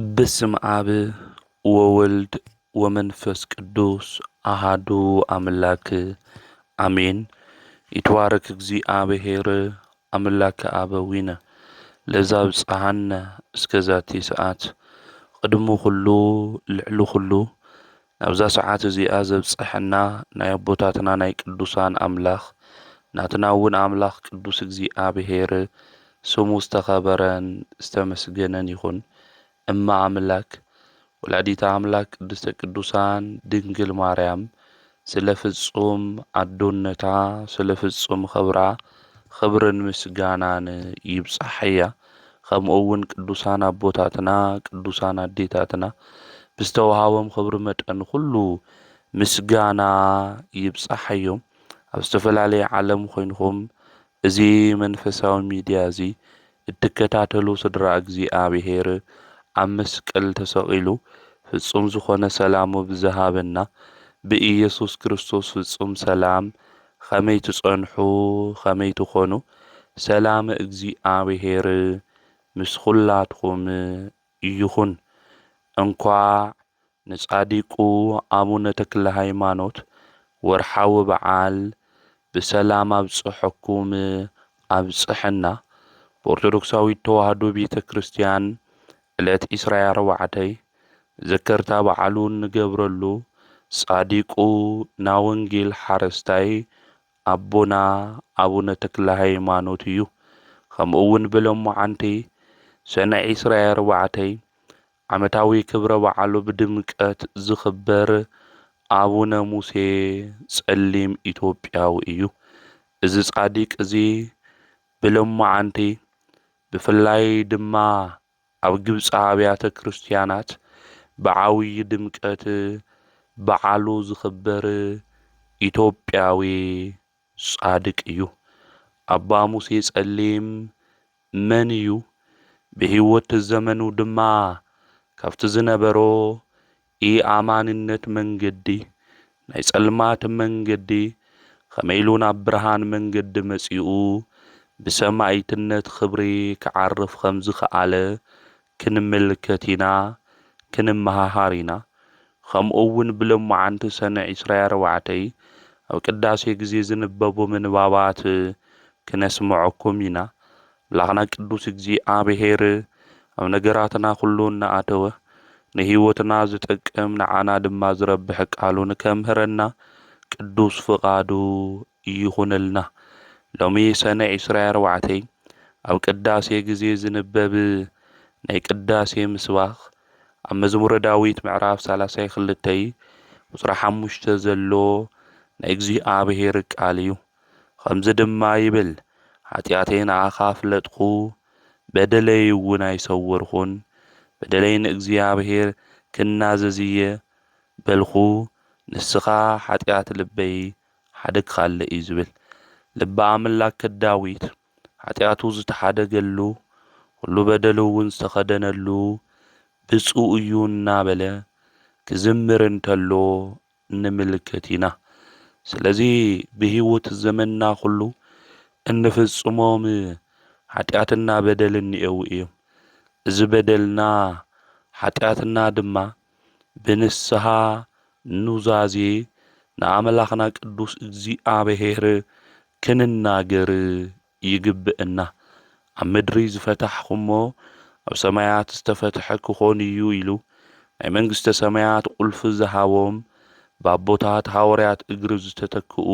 በስመ አብ ወወልድ ወመንፈስ ቅዱስ አሃዱ አምላክ አሜን። ይትባረክ እግዚኣብሔር አምላክ አበዊነ ለዛብጽሐነ እስከ ዛቲ ሰዓት። ቅድሚ ኩሉ ልዕሊ ኩሉ ናብዛ ሰዓት እዚኣ ዘብጽሐና ናይ ኣቦታትና ናይ ቅዱሳን ኣምላኽ ናትና እውን ኣምላኽ ቅዱስ እግዚኣብሔር ስሙ ዝተኸበረን ዝተመስገነን ይኹን። እመ ኣምላክ ወላዲተ ኣምላክ ቅድስተ ቅዱሳን ድንግል ማርያም ስለ ፍጹም ኣዶነታ ስለ ፍጹም ኽብራ ኽብርን ምስጋናን ይብጻሓያ። ከምኡ እውን ቅዱሳን ኣቦታትና ቅዱሳን ኣዴታትና ብዝተዋሃቦም ኽብሪ መጠን ኩሉ ምስጋና ይብጻሓዮም። ኣብ ዝተፈላለየ ዓለም ኮይንኹም እዚ መንፈሳዊ ሚድያ እዚ እትከታተሉ ስድራ እግዚኣብሔር ኣብ መስቀል ተሰቒሉ ፍጹም ዝኾነ ሰላሙ ብዝሃበና ብኢየሱስ ክርስቶስ ፍጹም ሰላም ኸመይ ትጸንሑ ኸመይ ትኾኑ ሰላም እግዚኣብሔር ምስ ኹላትኩም ይኹን። እንኳዕ ንጻዲቁ ኣቡነ ተክለ ሃይማኖት ወርሓዊ በዓል ብሰላም ኣብጽሐኩም ኣብጽሐና። ብኦርቶዶክሳዊት ተዋህዶ ቤተ ክርስቲያን ዕለት ዕስራን ኣርባዕተን ዘከርታ በዓሉ እንገብረሉ ጻዲቁ ናወንጌል ሓረስታይ ኣቦና ኣቡነ ተክለ ሃይማኖት እዩ። ከምኡ እውን ብሎማዓንቲ ሰነ ዕስራን ኣርባዕተን ዓመታዊ ክብረ በዓሉ ብድምቀት ዝኽበር ኣቡነ ሙሴ ጸሊም ኢትዮጵያዊ እዩ። እዚ ጻዲቅ እዚ ብሎማዓንቲ ብፍላይ ድማ ኣብ ግብጺ ኣብያተ ክርስቲያናት ብዓብዪ ድምቀት በዓሉ ዝኽበር ኢትዮጵያዊ ጻድቅ እዩ። ኣባ ሙሴ ጸሊም መን እዩ? ብህይወት ዘመኑ ድማ ካብቲ ዝነበሮ ኢኣማንነት መንገዲ፣ ናይ ጸልማት መንገዲ፣ ከመይ ኢሉ ናብ ብርሃን መንገዲ መጺኡ ብሰማኢትነት ክብሪ ክዓርፍ ከም ዝኸኣለ ክንምልከት ኢና፣ ክንመሃሃር ኢና። ከምኡ እውን ብሎማዓንቲ ሰነ ዕስራን ኣርባዕተን ኣብ ቅዳሴ ግዜ ዝንበቡ ምንባባት ክነስምዐኩም ኢና። ኣምላኽና ቅዱስ እግዚኣብሔር ኣብ ነገራትና ኩሉ እናኣተወ ንህይወትና ዝጠቅም ንዓና ድማ ዝረብሕ ቃሉ ንከምህረና ቅዱስ ፍቓዱ ይኹነልና። ሎሚ ሰነ ዕስራን ኣርባዕተን ኣብ ቅዳሴ ግዜ ዝንበብ ናይ ቅዳሴ ምስባኽ ኣብ መዝሙረ ዳዊት ምዕራፍ ሰላሳን ክልተን ቁጽሪ ሓሙሽተ ዘሎ ናይ እግዚኣብሔር ቃል እዩ። ከምዚ ድማ ይብል፣ ሓጢኣተይ ንኣኻ ኣፍለጥኩ፣ በደለይ እውን ኣይሰወርኹን። በደለይ ንእግዚኣብሔር ክናዘዝ እየ በልኹ፣ ንስኻ ሓጢኣት ልበይ ሓደግካለይ እዩ ዝብል። ልበ ኣምላክ ዳዊት ሓጢኣቱ ዝተሓደገሉ፣ ኩሉ በደሉ እውን ዝተኸደነሉ ብፁዕ እዩ እናበለ ክዝምር እንተሎ ንምልከት ኢና። ስለዚ ብህይወት ዘመንና ኩሉ እንፍጽሞም ሓጢኣትና በደል እኒኤው እዮም። እዚ በደልና ሓጢኣትና ድማ ብንስሓ ኑዛዜ ንኣምላኽና ቅዱስ እግዚኣብሔር ክንናገር ይግብእና። ኣብ ምድሪ ዝፈታሕኹሞ ኣብ ሰማያት ዝተፈትሐ ክኾን እዩ ኢሉ ናይ መንግስተ ሰማያት ቁልፊ ዝሃቦም ብኣቦታት ሃዋርያት እግሪ ዝተተክኡ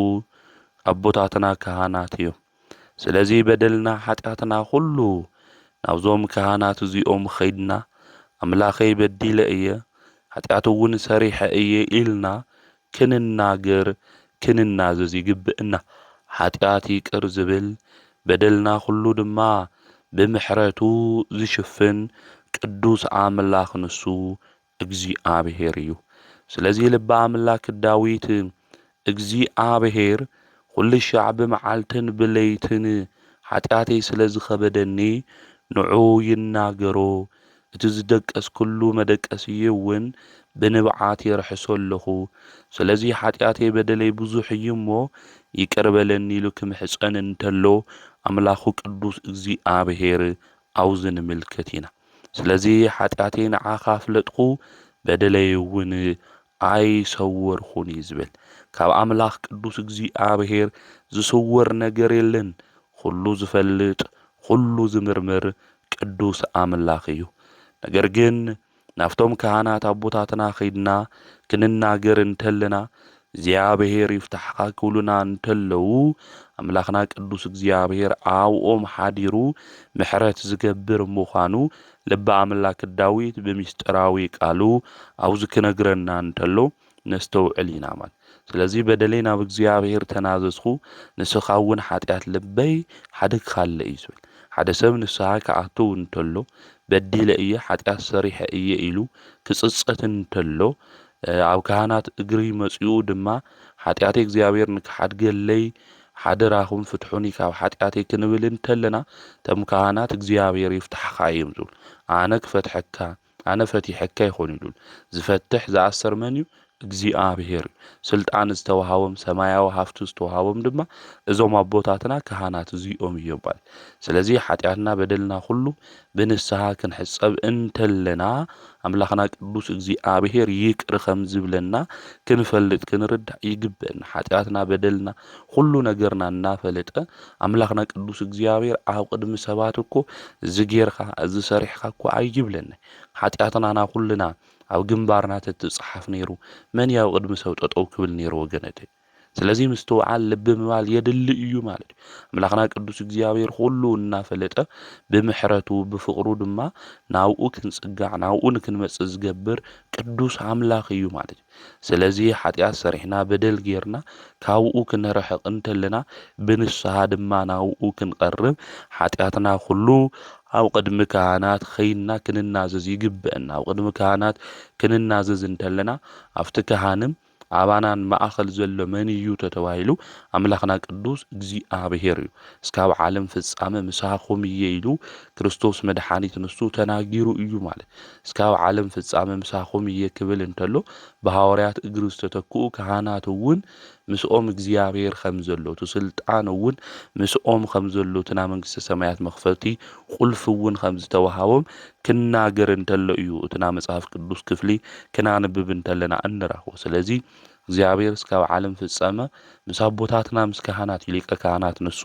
ኣቦታትና ካህናት እዮም። ስለዚ በደልና ሓጢኣትና ኩሉ ናብዞም ካህናት እዚኦም ኸይድና ኣምላኸይ በዲለ እየ ሓጢኣት እውን ሰሪሐ እየ ኢልና ክንናገር ክንናዘዝ ይግብእና። ሓጢኣት ይቅር ዝብል በደልና ኩሉ ድማ ብምሕረቱ ዝሽፍን ቅዱስ ኣምላኽ ንሱ እግዚኣብሔር እዩ። ስለዚ ልበ ኣምላክ ዳዊት እግዚኣብሔር ኩሉ ሻዕ ብመዓልትን ብለይትን ሓጢኣተይ ስለ ዝኸበደኒ ንዑ ይናገሮ፣ እቲ ዝደቀስኩሉ መደቀስየ እውን ብንብዓት የርሕሶ ኣለኹ። ስለዚ ሓጢኣተይ በደለይ ብዙሕ እዩ እሞ ይቅር በለኒ ኢሉ ክምሕጸን እንተሎ ኣምላኹ ቅዱስ እግዚኣብሔር ኣብዚ ንምልከት ኢና። ስለዚ ሓጢኣተይ ንዓኻ ኣፍለጥኹ፣ በደለይ እውን ኣይሰወርኹን እዩ ዝብል። ካብ ኣምላኽ ቅዱስ እግዚኣብሔር ዝስወር ነገር የለን። ኩሉ ዝፈልጥ፣ ኩሉ ዝምርምር ቅዱስ ኣምላኽ እዩ። ነገር ግን ናብቶም ካህናት ኣቦታትና ኸይድና ክንናገር እንተለና፣ እግዚኣብሔር ይፍታሕኻ ክብሉና እንተለዉ፣ ኣምላኽና ቅዱስ እግዚኣብሔር ኣብኦም ሓዲሩ ምሕረት ዝገብር ምዃኑ ልበ ኣምላክ ዳዊት ብምስጢራዊ ቃሉ ኣብዚ ክነግረና እንተሎ ነስተውዕል ኢና ማለት። ስለዚ በደለይ ናብ እግዚኣብሔር ተናዘዝኩ፣ ንስኻ እውን ሓጢኣት ልበይ ሓድግካለ እዩ ዝብል። ሓደ ሰብ ንስኻ ክኣትው እንተሎ፣ በዲለ እየ፣ ሓጢኣት ሰሪሐ እየ ኢሉ ክጽጸት እንተሎ፣ ኣብ ካህናት እግሪ መጺኡ ድማ፣ ሓጢኣተይ እግዚኣብሔር ንክሓድገለይ ሓደራኹም ፍትሑኒ ካብ ሓጢኣተይ ክንብል እንተለና፣ እቶም ካህናት እግዚኣብሔር ይፍታሕኻ እዮም ዝብሉ። ኣነ ክፈትሐካ፣ ኣነ ፈቲሐካ ይኾን ይብሉ። ዝፈትሕ ዝኣስር መን እዩ? እግዚኣብሔር እዩ። ስልጣን ዝተዋሃቦም፣ ሰማያዊ ሃፍቲ ዝተዋሃቦም ድማ እዞም ኣቦታትና ካህናት እዚኦም እዮም ማለት። ስለዚ ሓጢኣትና በደልና ኩሉ ብንስሓ ክንሕጸብ እንተለና ኣምላኽና ቅዱስ እግዚኣብሔር ይቅር ከም ዝብለና ክንፈልጥ ክንርዳእ ይግበእና። ሓጢኣትና በደልና ኩሉ ነገርና እናፈለጠ ኣምላኽና ቅዱስ እግዚኣብሔር ኣብ ቅድሚ ሰባት እኮ እዚ ጌርካ እዚ ሰሪሕካ እኮ ኣይብለና። ሓጢኣትና ኩልና ኣብ ግንባርና ተትጽሓፍ ነይሩ መን ያው ቅድሚ ሰብ ጠጠው ክብል ነይሩ ወገነተይ። ስለዚ ምስትውዓል ልቢ ምባል የድሊ እዩ ማለት እዩ። ኣምላኽና ቅዱስ እግዚኣብሔር ኩሉ እናፈለጠ ብምሕረቱ ብፍቕሩ ድማ ናብኡ ክንጽጋዕ ናብኡ ንክንመጽእ ዝገብር ቅዱስ ኣምላኽ እዩ ማለት እዩ። ስለዚ ሓጢኣት ሰሪሕና በደል ጌርና ካብኡ ክንርሕቕ እንተለና ብንስሓ ድማ ናብኡ ክንቐርብ ሓጢኣትና ኩሉ ኣብ ቅድሚ ካህናት ኸይንና ክንናዘዝ ይግበአና። ኣብ ቅድሚ ካህናት ክንናዘዝ እንተለና ኣብቲ ካህንም ኣባናን ማእኸል ዘሎ መን እዩ ተተባሂሉ ኣምላኽና ቅዱስ እግዚኣብሔር እዩ። እስካብ ዓለም ፍጻመ ምሳኹም እየ ኢሉ ክርስቶስ መድሓኒት ንሱ ተናጊሩ እዩ ማለት። እስካብ ዓለም ፍጻመ ምሳኹም እየ ክብል እንተሎ ብሃዋርያት እግሪ ዝተተክኡ ካህናት እውን ምስኦም እግዚኣብሔር ከም ዘሎ እቲ ስልጣን እውን ምስኦም ከም ዘሎ እቲ ናይ መንግስተ ሰማያት መኽፈቲ ቁልፊ እውን ከም ዝተዋሃቦም ክናገር እንተሎ እዩ እቲ ናይ መጽሓፍ ቅዱስ ክፍሊ ክናንብብ እንተለና እንረኽቦ። ስለዚ እግዚኣብሔር እስካብ ዓለም ፍጸመ ምስ ኣቦታትና ምስ ካህናት እዩ ሊቀ ካህናት ንሱ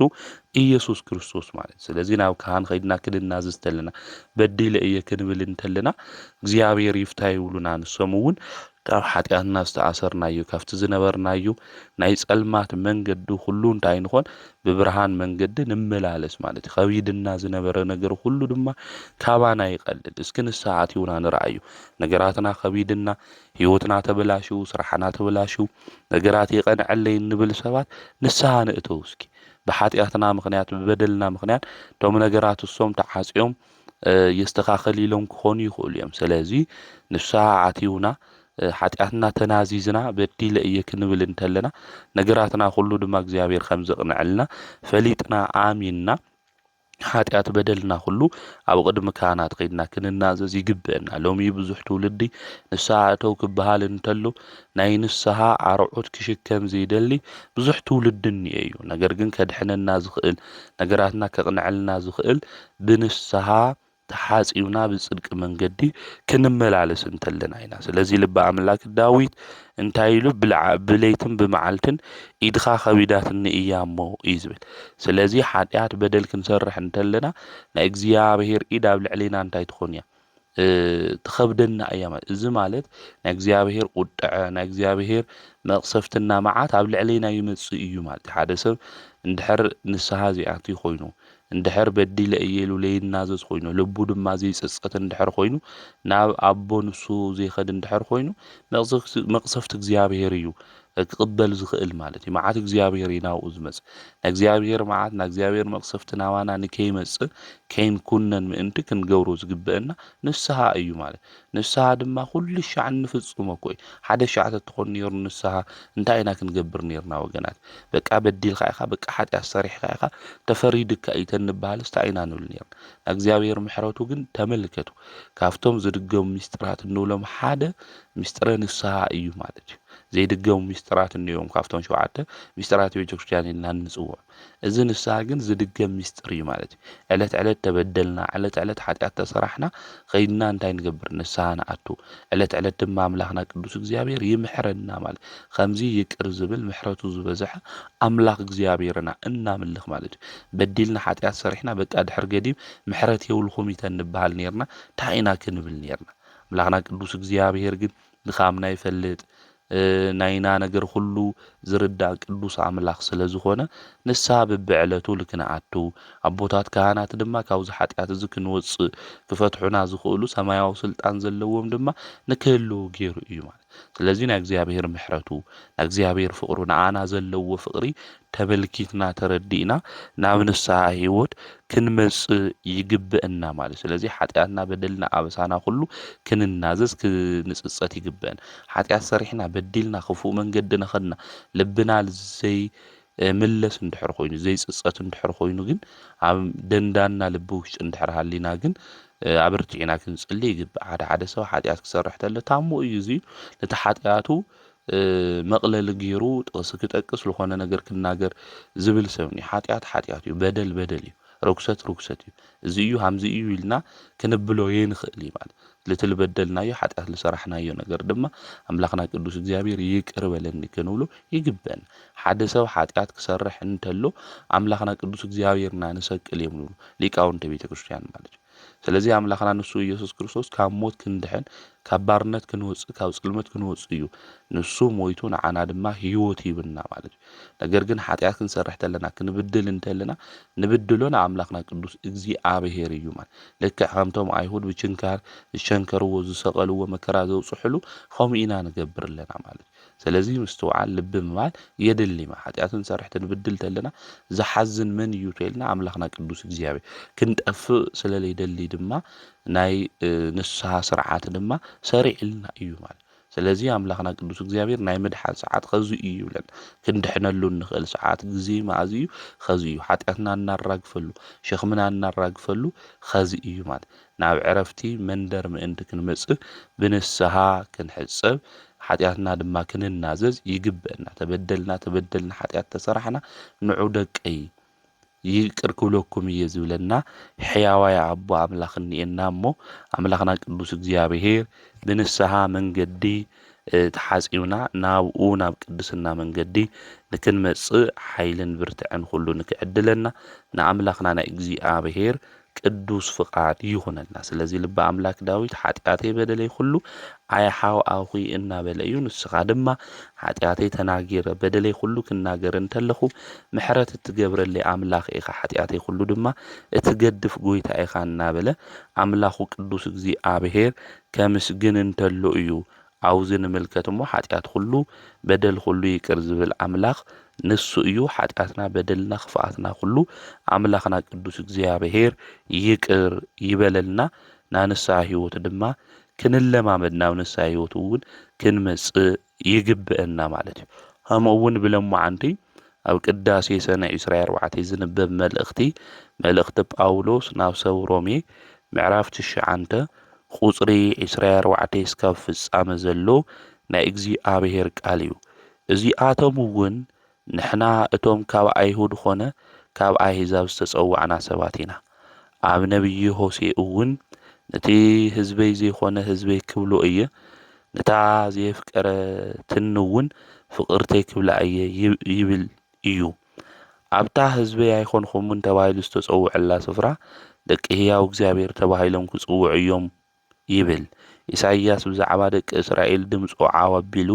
ኢየሱስ ክርስቶስ ማለት። ስለዚ ናብ ካህን ኸይድና ክንናዘዝ እንተለና በዲለ እየ ክንብል እንተለና እግዚኣብሔር ይፍታ ይብሉና። ንሶም እውን ካብ ሓጢኣትና ዝተኣሰርናዮ ካብቲ ዝነበርናዮ ናይ ጸልማት መንገዲ ኩሉ እንታይ ንኾን ብብርሃን መንገዲ ንመላለስ ማለት እዩ። ኸቢድና ዝነበረ ነገር ኩሉ ድማ ካባና ይቐልል። እስኪ ንስሓ ኣትዩና ንርኣዩ። ነገራትና ኸቢድና፣ ህይወትና ተበላሽው፣ ስራሕና ተበላሽው፣ ነገራት የቐንዐለይ እንብል ሰባት ንስሓ ንእተው እስኪ። ብሓጢኣትና ምኽንያት ብበደልና ምኽንያት እቶም ነገራት እሶም ተዓጽዮም የስተኻኸል ኢሎም ክኾኑ ይኽእሉ እዮም። ስለዚ ንስሓ ኣትዩና ሓጢኣትና ተናዚዝና በዲለ እየ ክንብል እንተለና ነገራትና ኩሉ ድማ እግዚኣብሔር ከም ዘቕንዐልና ፈሊጥና ኣሚንና ሓጢኣት በደልና ኩሉ ኣብ ቅድሚ ካህናት ከይድና ክንናዘዝ ይግብእና። ሎሚ ብዙሕ ትውልዲ ንስሓ እተው ክበሃል እንተሎ ናይ ንስሓ ኣርዑት ክሽከም ዘይደሊ ብዙሕ ትውልዲ እኒኤ እዩ። ነገር ግን ከድሕነና ዝኽእል ነገራትና ከቕንዐልና ዝኽእል ብንስሓ ተሓጺብና ብጽድቂ መንገዲ ክንመላለስ እንተለና ኢና። ስለዚ ልበ ኣምላክ ዳዊት እንታይ ኢሉ? "ብለዓ-፣ ብለይትን ብመዓልትን ኢድኻ ከቢዳትኒ እያ እሞ" እዩ ዝብል። ስለዚ ሓጢኣት በደል ክንሰርሕ እንተለና ናይ እግዚኣብሔር ኢድ ኣብ ልዕሌና እንታይ ትኾን እያ? እ፣ ትኸብደና እያ ማለት። እዚ ማለት ናይ እግዚኣብሔር ቁጥዐ፣ ናይ እግዚኣብሔር መቕሰፍትና መዓት ኣብ ልዕሌና ይመጽእ እዩ ማለት እዩ። ሓደ ሰብ እንድሕር ንስሓ ዘይኣትዩ ኮይኑ፣ እንድሕር በዲለ እየ ኢሉ ለይናዘዝ ኮይኑ፣ ልቡ ድማ ዘይጸጸት እንድሕር ኮይኑ፣ ናብ ኣቦ ንሱ ዘይኸድ እንድሕር ኮይኑ፣ መቕሰፍቲ፣ መቕሰፍቲ እግዚኣብሔር እዩ ክቕበል ዝኽእል ማለት እዩ። መዓት እግዚኣብሔር እዩ ናብኡ ዝመጽእ። ናይ እግዚኣብሔር መዓት፣ ናይ እግዚኣብሔር መቕሰፍቲ ናባና ንከይመጽእ፣ ከይንኩነን ምእንቲ ክንገብሮ ዝግብአና ንስሓ እዩ ማለት። ንስሓ ድማ ኩሉ ሻዕ እንፍጽሞ እኮ እዩ። ሓደ ሻዕ ተትኾን ነይሩ ንስሓ እንታይ ኢና ክንገብር ነይርና ወገናት? በቃ በዲልካ ኢኻ፣ በቃ ሓጢኣት ሰሪሕካ ኢኻ፣ ተፈሪድካ እዩ ተንበሃልስ እንታይ ኢና ንብል ነይርና? ናይ እግዚኣብሔር ምሕረቱ ግን ተመልከቱ። ካብቶም ዝድገሙ ሚስጥራት እንብሎም ሓደ ሚስጥረ ንስሓ እዩ ማለት እዩ። ዘይድገሙ ሚስጥራት እኒኦም ካብቶም ሸውዓተ ሚስጥራት ቤተክርስትያን ኢልና እንፅውዖም። እዚ ንስሓ ግን ዝድገም ሚስጥር እዩ ማለት እዩ። ዕለት ዕለት ተበደልና፣ ዕለት ዕለት ሓጢኣት ተሰራሕና ኸይድና እንታይ ንገብር? ንስሓ ንኣቱ። ዕለት ዕለት ድማ ኣምላኽና ቅዱስ እግዚኣብሔር ይምሕረና ማለት ከምዚ ይቅር ዝብል ምሕረቱ ዝበዝሐ ኣምላኽ እግዚኣብሔርና እናምልኽ ማለት እዩ። በዲልና ሓጢኣት ሰሪሕና በቃ ድሕር ገዲም ምሕረት የብልኹም ይተን ንበሃል ነርና። እንታይ ኢና ክንብል ነርና? ኣምላኽና ቅዱስ እግዚኣብሔር ግን ድኻምና ይፈልጥ። ናይና ነገር ኩሉ ዝርዳእ ቅዱስ ኣምላኽ ስለ ዝኾነ ንስሓ ብብዕለቱ ልክንኣቱ ኣቦታት ካህናት ድማ ካብዚ ሓጢኣት እዚ ክንወፅእ ክፈትሑና ዝኽእሉ ሰማያዊ ስልጣን ዘለዎም ድማ ንክህልው ገይሩ እዩ ማለት። ስለዚ ናይ እግዚኣብሔር ምሕረቱ ናይ እግዚኣብሔር ፍቕሩ ንኣና ዘለዎ ፍቕሪ ተመልኪትና ተረዲእና ናብ ንስሓ ህይወት ክንመጽእ ይግብእና ማለት እዩ። ስለዚ ሓጢኣትና በደልና ኣበሳና ኩሉ ክንናዘዝ ክንጽጸት ይግብእን። ሓጢኣት ሰሪሕና በዲልና ክፉእ መንገዲ ነኸድና ልብና ዘይ ምለስ እንድሕር ኮይኑ ዘይጽጸት እንድሕር ኮይኑ ግን ኣብ ደንዳና ልቢ ውሽጢ እንድሕር ሃሊና ግን ኣብርቲዕና ክንጽሊ ይግብእ። ሓደ ሓደ ሰብ ሓጢኣት ክሰርሕ ተሎ ታሞ እዩ እዚ ነቲ ሓጢኣቱ መቕለሊ ገይሩ ጥቕሲ ክጠቅስ ዝኾነ ነገር ክናገር ዝብል ሰብ እዩ። ሓጢኣት ሓጢኣት እዩ፣ በደል በደል እዩ፣ ርኩሰት ርኩሰት እዩ፣ እዚ እዩ ሃምዚ እዩ ኢልና ክንብሎ የንኽእል እዩ ማለት። ልቲ ልበደልናዮ ሓጢኣት ልሰራሕናዮ ነገር ድማ ኣምላኽና ቅዱስ እግዚኣብሔር ይቅር በለኒ ክንብሎ ይግበን። ሓደ ሰብ ሓጢኣት ክሰርሕ እንተሎ ኣምላኽና ቅዱስ እግዚኣብሔርና ንሰቅል እዮም ንብሉ ሊቃውንተ ቤተ ክርስቲያን ማለት እዩ። ስለዚ ኣምላኽና ንሱ ኢየሱስ ክርስቶስ ካብ ሞት ክንድሕን ካብ ባርነት ክንወፅእ ካብ ፅልመት ክንወፅእ እዩ። ንሱ ሞይቱ ንዓና ድማ ህይወት ሂብና ማለት እዩ። ነገር ግን ሓጢኣት ክንሰርሕ ተለና ክንብድል እንተለና ንብድሎ ንኣምላኽና ቅዱስ እግዚኣብሔር እዩ ማለት ልክዕ ከምቶም ኣይሁድ ብችንካር ዝሸንከርዎ ዝሰቐልዎ መከራ ዘውፅሕሉ ከምኡ ኢና ንገብር ኣለና ማለት እዩ። ስለዚ ምስትውዓል ልቢ ምባል የድሊ። ሓጢኣት ክንሰርሕ ክንብድል ተለና ዝሓዝን መን እዩ ተልና ኣምላኽና ቅዱስ እግዚኣብሔር ክንጠፍእ ስለለይደሊ ድማ ናይ ንስሓ ስርዓት ድማ ሰሪዕልና እዩ ማለት። ስለዚ ኣምላኽና ቅዱስ እግዚኣብሔር ናይ ምድሓን ሰዓት ኸዚ እዩ ይብለና። ክንድሕነሉ እንኽእል ሰዓት ግዜ መኣዚ እዩ ኸዚ እዩ። ሓጢኣትና እናራግፈሉ ሸኽምና እናራግፈሉ ኸዚ እዩ ማለት ናብ ዕረፍቲ መንደር ምእንቲ ክንመጽእ ብንስሓ ክንሕጸብ ሓጢኣትና ድማ ክንናዘዝ ይግበአና። ተበደልና ተበደልና ሓጢኣት ተሰራሕና ንዑ ደቀይ ይቅር ክብለኩም እየ ዝብለና ሕያዋይ ኣቦ ኣምላኽ እኒኤና እሞ ኣምላኽና ቅዱስ እግዚኣብሔር ብንስሓ መንገዲ ተሓፂብና ናብኡ ናብ ቅድስና መንገዲ ንክንመፅእ ሓይልን ብርትዐን ኩሉ ንክዕድለና ንኣምላኽና ናይ እግዚኣብሔር ቅዱስ ፍቓድ ይኹነልና። ስለዚ ልበ ኣምላክ ዳዊት ሓጢኣተይ በደለይ ኩሉ ኣይ ሓው ኣኹይ እናበለ እዩ። ንስኻ ድማ ሓጢኣተይ ተናጊረ በደለይ ኩሉ ክናገር እንተለኹ ምሕረት እትገብረለይ ኣምላኽ ኢኻ፣ ሓጢኣተይ ኩሉ ድማ እትገድፍ ጎይታ ኢኻ እናበለ ኣምላኹ ቅዱስ እግዚኣብሔር ከምስግን እንተሎ እዩ። ኣብዚ ንምልከት እሞ ሓጢኣት ኩሉ በደል ኩሉ ይቅር ዝብል ኣምላኽ ንሱ እዩ። ሓጢኣትና በደልና ክፍኣትና ኩሉ ኣምላኽና ቅዱስ እግዚኣብሔር ይቅር ይበለልና። ናብ ንስሓ ህይወት ድማ ክንለማመድ ናብ ንስሓ ህይወት እውን ክንመፅእ ይግብአና ማለት እዩ። ከምኡ እውን ብለማዓንቲ ኣብ ቅዳሴ ሰነ ዕስራ ኣርባዕተ ዝንበብ መልእኽቲ መልእኽቲ ጳውሎስ ናብ ሰብ ሮሜ ምዕራፍ ትሽዓተ ቁፅሪ ዕስራ ኣርባዕተ እስካብ ፍጻመ ዘሎ ናይ እግዚኣብሔር ቃል እዩ። እዚኣቶም እውን ንሕና እቶም ካብ ኣይሁድ ኾነ ካብ ኣህዛብ ዝተጸዋዕና ሰባት ኢና። ኣብ ነቢይ ሆሴ እውን ነቲ ህዝበይ ዘይኮነ ህዝበይ ክብሎ እየ፣ ነታ ዘየፍቀረትኒ እውን ፍቕርተይ ክብላ እየ ይብል እዩ። ኣብታ ህዝበይ ኣይኮንኹምን ተባሂሉ ዝተጸውዐላ ስፍራ ደቂ ህያው እግዚኣብሔር ተባሂሎም ክጽውዑ እዮም ይብል። ኢሳይያስ ብዛዕባ ደቂ እስራኤል ድምፁ ዓው ኣቢሉ፣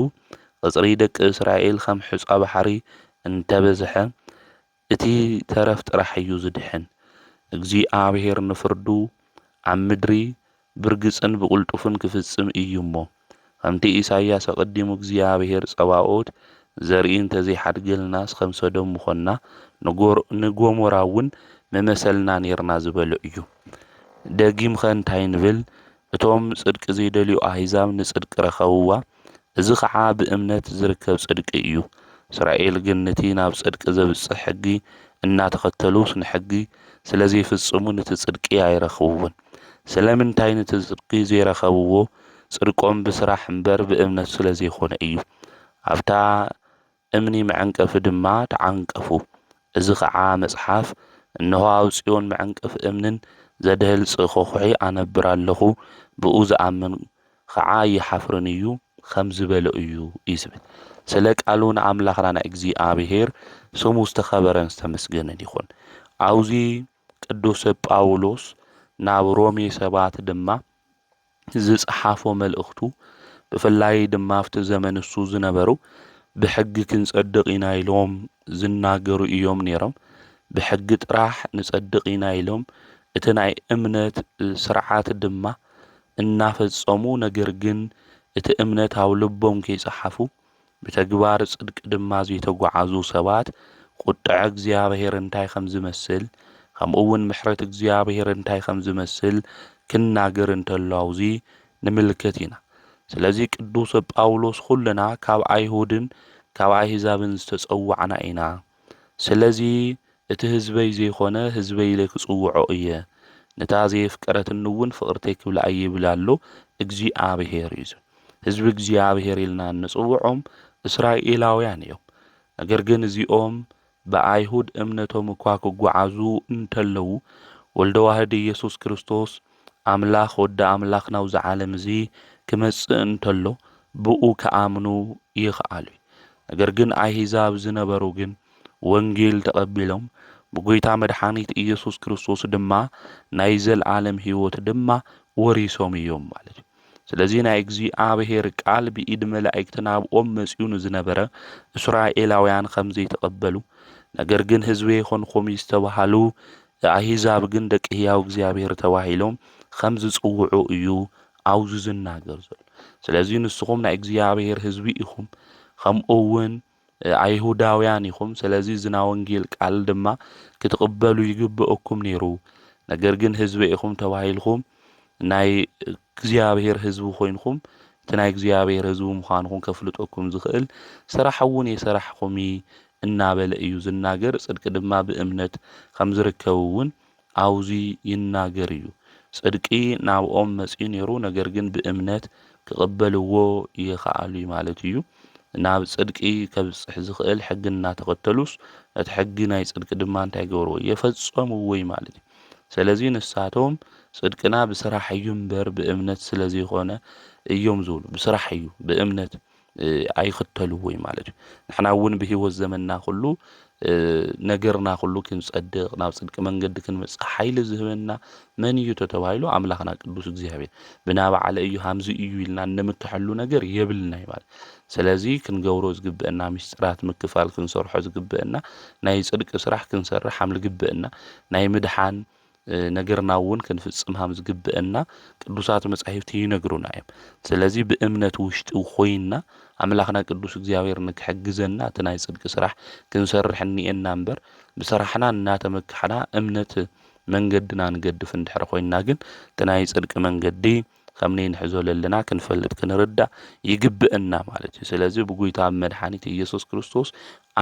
ቕፅሪ ደቂ እስራኤል ኸም ሑፃ ባሕሪ እንተበዝሐ፣ እቲ ተረፍ ጥራሕ እዩ ዝድሕን። እግዚኣብሔር ንፍርዱ ኣብ ምድሪ ብርግፅን ብቕልጡፍን ክፍፅም እዩ እሞ፣ ከምቲ ኢሳይያስ ኣቐዲሙ እግዚኣብሔር ጸባኦት ዘርኢ እንተዘይሓድገልናስ ከም ሰዶም ምኾንና፣ ንጎር- ንጎሞራ እውን ምመሰልና ኔርና ዝበሎ እዩ። ደጊምኸ እንታይ ንብል? እቶም ጽድቂ ዘይደልዩ ኣህዛብ ንጽድቂ ረኸብዋ፣ እዚ ኸዓ ብእምነት ዝርከብ ጽድቂ እዩ። እስራኤል ግን ነቲ ናብ ጽድቂ ዘብጽሕ ሕጊ እናተኸተሉስ ንሕጊ ስለ ዘይፍጽሙ ነቲ ጽድቂ ኣይረኽብዎን። ስለምንታይ ነቲ ጽድቂ ዘይረኸብዎ? ጽድቆም ብስራሕ እምበር ብእምነት ስለ ዘይኮነ እዩ። ኣብታ እምኒ መዐንቀፊ ድማ ተዓንቀፉ። እዚ ኸዓ መጽሓፍ፣ "እንሆ ኣብ ጽዮን መዐንቀፊ እምንን ዘድህል ጽእ ኾኹሒ ኣነብር ኣለኹ፣ ብኡ ዝኣምን ኸዓ ኣይሓፍርን እዩ" ከም ዝበሎ እዩ እዩ ዝብል። ስለ ቃሉ ንኣምላኽና ንእግዚኣብሔር ስሙ ዝተኸበረን ዝተመስገነን ይኹን። ኣብዚ ቅዱስ ጳውሎስ ናብ ሮሜ ሰባት ድማ ዝጸሓፎ መልእኽቱ፣ ብፍላይ ድማ ኣብቲ ዘመን እሱ ዝነበሩ ብሕጊ ክንጸድቕ ኢና ኢሎም ዝናገሩ እዮም ነይሮም። ብሕጊ ጥራሕ ንጸድቕ ኢና ኢሎም እቲ ናይ እምነት ስርዓት ድማ እናፈጸሙ፣ ነገር ግን እቲ እምነት ኣብ ልቦም ከይጸሓፉ ብተግባር ጽድቂ ድማ ዘይተጓዓዙ ሰባት ቁጥዐ እግዚኣብሔር እንታይ ከም ዝመስል፣ ከምኡ እውን ምሕረት እግዚኣብሔር እንታይ ከም ዝመስል ክናገር እንተሎ ኣብዚ ንምልከት ኢና። ስለዚ ቅዱስ ጳውሎስ ኩልና ካብ ኣይሁድን ካብ ኣህዛብን ዝተጸዋዕና ኢና። ስለዚ እቲ ህዝበይ ዘይኮነ ህዝበይ ኢለ ክጽውዖ እየ፣ ነታ ዘየፍቀረትኒ እውን ፍቕርተይ ክብላ እየ ይብል ኣሎ እግዚኣብሔር እዩ ዝብል። ህዝቢ እግዚኣብሔር ኢልና እንጽውዖም እስራኤላውያን እዮም። ነገር ግን እዚኦም ብኣይሁድ እምነቶም እኳ ክጓዓዙ እንተለዉ፣ ወልደ ዋህድ ኢየሱስ ክርስቶስ ኣምላኽ ወዲ ኣምላኽ ናብዚ ዓለም እዚ ክመጽእ እንተሎ ብኡ ክኣምኑ ይኽኣሉ እዩ። ነገር ግን ኣህዛብ ዝነበሩ ግን ወንጌል ተቐቢሎም ብጎይታ መድሓኒት ኢየሱስ ክርስቶስ ድማ ናይ ዘልኣለም ህይወት ድማ ወሪሶም እዮም ማለት እዩ። ስለዚ ናይ እግዚኣብሔር ቃል ብኢድ መላእክቲ ናብኦም መጺኡ ንዝነበረ እስራኤላውያን ከም ዘይተቐበሉ፣ ነገር ግን ህዝቢ ይኾንኩም ዝተባሃሉ ኣህዛብ ግን ደቂ ህያው እግዚኣብሔር ተባሂሎም ከም ዝጽውዑ እዩ ኣብዚ ዝናገር ዘሎ። ስለዚ ንስኹም ናይ እግዚኣብሔር ህዝቢ ኢኹም፣ ከምኡ እውን ኣይሁዳውያን ኢኹም። ስለዚ እዚ ናይ ወንጌል ቃል ድማ ክትቕበሉ ይግብአኩም ነይሩ። ነገር ግን ህዝቢ ኢኹም ተባሂልኩም ናይ እግዚኣብሔር ህዝቢ ኮይንኩም፣ እቲ ናይ እግዚኣብሔር ህዝቢ ምዃንኩም ከፍልጠኩም ዝኽእል ስራሕ እውን የሰራሕኹም እናበለ እዩ ዝናገር። ጽድቂ ድማ ብእምነት ከም ዝርከብ እውን ኣብዚ ይናገር እዩ። ጽድቂ ናብኦም መጺኡ ነይሩ፣ ነገር ግን ብእምነት ክቕበልዎ ይኸኣሉ እዩ ማለት እዩ። ናብ ጽድቂ ከብጽሕ ዝኽእል ሕጊ እናተኸተሉስ፣ ነቲ ሕጊ ናይ ጽድቂ ድማ እንታይ ገበርዎ? የፈጸምዎ እዩ ማለት እዩ። ስለዚ ንሳቶም ጽድቅና ብስራሕ እዩ እምበር ብእምነት ስለ ዘይኮነ እዮም ዝብሉ። ብስራሕ እዩ፣ ብእምነት እ፣ ኣይኽተልዎ እዩ ማለት እዩ። ንሕና እውን ብህይወት ዘመንና ኩሉ፣ እ፣ ነገርና ኩሉ ክንጸድቕ፣ ናብ ጽድቂ መንገዲ ክንመጽእ ሓይሊ ዝህበና መን እዩ ተተባሂሉ? ኣምላኽና ቅዱስ እግዚኣብሔር። ብና በዓለ እዩ፣ ሃምዚ እዩ ኢልና እንምክሐሉ ነገር የብልና እዩ ማለት። ስለዚ ክንገብሮ ዝግብአና ምስጢራት ምክፋል፣ ክንሰርሖ ዝግብአና ናይ ጽድቂ ስራሕ ክንሰርሕ ሃም ዝግብአና ናይ ምድሓን እ፣ ነገርና እውን ክንፍጽም ሃም ዝግብአና ቅዱሳት መጻሕፍቲ ይነግሩና እዮም። ስለዚ ብእምነት ውሽጢ ኮይንና ኣምላኽና ቅዱስ እግዚኣብሔር ንክሕግዘና እቲ ናይ ጽድቂ ስራሕ ክንሰርሕ እኒኤና እምበር፣ ብስራሕና እናተመካሕና እምነት መንገድና ንገድፍ እንድሕር ኮይንና ግን፣ እቲ ናይ ጽድቂ መንገዲ ከም ነንሕዞ ለለና ክንፈልጥ ክንርዳእ ይግብአና ማለት እዩ። ስለዚ ብጎይታ መድሓኒት ኢየሱስ ክርስቶስ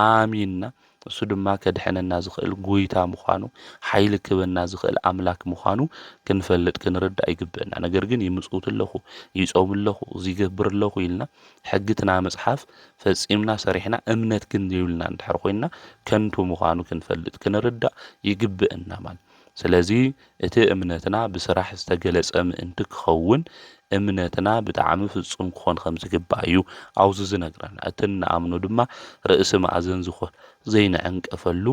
ኣሚንና፣ እሱ ድማ ከድሕነና ዝኽእል ጎይታ ምዃኑ፣ ሓይሊ ክህበና ዝኽእል ኣምላክ ምዃኑ ክንፈልጥ ክንርዳእ ይግብአና። ነገር ግን ይምጽውት ኣለኹ፣ ይጾም ኣለኹ፣ እዚ ይገብር ኣለኹ ኢልና ሕጊ እቲ ናይ መጽሓፍ ፈጺምና ሰሪሕና እምነት ግን ዘይብልና እንድሕር ኮይንና ከንቱ ምዃኑ ክንፈልጥ ክንርዳእ ይግብአና ማለት። ስለዚ እቲ እምነትና ብስራሕ ዝተገለጸ ምእንቲ ክኸውን እምነትና ብጣዕሚ ፍጹም ክኾን ከም ዝግባእ እዩ ኣብዚ ዝነግረና። እቲ እንኣምኖ ድማ ርእሲ ማእዘን ዝኾን ዘይንዕንቀፈሉ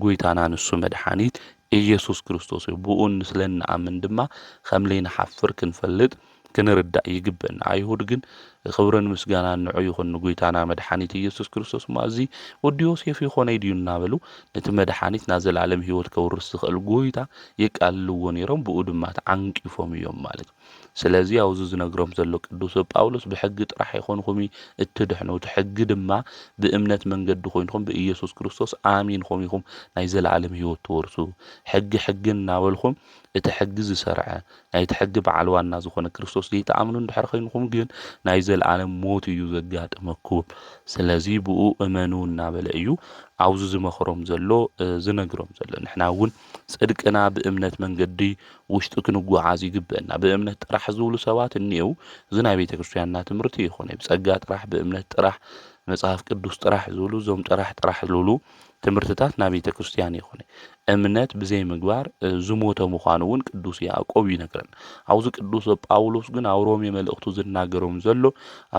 ጎይታና ንሱ መድሓኒት ኢየሱስ ክርስቶስ እዩ። ብኡ ስለ እንኣምን ድማ ከም ለይንሓፍር ክንፈልጥ ክንርዳእ ይግበእና። ኣይሁድ ግን ክብርን ምስጋናን ንዑ ይኹን ንጎይታና መድሓኒት ኢየሱስ ክርስቶስ እሞ እዚ ወዲ ዮሴፍ ይኾነይ ድዩ እናበሉ ነቲ መድሓኒት ናብ ዘላለም ህይወት ከውርስ ዝኽእል ጎይታ የቃልልዎ ነይሮም፣ ብኡ ድማ ተዓንቂፎም እዮም ማለት እዩ። ስለዚ ኣብዚ ዝነግሮም ዘሎ ቅዱስ ጳውሎስ ብሕጊ ጥራሕ ኣይኮንኹም እትድሕኑ፣ እቲ ሕጊ ድማ ብእምነት መንገዲ ኮይንኩም ብኢየሱስ ክርስቶስ ኣሚንኩም ኢኹም ናይ ዘላለም ህይወት ትወርሱ። ሕጊ ሕጊ እናበልኩም እቲ ሕጊ ዝሰርዐ ናይቲ ሕጊ በዓል ዋና ዝኾነ ክርስቶስ ዘይትኣምኑ እንድሕር ኮይንኩም ግን ናይ ዘላለም ሞት እዩ ዘጋጥመኩም። ስለዚ ብኡ እመኑ እናበለ እዩ ኣብዚ ዝመኽሮም ዘሎ፣ እ፣ ዝነግሮም ዘሎ። ንሕና እውን ጽድቅና ብእምነት መንገዲ ውሽጡ ክንጓዓዝ ይግበአና። ብእምነት ጥራሕ ዝብሉ ሰባት እኒአው። እዚ ናይ ቤተ ክርስቲያንና ትምህርቲ ይኾነ። ብጸጋ ጥራሕ፣ ብእምነት ጥራሕ፣ መጽሓፍ ቅዱስ ጥራሕ ዝብሉ፣ እዞም ጥራሕ ጥራሕ ዝብሉ ትምህርትታት ናብ ቤተ ክርስቲያን ይኹን። እምነት ብዘይ ምግባር ዝሞተ ምዃኑ እውን ቅዱስ ያዕቆብ ይነግረን። ኣብዚ ቅዱስ ጳውሎስ ግን ኣብ ሮሜ መልእኽቱ ዝናገሮም ዘሎ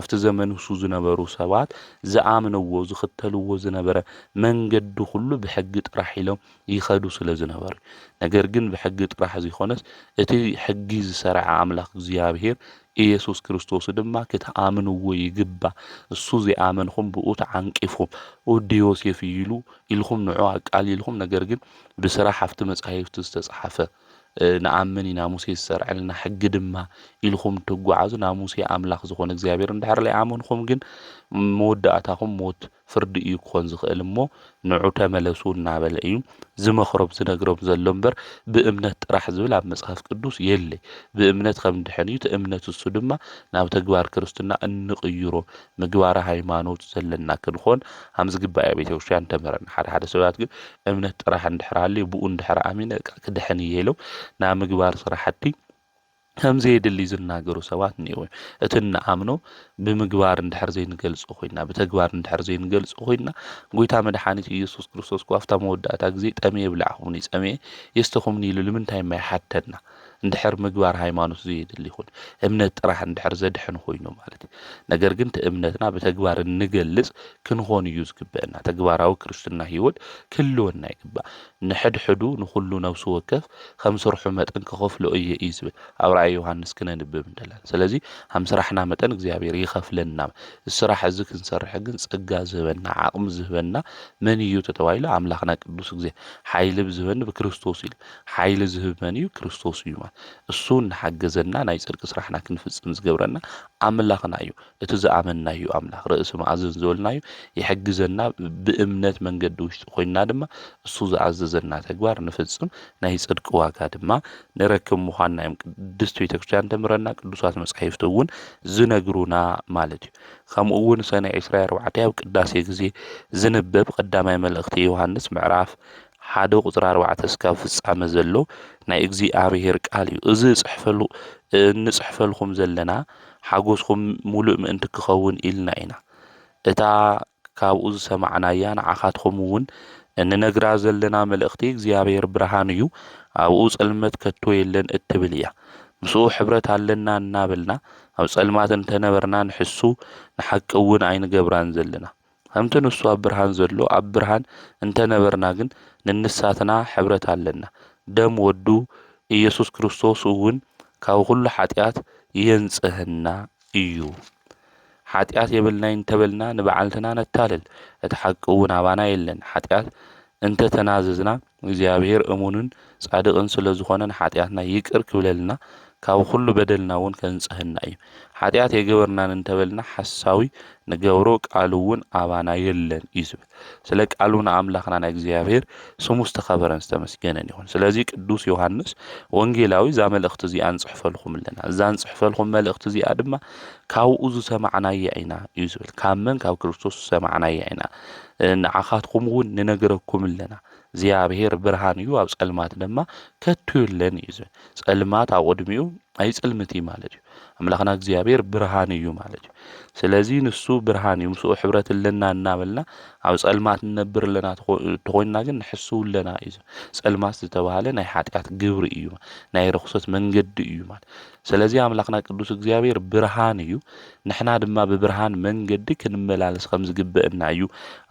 ኣብቲ ዘመን ንሱ ዝነበሩ ሰባት ዝኣምንዎ ዝኽተልዎ ዝነበረ መንገዲ ኩሉ ብሕጊ ጥራሕ ኢሎም ይኸዱ ስለ ዝነበሩ። ነገር ግን ብሕጊ ጥራሕ ዘይኮነስ እቲ ሕጊ ዝሰርዐ ኣምላኽ እግዚኣብሔር ኢየሱስ ክርስቶስ ድማ ክትኣምንዎ ይግባእ። እሱ ዘይኣመንኹም ብኡ ተዓንቂፍኹም፣ ወዲ ዮሴፍ እዩ ኢሉ ኢልኹም ንዑ ኣቃሊልኹም፣ ነገር ግን ብስራሕ ኣብቲ መጻሕፍቲ ዝተጻሕፈ ንኣምን ኢና፣ ሙሴ ዝሰርዐልና ሕጊ ድማ ኢልኹም ትጓዓዙ፣ ናብ ሙሴ ኣምላኽ ዝኾነ እግዚኣብሔር እንድሕር ዘይኣመንኹም ግን መወዳእታኹም ሞት ፍርዲ እዩ ክኾን ዝኽእል እሞ ንዑ ተመለሱ እናበለ እዩ ዝመኽሮም ዝነግሮም ዘሎ እምበር ብእምነት ጥራሕ ዝብል ኣብ መጽሓፍ ቅዱስ የለይ። ብእምነት ከም ድሕን እዩ፣ እቲ እምነት እሱ ድማ ናብ ተግባር ክርስትና እንቕይሮ ምግባረ ሃይማኖት ዘለና ክንኾን ከም ዝግባእ እያ ቤተክርስትያን ተምህረና። ሓደ ሓደ ሰባት ግን እምነት ጥራሕ እንድሕር ሃልዩ ብኡ እንድሕር ኣሚነ በቃ ክድሕን እየ ኢሎም ናብ ምግባር ስራሕቲ ከም ዘየድሊ ዝናገሩ ሰባት እኒአው። እቲ እንኣምኖ ብምግባር እንድሕር ዘይንገልጾ ኮይና፣ ብተግባር እንድሕር ዘይንገልጾ ኮይና፣ ጎይታ መድሓኒት ኢየሱስ ክርስቶስ እኮ ኣብታ መወዳእታ ግዜ ጠምየ ብላዕኹምኒ፣ ጸምየ የስተኹምኒ ኢሉ ልምንታይ እሞ ኣይሓተና? እንድሕር ምግባር ሃይማኖት ዘየድሊ ኮይኑ፣ እምነት ጥራሕ እንድሕር ዘድሕን ኮይኑ ማለት እዩ። ነገር ግን እቲ እምነትና ብተግባር እንገልጽ ክንኾን እዩ ዝግበአና። ተግባራዊ ክርስትና ህይወት ክህልወና ይግባእ። ንሕድሕዱ ንኹሉ ነፍሲ ወከፍ ከም ስርሑ መጠን ክኸፍሎ እየ እዩ ዝብል ኣብ ራእይ ዮሃንስ ክነንብብ እንደለና። ስለዚ ከም ስራሕና መጠን እግዚኣብሔር ይኸፍለና። እዚ ስራሕ እዚ ክንሰርሕ ግን ጸጋ ዝህበና፣ ዓቕሚ ዝህበና መን እዩ ተተባሂሉ ኣምላኽና ቅዱስ እግዚኣብሔር። ሓይሊ ብዝህበኒ ብክርስቶስ ኢሉ። ሓይሊ ዝህብ መን እዩ? ክርስቶስ እዩ ማለት። እሱ እናሓገዘና ናይ ጽድቂ ስራሕና ክንፍጽም ዝገብረና ኣምላኽና እዩ። እቲ ዝኣመንናዮ ኣምላኽ፣ ርእሲ መኣዝን ዝበልናዮ ይሕግዘና። ብእምነት መንገዲ ውሽጢ ኮይንና ድማ እሱ ዝኣዘዘና ተግባር ንፍጽም፣ ናይ ጽድቂ ዋጋ ድማ ንረክብ ምዃንና እዮም ቅድስት ቤተክርስትያን ተምህረና፣ ቅዱሳት መጻሕፍቲ እውን ዝነግሩና ማለት እዩ። ከምኡ እውን ሰነ ዕስራ ኣርባዕተ ኣብ ቅዳሴ ግዜ ዝንበብ ቀዳማይ መልእኽቲ ዮሃንስ ምዕራፍ ሓደ ቁጽሪ ኣርባዕተ እስካብ ፍጻመ ዘሎ ናይ እግዚኣብሔር ቃል እዩ። እዚ እጽሕፈሉ፣ እንጽሕፈልኩም ዘለና ሓጎስኩም ሙሉእ ምእንቲ ክኸውን ኢልና ኢና። እታ ካብኡ ዝሰማዕናያ ንዓኻትኩም እውን እንነግራ ዘለና መልእኽቲ እግዚኣብሔር ብርሃን እዩ፣ ኣብኡ ጸልመት ከቶ የለን እትብል እያ። ምስኡ ሕብረት ኣለና እናበልና ኣብ ጸልማት እንተነበርና ንሕሱ ንሓቂ እውን ኣይንገብራን ዘለና። ከምቲ ንሱ ኣብ ብርሃን ዘሎ ኣብ ብርሃን እንተነበርና ግን ንንሳትና ሕብረት ኣለና። ደም ወዱ ኢየሱስ ክርስቶስ እውን ካብ ኩሉ ሓጢኣት የንጽህና እዩ። ሓጢኣት የብልናይ እንተበልና ንባዕልትና ነታልል፣ እቲ ሓቂ እውን ኣባና የለን። ሓጢኣት እንተተናዘዝና እግዚኣብሔር እሙንን ጻድቕን ስለ ዝኾነ ንሓጢኣትና ይቅር ክብለልና ካብ ኩሉ በደልና እውን ከንጽህና እዩ። ሓጢኣት የገበርናን እንተበልና ሓሳዊ ንገብሮ ቃሉ እውን ኣባና የለን እዩ ዝብል። ስለ ቃሉ ንኣምላኽና ንእግዚኣብሔር ስሙ ዝተኸበረን ዝተመስገነን ይኹን። ስለዚ ቅዱስ ዮሃንስ ወንጌላዊ እዛ መልእኽቲ እዚኣ ንጽሕፈልኩም ኣለና። እዛ ንጽሕፈልኩም መልእኽቲ እዚኣ ድማ ካብኡ ዝሰማዕናያ ኢና እዩ ዝብል። ካብ መን? ካብ ክርስቶስ ዝሰማዕናያ ኢና። ንዓኻትኩም እውን ንነግረኩም ኣለና። እግዚኣብሔር ብርሃን እዩ፣ ኣብ ጸልማት ድማ ከቶ የለን እዩ ዝብል። ጸልማት ኣብ ቅድሚኡ ኣይጽልምት እዩ ማለት እዩ። ኣምላኽና እግዚኣብሔር ብርሃን እዩ ማለት እዩ። ስለዚ ንሱ ብርሃን እዩ፣ ምስኡ ሕብረት ኣለና እናበልና ኣብ ጸልማት ንነብር ኣለና ተኾ-፣ ተኾይንና ግን ንሕስው ኣለና እዩ ዝብል። ጸልማት ዝተባህለ ናይ ሓጢኣት ግብሪ እዩ፣ ናይ ርኹሰት መንገዲ እዩ ማለት። ስለዚ ኣምላኽና ቅዱስ እግዚኣብሔር ብርሃን እዩ። ንሕና ድማ ብብርሃን መንገዲ ክንመላለስ ከም ዝግበአና እዩ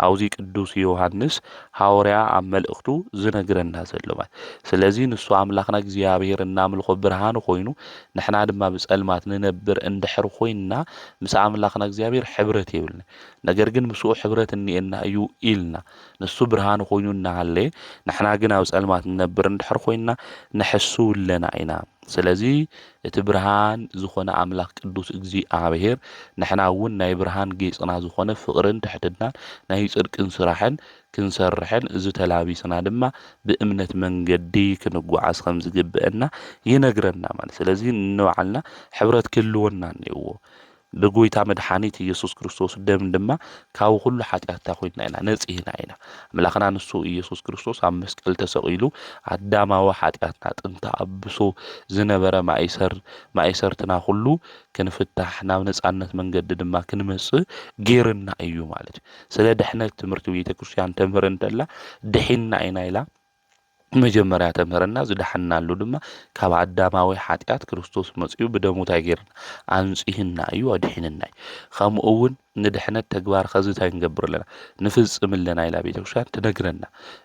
ኣብዚ ቅዱስ ዮሃንስ ሃዋርያ ኣብ መልእኽቱ ዝነግረና ዘሎ ማለት። ስለዚ ንሱ ኣምላኽና እግዚኣብሔር እናምልኾ ብርሃን ኮይኑ፣ ንሕና ድማ ብጸልማት ንነብር እንድሕር ኮይንና፣ ምስ ኣምላኽና እግዚኣብሔር ሕብረት የብልና። ነገር ግን ምስኡ ሕብረት እኒኤና እዩ ኢልና። ንሱ ብርሃን ኮይኑ እናሃለየ፣ ንሕና ግን ኣብ ጸልማት ንነብር እንድሕር ኮይንና፣ ንሕስው ኣለና ኢና። ስለዚ እቲ ብርሃን ዝኾነ ኣምላኽ ቅዱስ እግዚኣብሔር፣ ንሕና እውን ናይ ብርሃን ጌጽና ዝኾነ ፍቕርን ትሕትናን ናይ ጽድቅን ስራሕን ክንሰርሕን፣ እዚ ተላቢስና ድማ ብእምነት መንገዲ ክንጓዓዝ ከም ዝግብአና ይነግረና ማለት። ስለዚ ንባዕልና ሕብረት ክህልወና እኒአዎ። ብጎይታ መድሓኒት ኢየሱስ ክርስቶስ ደም ድማ ካብ ኩሉ ሓጢኣትና ኮይንና ኢና፣ ነጺህና ኢና። ኣምላኽና ንሱ ኢየሱስ ክርስቶስ ኣብ መስቀል ተሰቒሉ ኣዳማዊ ሓጢኣትና፣ ጥንቲ ኣብሶ ዝነበረ ማእሰር-፣ ማእሰርትና ኩሉ ክንፍታሕ፣ ናብ ነጻነት መንገዲ ድማ ክንመጽእ ጌርና እዩ ማለት እዩ። ስለ ድሕነት ትምህርቲ ቤተ ክርስቲያን ተምህር እንተላ፣ ድሒንና ኢና ኢላ መጀመርያ ተምህረና። ዝደሓንናሉ ድማ ካብ ኣዳማዊ ሓጢኣት ክርስቶስ መጺኡ ብደሙ እንታይ ጌርና? ኣንጺህና እዩ፣ ኣድሒንና እዩ። ከምኡ እውን ንድሕነት ተግባር ኸዚ እንታይ ንገብር ኣለና? ንፍጽም ኣለና ኢላ ቤተ ክርስቲያን ትነግረና።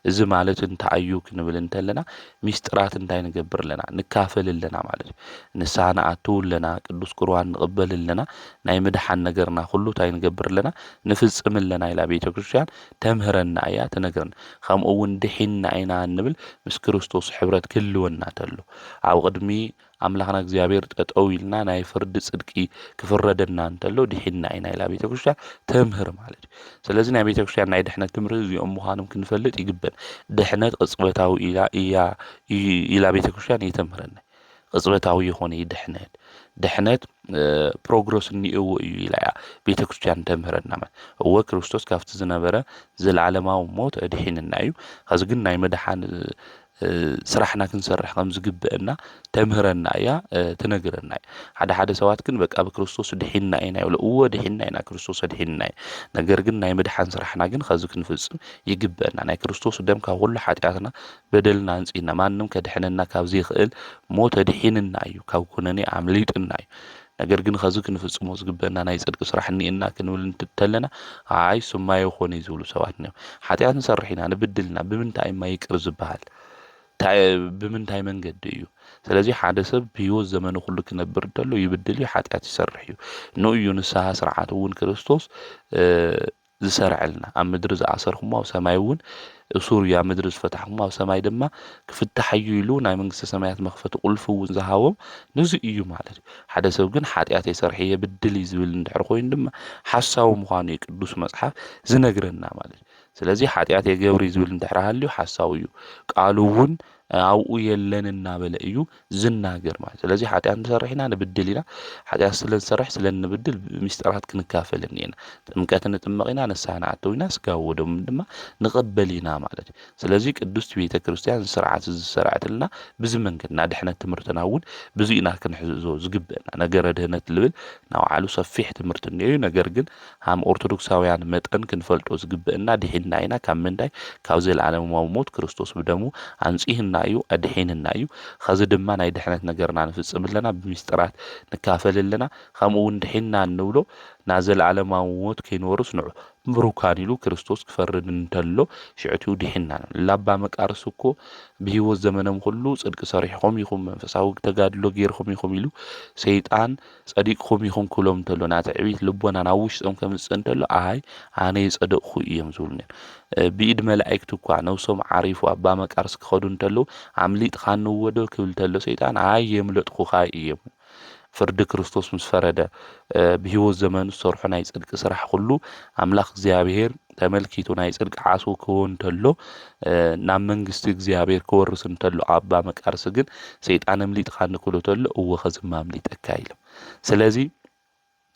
እዚ ማለት እንታይ እዩ ክንብል እንተለና፣ ሚስጥራት እንታይ ንገብር ኣለና? ንካፈል ኣለና ማለት እዩ። ንስሓ ንኣትው ኣለና፣ ቅዱስ ቁርባን ንቕበል ኣለና፣ ናይ ምድሓን ነገርና ኩሉ እንታይ ንገብር ኣለና? ንፍጽም ኣለና ኢላ ቤተ ክርስቲያን ተምህረና እያ፣ ትነግረና። ከምኡ እውን ድሒንና ኢና እንብል ምስ ክርስቶስ ሕብረት ክህልወና ተሎ። ኣብ ቅድሚ ኣምላኽና እግዚኣብሔር ጠጠው ኢልና ናይ ፍርዲ ጽድቂ ክፍረደና እንተሎ ድሒንና ኢና ኢላ ቤተ ክርስቲያን ተምህር ማለት እዩ። ስለዚ ናይ ቤተ ክርስቲያን ናይ ድሕነት ትምህርቲ እዚኦም ምዃኖም ክንፈልጥ ይግበን። ድሕነት ቅጽበታዊ ኢላ እያ፣ ኢ-፣ ኢላ ቤተ ክርስቲያን እየተምህረና። ቅጽበታዊ የኾነ እዩ ድሕነት። ድሕነት፣ እ፣ ፕሮግረስ እኒኤዎ እዩ ኢላ እያ ቤተ ክርስቲያን ተምህረና ማለት። እወ ክርስቶስ ካብቲ ዝነበረ ዘለዓለማዊ ሞት ኣድሒንና እዩ። ኸዚ ግን ናይ ምድሓን፣ እ፣ ስራሕና ክንሰርሕ ከም ዝግብአና ተምህረና እያ፣ እ፣ ትነግረና እያ። ሓደ ሓደ ሰባት ግን በቃ ብክርስቶስ ድሒንና ኢና ይብሉ። እወ ድሒንና ኢና፣ ክርስቶስ ኣድሒንና እዩ። ነገር ግን ናይ ምድሓን ስራሕና ግን ኸዚ ክንፍጽም ይግብአና። ናይ ክርስቶስ ደም ካብ ኩሉ ሓጢኣትና በደልና ኣንጺህና፣ ማንም ከድሕነና ካብ ዘይኽእል ሞት ኣድሒንና እዩ፣ ካብ ኩነኔ ኣምሊጥና እዩ። ነገር ግን ኸዚ ክንፍጽሞ ዝግበአና ናይ ጽድቂ ስራሕ እኒኤና ክንብል እንተለና፣ ኣይ፣ ስማ ይኾን እዩ ዝብሉ ሰባት እኒኦም። ሓጢኣት ንሰርሕ ኢና፣ ንብድል ኢና፣ ብምንታይ እማ ይቅር ዝበሃል? እንታይ፣ ብምንታይ መንገዲ እዩ? ስለዚ ሓደ ሰብ ብህይወት ዘመኑ ኩሉ ክነብር እንተሎ ይብድል እዩ፣ ሓጢኣት ይሰርሕ እዩ። ንኡ እዩ ንስሓ ስርዓት እውን ክርስቶስ፣ እ፣ ዝሰርዐልና። ኣብ ምድሪ ዝኣሰርኩሞ ኣብ ሰማይ እውን እሱር እዩ፣ ኣብ ምድሪ ዝፈታሕኩሞ ኣብ ሰማይ ድማ ክፍታሕ እዩ ኢሉ ናይ መንግስተ ሰማያት መኽፈቲ ቁልፊ እውን ዝሃቦም ነዚ እዩ ማለት እዩ። ሓደ ሰብ ግን ሓጢኣተይ ሰርሐ የብድል እዩ ዝብል እንድሕር ኮይኑ ድማ ሓሳዊ ምዃኑ እዩ ቅዱስ መጽሓፍ ዝነግረና ማለት እዩ። ስለዚ ሓጢኣት የገብር እዩ ዝብል እንድሕር ሃልዩ ሓሳዊ እዩ። ቃሉ እውን ኣብኡ የለን እናበለ እዩ ዝናገር ማለት። ስለዚ ሓጢኣት ንሰርሕ ኢና፣ ንብድል ኢና። ሓጢኣት ስለ ንሰርሕ፣ ስለ እንብድል ምስጢራት ክንካፈል እኒኤና። ጥምቀት ንጥመቕ ኢና፣ ንስሓ ንኣተው ኢና፣ ስጋ ወደሙ ድማ ንቕበል ኢና ማለት እዩ። ስለዚ ቅድስቲ ቤተ ክርስቲያን ስርዓት ዝሰርዐትልና ብዚ መንገድና ድሕነት ትምህርትና እውን ብዙ ኢና ክንሕዞ ዝግብአና። ነገረ ድህነት ልብል ናባዕሉ ሰፊሕ ትምህርቲ እኒኦ እዩ። ነገር ግን ሃም ኦርቶዶክሳውያን መጠን ክንፈልጦ ዝግብአና ድሒንና ኢና። ካብ ምንታይ? ካብ ዘለዓለማዊ ሞት ክርስቶስ ብደሙ ኣንጺህና እዩ፣ ኣድሒንና እዩ። ኸዚ ድማ ናይ ድሕነት ነገርና ንፍጽም ኣለና፣ ብምስጢራት ንካፈል ኣለና። ከምኡ እውን ድሒንና እንብሎ ናብ ዘለዓለማዊ ሞት ከይንወርስ ንዑ ብሩካን ኢሉ ክርስቶስ ክፈርድ እንተሎ ሽዕቲኡ ድሒንና። ላባ መቃርስ እኮ ብህይወት ዘመኖም ኩሉ ጽድቂ ሰሪሕኹም ኢኹም፣ መንፈሳዊ ተጋድሎ ጌርኹም ኢኹም ኢሉ ሰይጣን ጸዲቅኹም ኢኹም ክብሎም እንተሎ፣ ናቲ ዕብይት ልቦና ናብ ውሽጦም ከምጽእ እንተሎ፣ ኣይ ኣነ የጸደቅኹ እዮም ዝብሉ ነይሩ። እ፣ ብኢድ መላእክቲ እኳ ነብሶም ዓሪፉ ኣባ መቃርስ ክኸዱ እንተለዉ፣ ኣምሊጥኻኒ እወ ዶ ክብል እንተሎ ሰይጣን፣ ኣይ የምለጥኹኻ እዮም። ፍርዲ ክርስቶስ ምስ ፈረደ፣ እ፣ ብህይወት ዘመኑ ዝሰርሖ ናይ ጽድቂ ስራሕ ኩሉ ኣምላኽ እግዚኣብሔር ተመልኪቱ ናይ ጽድቂ ዓስቡ ክህቦ እንተሎ፣ እ፣ ናብ መንግስቲ እግዚኣብሔር ክወርስ እንተሎ ኣባ መቃርስ ግን ሰይጣን ኣምሊጥኻኒ ክብሎ ተሎ፣ እወ ኸዚ እማ ኣምሊጠካ ኢሎም። ስለዚ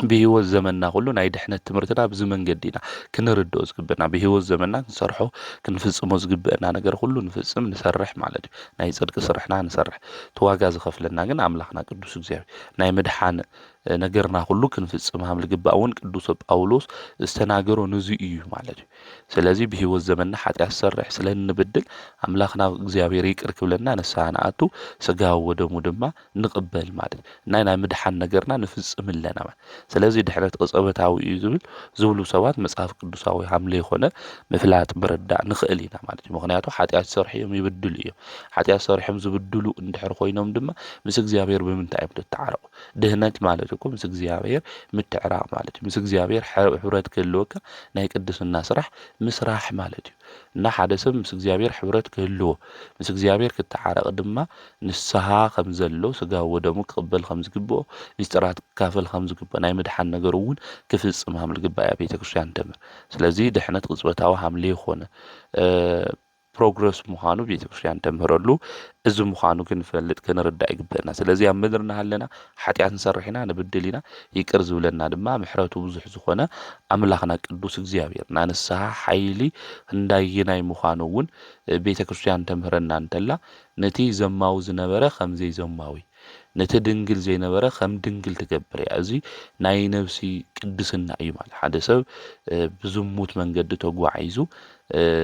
ብህይወት ዘመንና ኩሉ ናይ ድሕነት ትምህርትና ብዚ መንገዲ ኢና ክንርድኦ ዝግብእና። ብህይወት ዘመንና ክንሰርሖ ክንፍጽሞ ዝግብአና ነገር ኩሉ ንፍጽም፣ ንሰርሕ ማለት እዩ። ናይ ጽድቂ ስርሕና ንሰርሕ። እቲ ዋጋ ዝኸፍለና ግን ኣምላኽና ቅዱስ እግዚኣብሔር። ናይ ምድሓን፣ እ፣ ነገርና ኩሉ ክንፍጽም ሃም ልግባእ እውን ቅዱስ ጳውሎስ ዝተናገሮ ነዚ እዩ ማለት እዩ። ስለዚ ብህይወት ዘመንና ሓጢኣት ዝሰርሕ ስለ እንብድል ኣምላኽና እግዚኣብሔር ይቅር ክብለና ንስሓ ንኣቱ፣ ስጋ ወደሙ ድማ ንቕበል ማለት እዩ። ናይ፣ ናይ ምድሓን ነገርና ንፍጽም ኣለና ማለት። ስለዚ ድሕነት ቅጽበታዊ እዩ ዝብል፣ ዝብሉ ሰባት መጽሓፍ ቅዱሳዊ ሃም ለይኮነ ምፍላጥ ምርዳእ ንኽእል ኢና ማለት እዩ። ምኽንያቱ ሓጢኣት ዝሰርሑ እዮም ይብድሉ እዮም። ሓጢኣት ሰሪሖም ዝብድሉ እንድሕር ኮይኖም ድማ ምስ እግዚኣብሔር ብምንታይ እዮም ዝተዓረቑ? ድህነት ማለት እኮ ምስ እግዚኣብሔር ምትዕራቕ ማለት እዩ። ምስ እግዚኣብሔር ሕ-፣ ሕብረት ክህልወካ ናይ ቅድስና ስራሕ ምስራሕ ማለት እዩ። እና ሓደ ሰብ ምስ እግዚኣብሔር ሕብረት ክህልዎ፣ ምስ እግዚኣብሔር ክተዓረቕ ድማ ንስሓ ከም ዘሎ፣ ስጋ ወደሙ ክቕበል ከም ዝግብኦ፣ ምስጢራት ክካፈል ከም ዝግብኦ፣ ናይ ምድሓን ነገር እውን ክፍጽም ሃም ልግባእ እያ ቤተ ክርስቲያን ተምህር። ስለዚ ድሕነት ቅጽበታዊ ሃም ለይኮነ፣ እ፣ ፕሮግረስ ምዃኑ ቤተክርስትያን ተምህረሉ። እዚ ምዃኑ ክንፈልጥ ክንርዳእ ይግበአና። ስለዚ ኣብ ምድሪ እናሃለና ሓጢኣት ንሰርሕ ኢና፣ ንብድል ኢና፣ ይቅር ዝብለና ድማ ምሕረቱ ብዙሕ ዝኾነ ኣምላኽና ቅዱስ እግዚኣብሔር፣ ናይ ንስሓ ሓይሊ እንዳየናይ ምዃኑ እውን ቤተክርስትያን ተምህረና እንተላ፣ ነቲ ዘማዊ ዝነበረ ከም ዘይዘማዊ፣ ነቲ ድንግል ዘይነበረ ከም ድንግል ትገብር እያ። እዚ ናይ ነብሲ ቅድስና እዩ። ማለት ሓደ ሰብ ብዝሙት መንገዲ ተጓዒዙ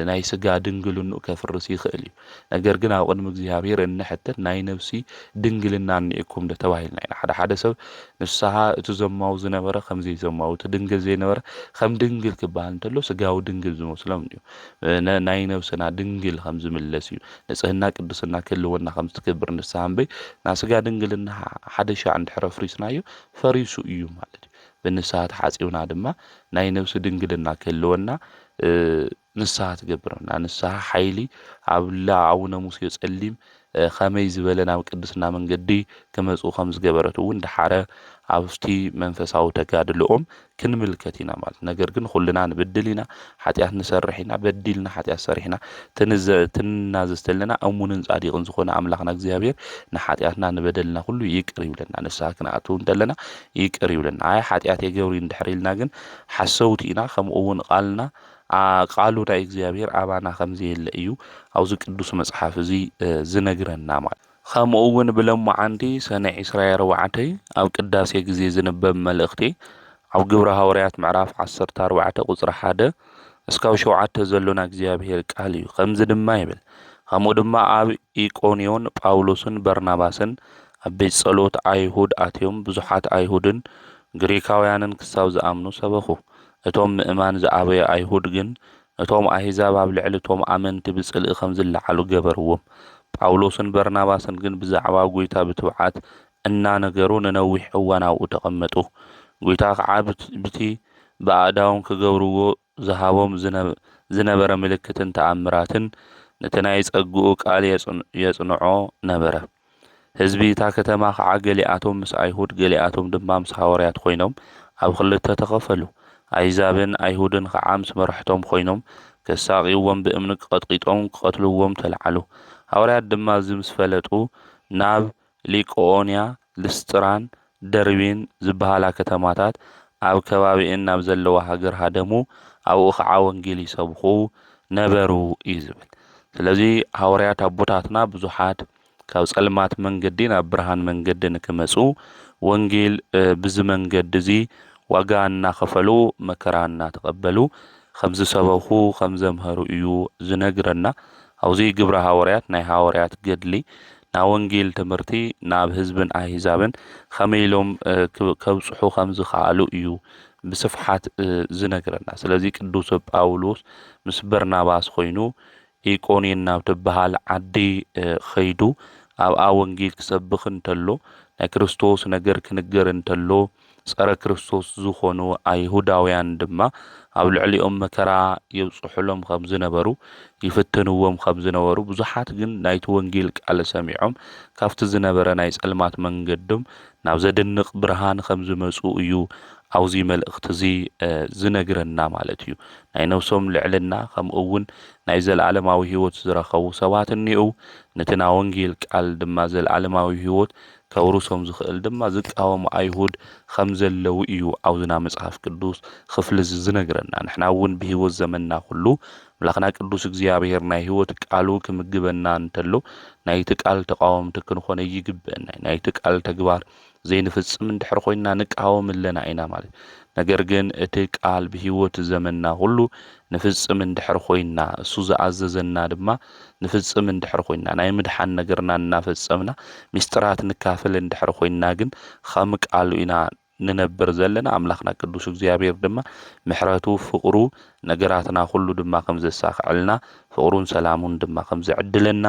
ናይ ስጋ ድንግልንኡ ከፍርስ ይኽእል እዩ። ነገር ግን ኣብ ቅድሚ እግዚኣብሔር እንሕተት ናይ ነብሲ ድንግልና እኒኤኩም ዶ ተባሂልና ኢና። ሓደ ሓደ ሰብ ንስሓ እቲ ዘማዊ ዝነበረ ከም ዘይዘማዊ፣ እቲ ድንግል ዘይነበረ ከም ድንግል ክበሃል እንተሎ ስጋዊ ድንግል ዝመስሎም እዩ። ናይ ነብስና ድንግል ከም ዝምለስ እዩ። ንጽህና ቅድስና ክህልወና ከም ዝትገብር ንስሓ እምበይ፣ ናይ ስጋ ድንግልና ሓደ ሻዕ እንድሕር ኣፍሪስናዮ ፈሪሱ እዩ ማለት እዩ። ብንስሓ ተሓጺብና ድማ ናይ ነብሲ ድንግልና ክህልወና ንስሓ ትገብረና። ንስሓ ሓይሊ ኣብ ላ ኣቡነ ሙሴ ጸሊም ከመይ ዝበለ ናብ ቅድስና መንገዲ ክመጹ ከም ዝገበረት እውን ድሓረ ኣብቲ መንፈሳዊ ተጋድልኦም ክንምልከት ኢና ማለት። ነገር ግን ኩልና ንብድል ኢና፣ ሓጢኣት ንሰርሕ ኢና፣ በዲልና ሓጢኣት ሰሪሕና ትንዘ-፣ ትናዘዝ ተለና እሙንን ጻዲቕን ዝኾነ ኣምላኽና እግዚኣብሔር ንሓጢኣትና ንበደልና ኩሉ ይቅር ይብለና። ንስሓ ክንኣትው እንተለና ይቅር ይብለና። ኣይ ሓጢኣት የገብር እንድሕር ኢልና ግን ሓሰውቲ ኢና፣ ከምኡ እውን ቃልና ቃሉ ናይ እግዚኣብሔር ኣባና ከም ዘየለ እዩ ኣብዚ ቅዱስ መጽሓፍ እዚ ዝነግረና ማለት። ከምኡ እውን ብለማዓንቲ ሰነ ዕስራ ኣርባዕተ ኣብ ቅዳሴ ግዜ ዝንበብ መልእኽቲ ኣብ ግብረ ሃዋርያት ምዕራፍ ዓሰርተ ኣርባዕተ ቁጽሪ ሓደ እስካብ ሸውዓተ ዘሎና እግዚኣብሔር ቃል እዩ። ከምዚ ድማ ይብል፣ ከምኡ ድማ ኣብ ኢቆንዮን ጳውሎስን በርናባስን ኣብ ቤት ጸሎት ኣይሁድ ኣትዮም ብዙሓት ኣይሁድን ግሪካውያንን ክሳብ ዝኣምኑ ሰበኹ። እቶም ምእማን ዝኣበዩ ኣይሁድ ግን እቶም ኣህዛብ ኣብ ልዕሊ እቶም ኣመንቲ ብጽልኢ ከም ዝለዓሉ ገበርዎም። ጳውሎስን በርናባስን ግን ብዛዕባ ጐይታ ብትብዓት እናነገሩ ንነዊሕ እዋን ኣብኡ ተቐመጡ። ጐይታ ኸዓ ብቲ ብኣእዳዎም ክገብርዎ ዝሃቦም ዝነበረ ምልክትን ተኣምራትን ነቲ ናይ ጸግኡ ቃል የጽንዖ ነበረ። ህዝቢ እታ ከተማ ኸዓ ገሊኣቶም ምስ ኣይሁድ ገሊኣቶም ድማ ምስ ሃዋርያት ኾይኖም ኣብ ኽልተ ተኸፈሉ። ኣህዛብን ኣይሁድን ኸዓ ምስ መራሕቶም ኾይኖም ከሳቕይዎም ብእምኒ ቀጥቂጦም ክቐትልዎም ተልዓሉ። ሃዋርያት ድማ እዚ ምስ ፈለጡ ናብ ሊቆኦንያ፣ ልስጥራን ደርቢን ዝበሃላ ከተማታት ኣብ ከባቢእን ናብ ዘለዋ ሃገር ሃደሙ፣ ኣብኡ ኸዓ ወንጌል ይሰብኹ ነበሩ እዩ ዝብል። ስለዚ ሃዋርያት ኣቦታትና ብዙሓት ካብ ጸልማት መንገዲ ናብ ብርሃን መንገዲ ንክመጹ ወንጌል ብዚ መንገዲ እዚ ዋጋ እናኸፈሉ መከራ እናተቐበሉ ከም ዝሰበኹ ከም ዘምህሩ እዩ ዝነግረና። ኣብዚ ግብረ ሃዋርያት ናይ ሃዋርያት ገድሊ ናብ ወንጌል ትምህርቲ ናብ ህዝብን ኣህዛብን ከመይ ኢሎም ከብጽሑ ከም ዝኸኣሉ እዩ ብስፍሓት ዝነግረና። ስለዚ ቅዱስ ጳውሎስ ምስ በርናባስ ኮይኑ ኢቆንዮን ናብ ትበሃል ዓዲ ኸይዱ ኣብኣ ወንጌል ክሰብኽ እንተሎ ናይ ክርስቶስ ነገር ክንገር እንተሎ ጸረ ክርስቶስ ዝኾኑ ኣይሁዳውያን ድማ ኣብ ልዕሊኦም መከራ የብጽሑሎም ከም ዝነበሩ ይፍትንዎም ከም ዝነበሩ ብዙሓት ግን ናይቲ ወንጌል ቃል ሰሚዖም ካብቲ ዝነበረ ናይ ጸልማት መንገዶም ናብ ዘድንቕ ብርሃን ከም ዝመጹ እዩ ኣብዚ መልእኽቲ እዚ ዝነግረና ማለት እዩ። ናይ ነብሶም ልዕልና ከምኡ እውን ናይ ዘለኣለማዊ ህይወት ዝረኸቡ ሰባት እኒኡ ነቲ ናይ ወንጌል ቃል ድማ ዘለኣለማዊ ህይወት ከውርሶም ዝኽእል ድማ ዝቃወሙ ኣይሁድ ከም ዘለዉ እዩ ኣብዝና መጽሓፍ ቅዱስ ክፍሊ እዚ ዝነግረና። ንሕና እውን ብህይወት ዘመንና ኩሉ ኣምላኽና ቅዱስ እግዚኣብሔር ናይ ህይወት ቃሉ ክምግበና እንተሎ ናይቲ ቃል ተቃወምቲ ክንኾነ ይግብአና። ናይቲ ቃል ተግባር ዘይንፍጽም እንድሕር ኮይንና ንቃወም ኣለና ኢና ማለት። ነገር ግን እቲ ቃል ብህይወት ዘመንና ኩሉ ንፍጽም እንድሕር ኮይንና፣ እሱ ዝኣዘዘና ድማ ንፍጽም እንድሕር ኮይንና፣ ናይ ምድሓን ነገርና እናፈጸምና፣ ምስጢራት ንካፈል እንድሕር ኮይንና ግን ከም ቃሉ ኢና ንነብር ዘለና። ኣምላኽና ቅዱስ እግዚኣብሔር ድማ ምሕረቱ፣ ፍቕሩ፣ ነገራትና ኩሉ ድማ ከም ዘሳኽዐልና፣ ፍቕሩን ሰላሙን ድማ ከም ዝዕድለና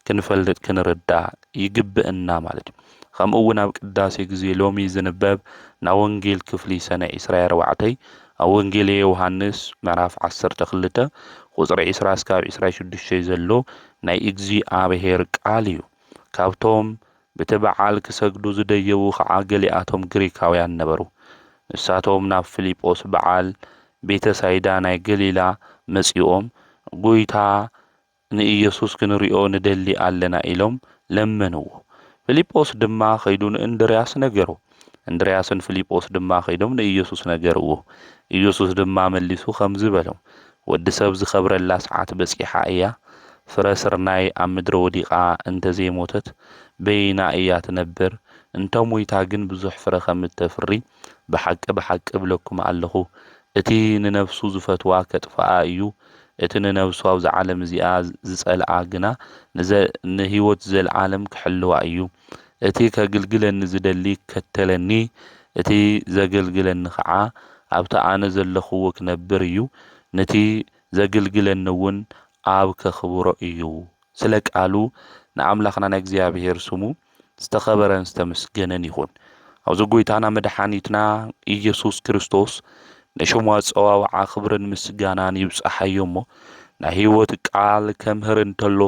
ክንፈልጥ ክንርዳእ ይግብእና ማለት እዩ። ከምኡ እውን ኣብ ቅዳሴ ግዜ ሎሚ ዝንበብ ናይ ወንጌል ክፍሊ ሰነ ዕስራ ኣርባዕተ ኣብ ወንጌል ዮሃንስ ምዕራፍ ዓሰርተ ክልተ ቁጽሪ ዕስራ እስካብ ዕስራ ሽዱሽተ ዘሎ ናይ እግዚኣብሔር ቃል እዩ። ካብቶም ብቲ በዓል ክሰግዱ ዝደየቡ ኸዓ ገሊኣቶም ግሪካውያን ነበሩ። ንሳቶም ናብ ፊልጶስ በዓል ቤተሳይዳ ናይ ገሊላ መጺኦም፣ ጐይታ ንኢየሱስ ክንሪኦ ንደሊ ኣለና ኢሎም ለመንዎ። ፊልጶስ ድማ ከይዱ ንእንድርያስ ነገሮ። እንድርያስን ፊልጶስ ድማ ከይዶም ንኢየሱስ ነገርዎ። ኢየሱስ ድማ መሊሱ ከምዚ በሎም፣ ወዲ ሰብ ዝኸብረላ ሰዓት በጺሓ እያ። ፍረ ስርናይ ኣብ ምድሪ ወዲቓ እንተዘይሞተት በይና እያ ትነብር። እንተ ሞይታ ግን ብዙሕ ፍረ ከም እተፍሪ ብሓቂ ብሓቂ እብለኩም ኣለኹ። እቲ ንነፍሱ ዝፈትዋ ከጥፍኣ እዩ። እቲ ንነፍሱ ኣብዛ ዓለም እዚኣ ዝጸልኣ ግና ንዘ-፣ ንህይወት ዘለዓለም ክሕልዋ እዩ። እቲ ከግልግለኒ ዝደሊ ይከተለኒ፣ እቲ ዘገልግለኒ ኸዓ ኣብቲ ኣነ ዘለኽዎ ክነብር እዩ። ነቲ ዘግልግለኒ እውን ኣብ ከኽብሮ እዩ። ስለ ቃሉ ንኣምላኽና ናይ እግዚኣብሔር ስሙ ዝተኸበረን ዝተመስገነን ይኹን። ኣብዚ ጎይታና መድሓኒትና ኢየሱስ ክርስቶስ ንሽሙ ኣጸዋውዓ ክብርን ምስጋናን ይብጽሓዮ እሞ፣ ናይ ህይወት ቃል ከምህር እንተሎ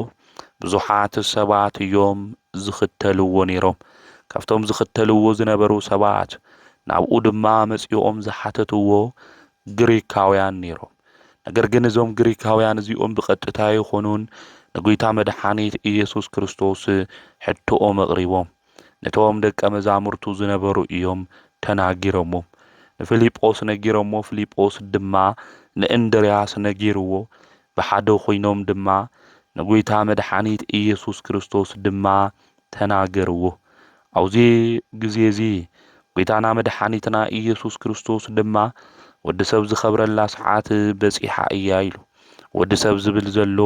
ብዙሓት ሰባት እዮም ዝኽተልዎ ነይሮም። ካብቶም ዝኽተልዎ ዝነበሩ ሰባት ናብኡ ድማ መጺኦም ዝሓተትዎ ግሪካውያን ነይሮም። ነገር ግን እዞም ግሪካውያን እዚኦም ብቐጥታ ኣይኾኑን ንጎይታ መድሓኒት ኢየሱስ ክርስቶስ ሕቶኦም ኣቕሪቦም። ነቶም ደቀ መዛሙርቱ ዝነበሩ እዮም ተናጊሮሞም። ንፊልጶስ ነጊሮሞ፣ ፊልጶስ ድማ ንእንድርያስ ነጊርዎ። ብሓደ ኮይኖም ድማ ንጎይታ መድሓኒት ኢየሱስ ክርስቶስ ድማ ተናገርዎ። ኣብዚ ግዜ እዚ ጎይታና መድሓኒትና ኢየሱስ ክርስቶስ ድማ ወዲ ሰብ ዝኸብረላ ሰዓት በጺሓ እያ ኢሉ። ወዲ ሰብ ዝብል ዘሎ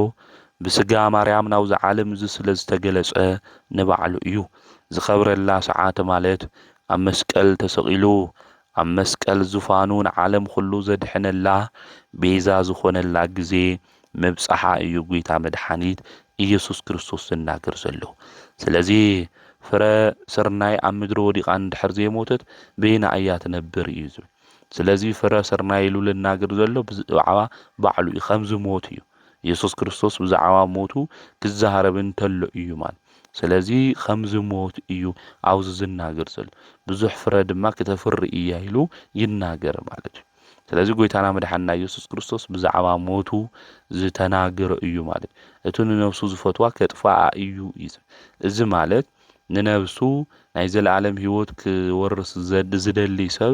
ብስጋ ማርያም ናብዚ ዓለም እዚ ስለ ዝተገለጸ ንባዕሉ እዩ። ዝኸብረላ ሰዓት ማለት ኣብ መስቀል ተሰቒሉ ኣብ መስቀል ዙፋኑ ንዓለም ኩሉ ዘድሕነላ ቤዛ ዝኾነላ ግዜ ምብጻሓ እዩ ጎይታ መድሓኒት ኢየሱስ ክርስቶስ ዝናገር ዘሎ። ስለዚ ፍረ ስርናይ ኣብ ምድሪ ወዲቓ እንድሕር ዘይሞተት በይና እያ ትነብር እዩ ዝብል። ስለዚ ፍረ ስርናይ ኢሉ ልናገር ዘሎ ብዛዕባ ባዕሉ እዩ፣ ከም ዝሞት እዩ። ኢየሱስ ክርስቶስ ብዛዕባ ሞቱ ክዛረብ እንተሎ እዩ ማለት። ስለዚ ከም ዝሞት እዩ ኣብዚ ዝናገር ዘሎ። ብዙሕ ፍረ ድማ ክተፍሪ እያ ኢሉ ይናገር ማለት እዩ። ስለዚ ጎይታና መድሓንና ኢየሱስ ክርስቶስ ብዛዕባ ሞቱ ዝተናገረ እዩ ማለት እዩ። እቲ ንነብሱ ዝፈትዋ ከጥፍኣ እዩ እዩ ዝብል። እዚ ማለት ንነብሱ ናይ ዘለኣለም ህይወት ክወርስ ዘድ-፣ ዝደሊ ሰብ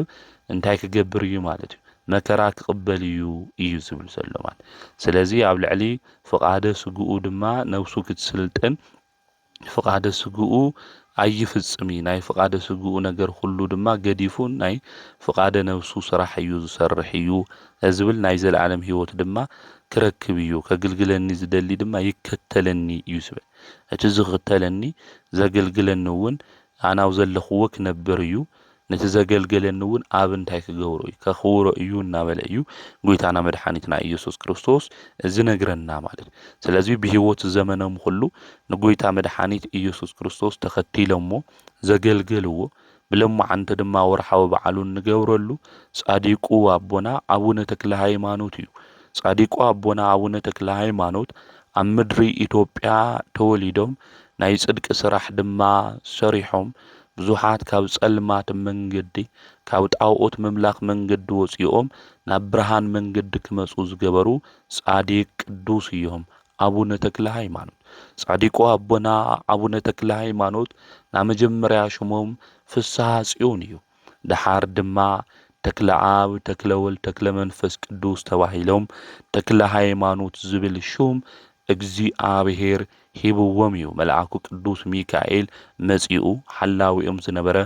እንታይ ክገብር እዩ ማለት እዩ? መከራ ክቕበል እዩ እዩ ዝብል ዘሎ ማለት። ስለዚ ኣብ ልዕሊ ፍቓደ ስግኡ ድማ ነብሱ ክትስልጥን ፍቓደ ስግኡ ኣይፍጽም እዩ። ናይ ፍቓደ ስግኡ ነገር ኩሉ ድማ ገዲፉ ናይ ፍቓደ ነብሱ ስራሕ እዩ ዝሰርሕ እዩ ዝብል ናይ ዘለኣለም ህይወት ድማ ክረክብ እዩ። ከግልግለኒ ዝደሊ ድማ ይከተለኒ እዩ ዝብል። እቲ ዝኽተለኒ ዘገልግለኒ እውን ኣናው ዘለኽዎ ክነብር እዩ። ነቲ ዘገልገለኒ እውን ኣብ እንታይ ክገብሮ እዩ? ከኽብሮ እዩ እናበለ እዩ ጎይታና መድሓኒትና ኢየሱስ ክርስቶስ ዝነግረና ማለት እዩ። ስለዚ ብህይወት ዘመኖም ኩሉ ንጎይታ መድሓኒት ኢየሱስ ክርስቶስ ተኸቲሎሞ ዘገልገልዎ፣ ብለማዓንቲ ድማ ወርሓዊ በዓሉ እንገብረሉ ጻዲቁ ኣቦና ኣቡነ ተክለ ሃይማኖት እዩ። ጻዲቁ ኣቦና ኣቡነ ተክለ ሃይማኖት ኣብ ምድሪ ኢትዮጵያ ተወሊዶም ናይ ጽድቂ ስራሕ ድማ ሰሪሖም ብዙሓት ካብ ጸልማት መንገዲ ካብ ጣኦት ምምላኽ መንገዲ ወጺኦም ናብ ብርሃን መንገዲ ክመጹ ዝገበሩ ጻዲቅ ቅዱስ እዮም ኣቡነ ተክለ ሃይማኖት። ጻዲቁ ኣቦና ኣቡነ ተክለ ሃይማኖት ናይ መጀመርያ ሽሞም ፍስሃ ጽዮን እዩ። ደሓር ድማ ተክለ ኣብ፣ ተክለ ወልድ፣ ተክለ መንፈስ ቅዱስ ተባሂሎም ተክለ ሃይማኖት ዝብል ሹም እግዚኣብሔር ሂብዎም እዩ። መልኣኩ ቅዱስ ሚካኤል መጺኡ ሓላዊኦም ዝነበረ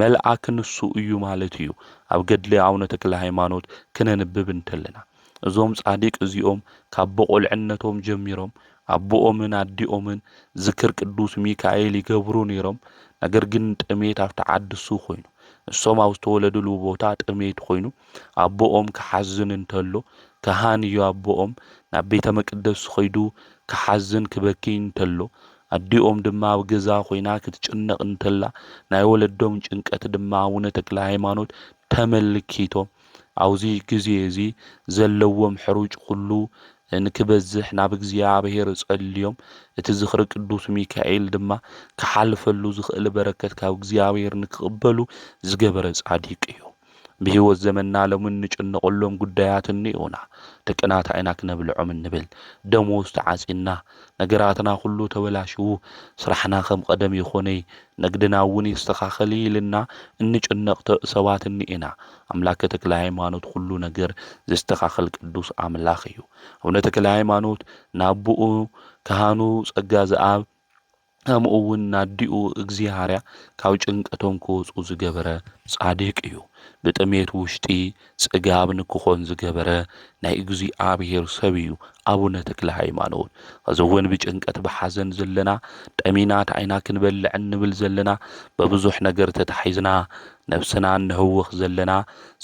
መልኣክ ንሱ እዩ ማለት እዩ። ኣብ ገድሊ ኣቡነ ተክለ ሃይማኖት ክነንብብ እንተለና እዞም ጻዲቅ እዚኦም ካብ በቆልዕነቶም ጀሚሮም ኣቦኦምን ኣዲኦምን ዝክር ቅዱስ ሚካኤል ይገብሩ ነይሮም። ነገር ግን ጥሜት ኣብቲ ዓዲ እሱ ኮይኑ እሶም ኣብ ዝተወለድሉ ቦታ ጥሜት ኮይኑ ኣቦኦም ክሓዝን እንተሎ ካህን እዩ ኣቦኦም ናብ ቤተ መቅደስ ኸይዱ ክሓዝን ክበኪ እንተሎ ኣዲኦም ድማ ኣብ ገዛ ኮይና ክትጭነቕ እንተላ ናይ ወለዶም ጭንቀት ድማ ኣቡነ ተክለ ሃይማኖት ተመልኪቶም ኣብዚ ግዜ እዚ ዘለዎም ሕሩጭ ኩሉ ንክበዝሕ ናብ እግዚኣብሔር ጸልዮም እቲ ዝኽሪ ቅዱስ ሚካኤል ድማ ክሓልፈሉ ዝኽእል በረከት ካብ እግዚኣብሔር ንክቕበሉ ዝገበረ ጻዲቅ እዩ። ብህይወት ዘመንና ሎም እንጭነቐሎም ጉዳያት እኒኡና። ደቅና እንታይ ኢና ክነብልዖም እንብል? ደሞዝ ተዓጺና፣ ነገራትና ኩሉ ተበላሽዉ፣ ስራሕና ከም ቀደም ይኾነይ፣ ንግድና እውን ይስተኻኸል ኢልና እንጭነቕ ተ-፣ ሰባት እኒኤና። ኣምላከ ተክለ ሃይማኖት ኩሉ ነገር ዘስተኻኸል ቅዱስ ኣምላኽ እዩ። ኣቡነ ተክለ ሃይማኖት ናቦኡ ካህኑ ጸጋ ዘኣብ ከምኡ እውን ናዲኡ እግዚኣብሔር ካብ ጭንቀቶም ክወፁ ዝገበረ ጻድቅ እዩ። ብጥሜት ውሽጢ ጽጋብ ንክኾን ዝገበረ ናይ እግዚኣብሔር ሰብ እዩ ኣቡነ ተክለ ሃይማኖት። ኸዚ እውን ብጭንቀት ብሓዘን ዘለና፣ ጠሚና እንታይ ኢና ክንበልዕ እንብል ዘለና፣ በብዙሕ ነገር ተታሒዝና ነብስና እንህውኽ ዘለና፣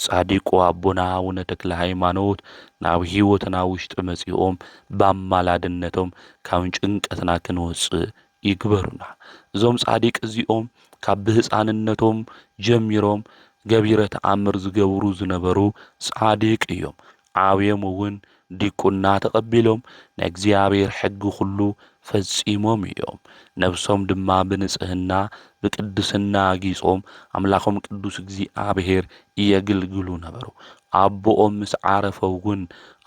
ጻድቁ ኣቦና ኣቡነ ተክለ ሃይማኖት ናብ ህይወትና ውሽጢ መጺኦም፣ ባማላድነቶም ካብ ጭንቀትና ክንወጽእ ይግበሩና። እዞም ጻድቅ እዚኦም ካብ ብህፃንነቶም ጀሚሮም ገቢረ ተኣምር ዝገብሩ ዝነበሩ ጻድቅ እዮም። ዓብዮም እውን ዲቁና ተቐቢሎም ናይ እግዚኣብሔር ሕጊ ኩሉ ፈጺሞም እዮም። ነብሶም ድማ ብንጽህና ብቅድስና ኣጊጾም ኣምላኾም ቅዱስ እግዚኣብሔር የግልግሉ ነበሩ። ኣቦኦም ምስ ዓረፈ እውን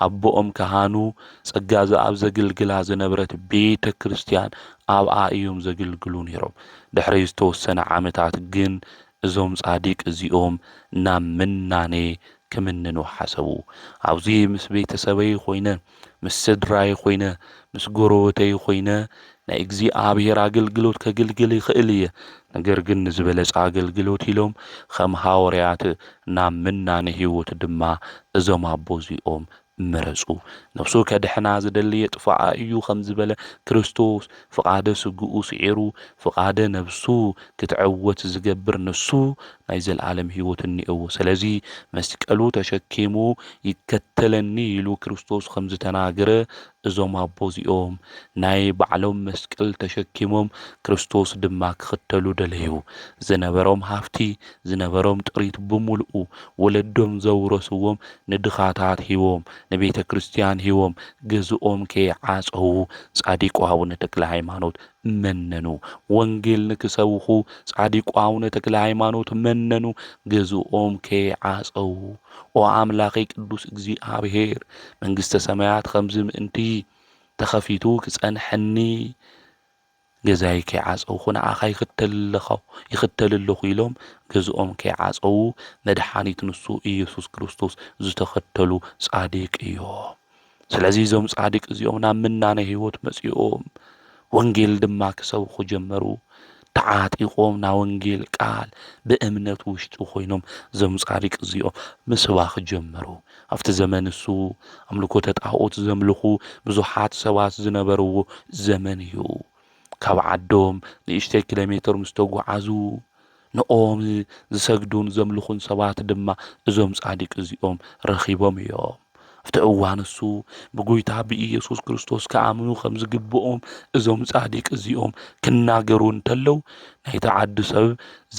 ኣቦኦም ካህኑ ጸጋ ዘኣብ ዘግልግላ ዝነበረት ቤተ ክርስቲያን ኣብኣ እዮም ዘግልግሉ ነይሮም። ድሕሪ ዝተወሰነ ዓመታት ግን እዞም ጻዲቅ እዚኦም ናብ ምናኔ ክምንኑ ሓሰቡ። ኣብዚ ምስ ቤተሰበይ ኮይነ፣ ምስ ስድራይ ኮይነ፣ ምስ ጎረቤተይ ኮይነ ናይ እግዚኣብሔር ኣገልግሎት ከግልግል ይኽእል እየ። ነገር ግን ንዝበለጸ ኣገልግሎት ኢሎም ከም ሃዋርያት ናብ ምናኔ ህይወት ድማ እዞም ኣቦ እዚኦም መረጹ። ነፍሱ ከድሕና ዝደሊ የጥፍኣ እዩ ከም ዝበለ ክርስቶስ ፍቓደ ስግኡ ስዒሩ ፍቓደ ነፍሱ ክትዕወት ዝገብር ንሱ ናይ ዘለኣለም ህይወት እኒአዎ። ስለዚ መስቀሉ ተሸኪሙ ይከተለኒ ኢሉ ክርስቶስ ከም ዝተናገረ እዞም ኣቦ እዚኦም ናይ ባዕሎም መስቀል ተሸኪሞም ክርስቶስ ድማ ክኽተሉ ደለዩ። ዝነበሮም ሃፍቲ፣ ዝነበሮም ጥሪት ብምልኡ ወለዶም ዘውረስዎም ንድኻታት ሂቦም፣ ንቤተ ክርስቲያን ሂቦም፣ ገዝኦም ከይዓጸዉ ጻዲቁ ኣቡነ ተክለ ሃይማኖት መነኑ። ወንጌል ንክሰብኹ ጻዲቁ ኣቡነ ተክለ ሃይማኖት መነኑ፣ ገዝኦም ከይዓጸዉ። ኦ ኣምላኸይ ቅዱስ እግዚኣብሔር፣ መንግስተ ሰማያት ከምዚ ምእንቲ ተኸፊቱ ክጸንሐኒ፣ ገዛይ ከይዓጸውኹ ንኣኻ ይኽተል ኣለኹ፣ ይኽተል ኣለኹ ኢሎም ገዝኦም ከይዓጸዉ መድሓኒት ንሱ ኢየሱስ ክርስቶስ ዝተኸተሉ ጻዲቅ እዮም። ስለዚ እዞም ጻዲቅ እዚኦም ናብ ምናነ ህይወት መጺኦም ወንጌል ድማ ክሰብኹ ጀመሩ። ተዓጢቖም ናብ ወንጌል ቃል ብእምነት ውሽጢ ኮይኖም እዞም ጻዲቅ እዚኦም ምስባኽ ጀመሩ። ኣብቲ ዘመን እሱ ኣምልኮተ ጣኦት ዘምልኹ ብዙሓት ሰባት ዝነበርዎ ዘመን እዩ። ካብ ዓዶም ንእሽተይ ኪሎ ሜትር ምስ ተጓዓዙ ንኦም ዝሰግዱን ዘምልኹን ሰባት ድማ እዞም ጻዲቅ እዚኦም ረኺቦም እዮም። ኣብቲ እዋን እሱ ብጎይታ ብኢየሱስ ክርስቶስ ክኣምኑ ከም ዝግብኦም እዞም ጻዲቅ እዚኦም ክናገሩ እንተለዉ ናይቲ ዓዲ ሰብ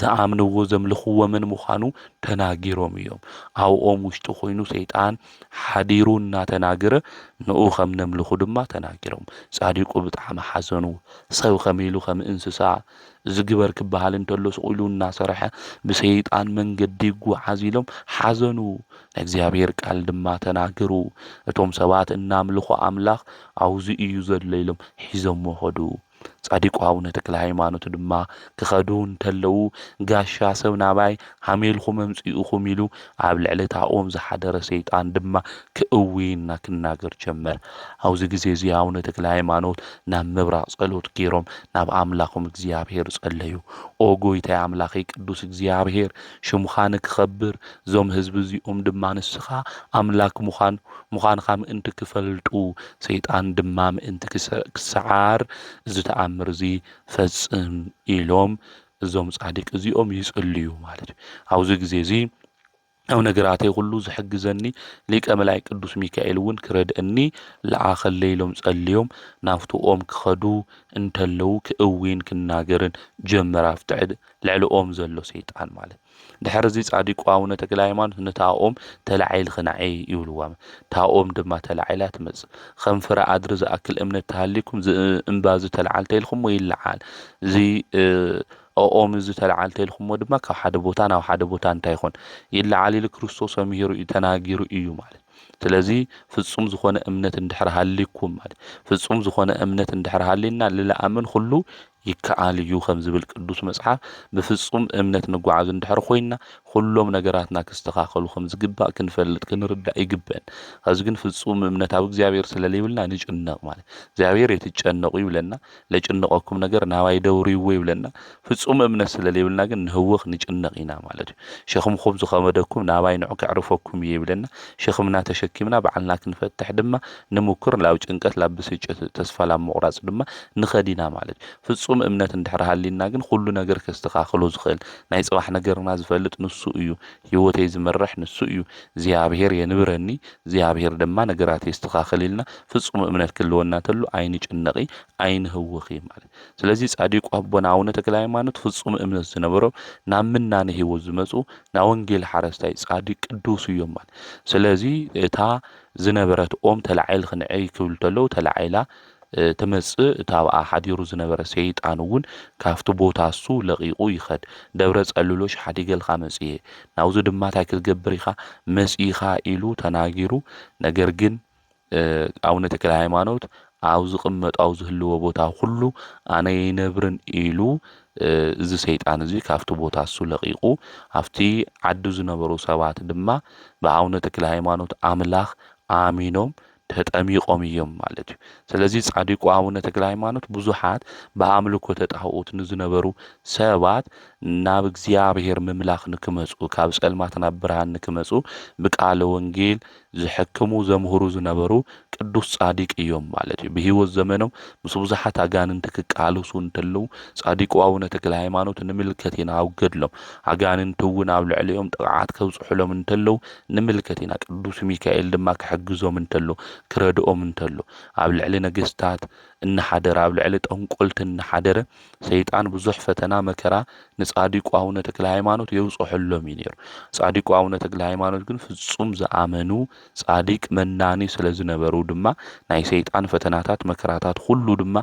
ዝኣምንዎ ዘምልኽዎ መን ምዃኑ ተናጊሮም እዮም። ኣብኦም ውሽጢ ኮይኑ ሰይጣን ሓዲሩ እናተናገረ ንኡ ከም ነምልኹ ድማ ተናጊሮም። ጻዲቁ ብጣዕሚ ሓዘኑ። ሰብ ከመይ ኢሉ ከም እንስሳ እዚ ግበር ክበሃል እንተሎ ስቕ ኢሉ እናሰርሐ ብሰይጣን መንገዲ ይጓዓዝ ኢሎም ሓዘኑ። ናይ እግዚኣብሔር ቃል ድማ ተናገሩ። እቶም ሰባት እናምልኹ ኣምላኽ ኣብዚ እዩ ዘሎ ኢሎም ሒዞሞ ኸዱ። ጻዲቁ ኣቡነ ተክለ ሃይማኖት ድማ ክኸዱ እንተለዉ ጋሻ ሰብ ናባይ ሃሜልኹም ኣምጽኡኹም ኢሉ ኣብ ልዕሊ እታ ኦም ዝሓደረ ሰይጣን ድማ ክእዊ እና ክናገር ጀመር። ኣብዚ ግዜ እዚ ኣቡነ ተክለ ሃይማኖት ናብ ምብራቕ ጸሎት ገይሮም ናብ ኣምላኾም እግዚኣብሔር ጸለዩ። ኦ ጎይታይ ኣምላኸይ ቅዱስ እግዚኣብሔር ሽምኻ ንክኸብር እዞም ህዝቢ እዚኦም ድማ ንስኻ ኣምላክ ምዃን ምዃንኻ ምእንቲ ክፈልጡ ሰይጣን ድማ ምእንቲ ክሰ- ክሰዓር እዚ ተኣምር እዚ ፈጽም ኢሎም እዞም ጻድቅ እዚኦም ይጽልዩ ማለት እዩ። ኣብዚ ግዜ እዚ ኣብ ነገራተይ ኩሉ ዝሕግዘኒ ሊቀ መላእክት ቅዱስ ሚካኤል እውን ክረድእኒ ለኣኸለይ ኢሎም ጸልዮም ናብቲ ኦም ክኸዱ እንተለዉ ክእዊን ክናገርን ጀመረ ኣብቲ ዕድ- ልዕሊ ኦም ዘሎ ሰይጣን ማለት። ድሕሪ እዚ ጻዲቁ ኣቡነ ተክለ ሃይማኖት ነታ ኦም ተላዒልኺ ንዓይ ይብልዋ። እታ ኦም ድማ ተላዒላ ትመጽእ። ከም ፍረ ኣድሪ ዝኣክል እምነት ተሃልይኩም እዚ እምባ እዚ ተልዓል ተኢልኩሞ ይለዓል። እዚ እ፣ ኦኦም እዚ ተለዓል ተልኩሞ ድማ ካብ ሓደ ቦታ ናብ ሓደ ቦታ እንታይ ይኾን ይለዓል ኢሉ ክርስቶስ ኣምሂሩ እዩ፣ ተናጊሩ እዩ ማለት። ስለዚ ፍጹም ዝኾነ እምነት እንድሕር ሃሊኩም ማለት፣ ፍጹም ዝኾነ እምነት እንድሕር ሃሊና ልለኣምን ኩሉ ይከኣል እዩ ከም ዝብል ቅዱስ መጽሓፍ፣ ብፍጹም እምነት ንጓዓዝ እንድሕር ኮይና ኩሎም ነገራትና ክስተኻኸሉ ከም ዝግባእ ክንፈልጥ ክንርዳእ ይግበን። ከዚ ግን ፍጹም እምነት ኣብ እግዚኣብሔር ስለለይብልና ንጭነቕ ማለት፣ እግዚኣብሔር የትጨነቑ ይብለና፣ ለጭነቐኩም ነገር ናባይ ደውርይዎ ይብለና። ፍጹም እምነት ስለለይብልና ግን ንህወኽ ንጭነቕ ኢና ማለት እዩ። ሸኽምኹም ዝኸበደኩም ናባይ ንዑ ከዕርፈኩም እየ ይብለና። ሸኽምና ተሸኪምና ባዕልና ክንፈትሕ ድማ ንሙክር፣ ላብ ጭንቀት ላብ ብስጭት ተስፋ ላብ ምቑራጽ ድማ ንኸድ ኢና ማለት እዩ። ፍጹም እምነት እንድሕር ሃሊና ግን ኩሉ ነገር ከስተኻኽሎ ዝኽእል፣ ናይ ጽባሕ ነገርና ዝፈልጥ ንሱ እዩ። ህይወተይ ዝመርሕ ንሱ እዩ። እግዚኣብሔር የንብረኒ፣ እግዚኣብሔር ድማ ነገራት የስተኻኽል ኢልና ፍጹም እምነት ክህልወና ተሎ ኣይንጭነቒ፣ ኣይንህወኺ ማለት። ስለዚ ጻዲቁ ኣቦና ኣቡነ ተክለ ሃይማኖት ፍጹም እምነት ዝነበሮም ናብ ምናነ ህይወት ዝመጹ ናብ ወንጌል ሓረስታይ ጻዲቅ ቅዱስ እዮም ማለት። ስለዚ እታ ዝነበረት ኦም ተላዒል ክንዒ ክብል ተለዉ ተላዒላ ትመጽእ። እታ ኣብኣ ሓዲሩ ዝነበረ ሰይጣን እውን ካብቲ ቦታ እሱ ለቒቑ ይኸድ። ደብረ ጸልሎ ሽሓት ይገልካ መጽየ ናብዚ ድማ እንታይ ክትገብር ኢኻ መጽኢኻ ኢሉ ተናጊሩ። ነገር ግን ኣቡነ ተክለ ሃይማኖት ኣብ ዝቕመጡ ኣብ ዝህልዎ ቦታ ኩሉ ኣነ ይነብርን ኢሉ እዚ ሰይጣን እዚ ካብቲ ቦታ እሱ ለቒቑ ኣብቲ ዓዲ ዝነበሩ ሰባት ድማ ብኣቡነ ተክለ ሃይማኖት ኣምላኽ ኣሚኖም ተጠሚቖም እዮም ማለት እዩ። ስለዚ ጻዲቁ ኣቡነ ተክለ ሃይማኖት ብዙሓት ብኣምልኮተ ጣኦት ንዝነበሩ ሰባት ናብ እግዚኣብሔር ምምላኽ ንክመጹ፣ ካብ ጸልማት ናብ ብርሃን ንክመጹ ብቃለ ወንጌል ዝሕክሙ ዘምህሩ ዝነበሩ ቅዱስ ጻዲቅ እዮም ማለት እዩ። ብህይወት ዘመኖም ምስ ብዙሓት ኣጋንንቲ ክቃለሱ እንተለዉ ጻዲቁ ኣቡነ ተክለ ሃይማኖት ንምልከት ኢና ኣብ ገድሎም ኣጋንንቲ እውን ኣብ ልዕሊኦም ጥቕዓት ከብጽሑሎም እንተለዉ ንምልከት ኢና። ቅዱስ ሚካኤል ድማ ክሕግዞም እንተሎ ክረድኦም እንተሎ ኣብ ልዕሊ ነገስታት እናሓደረ ኣብ ልዕሊ ጠንቆልቲ እናሓደረ ሰይጣን ብዙሕ ፈተና መከራ ንጻዲቁ ኣቡነ ተክለ ሃይማኖት የብጽሐሎም እዩ ነይሩ። ጻዲቁ ኣቡነ ተክለ ሃይማኖት ግን ፍጹም ዝኣመኑ ጻዲቅ መናኒ ስለ ዝነበሩ ድማ ናይ ሰይጣን ፈተናታት መከራታት ኩሉ ድማ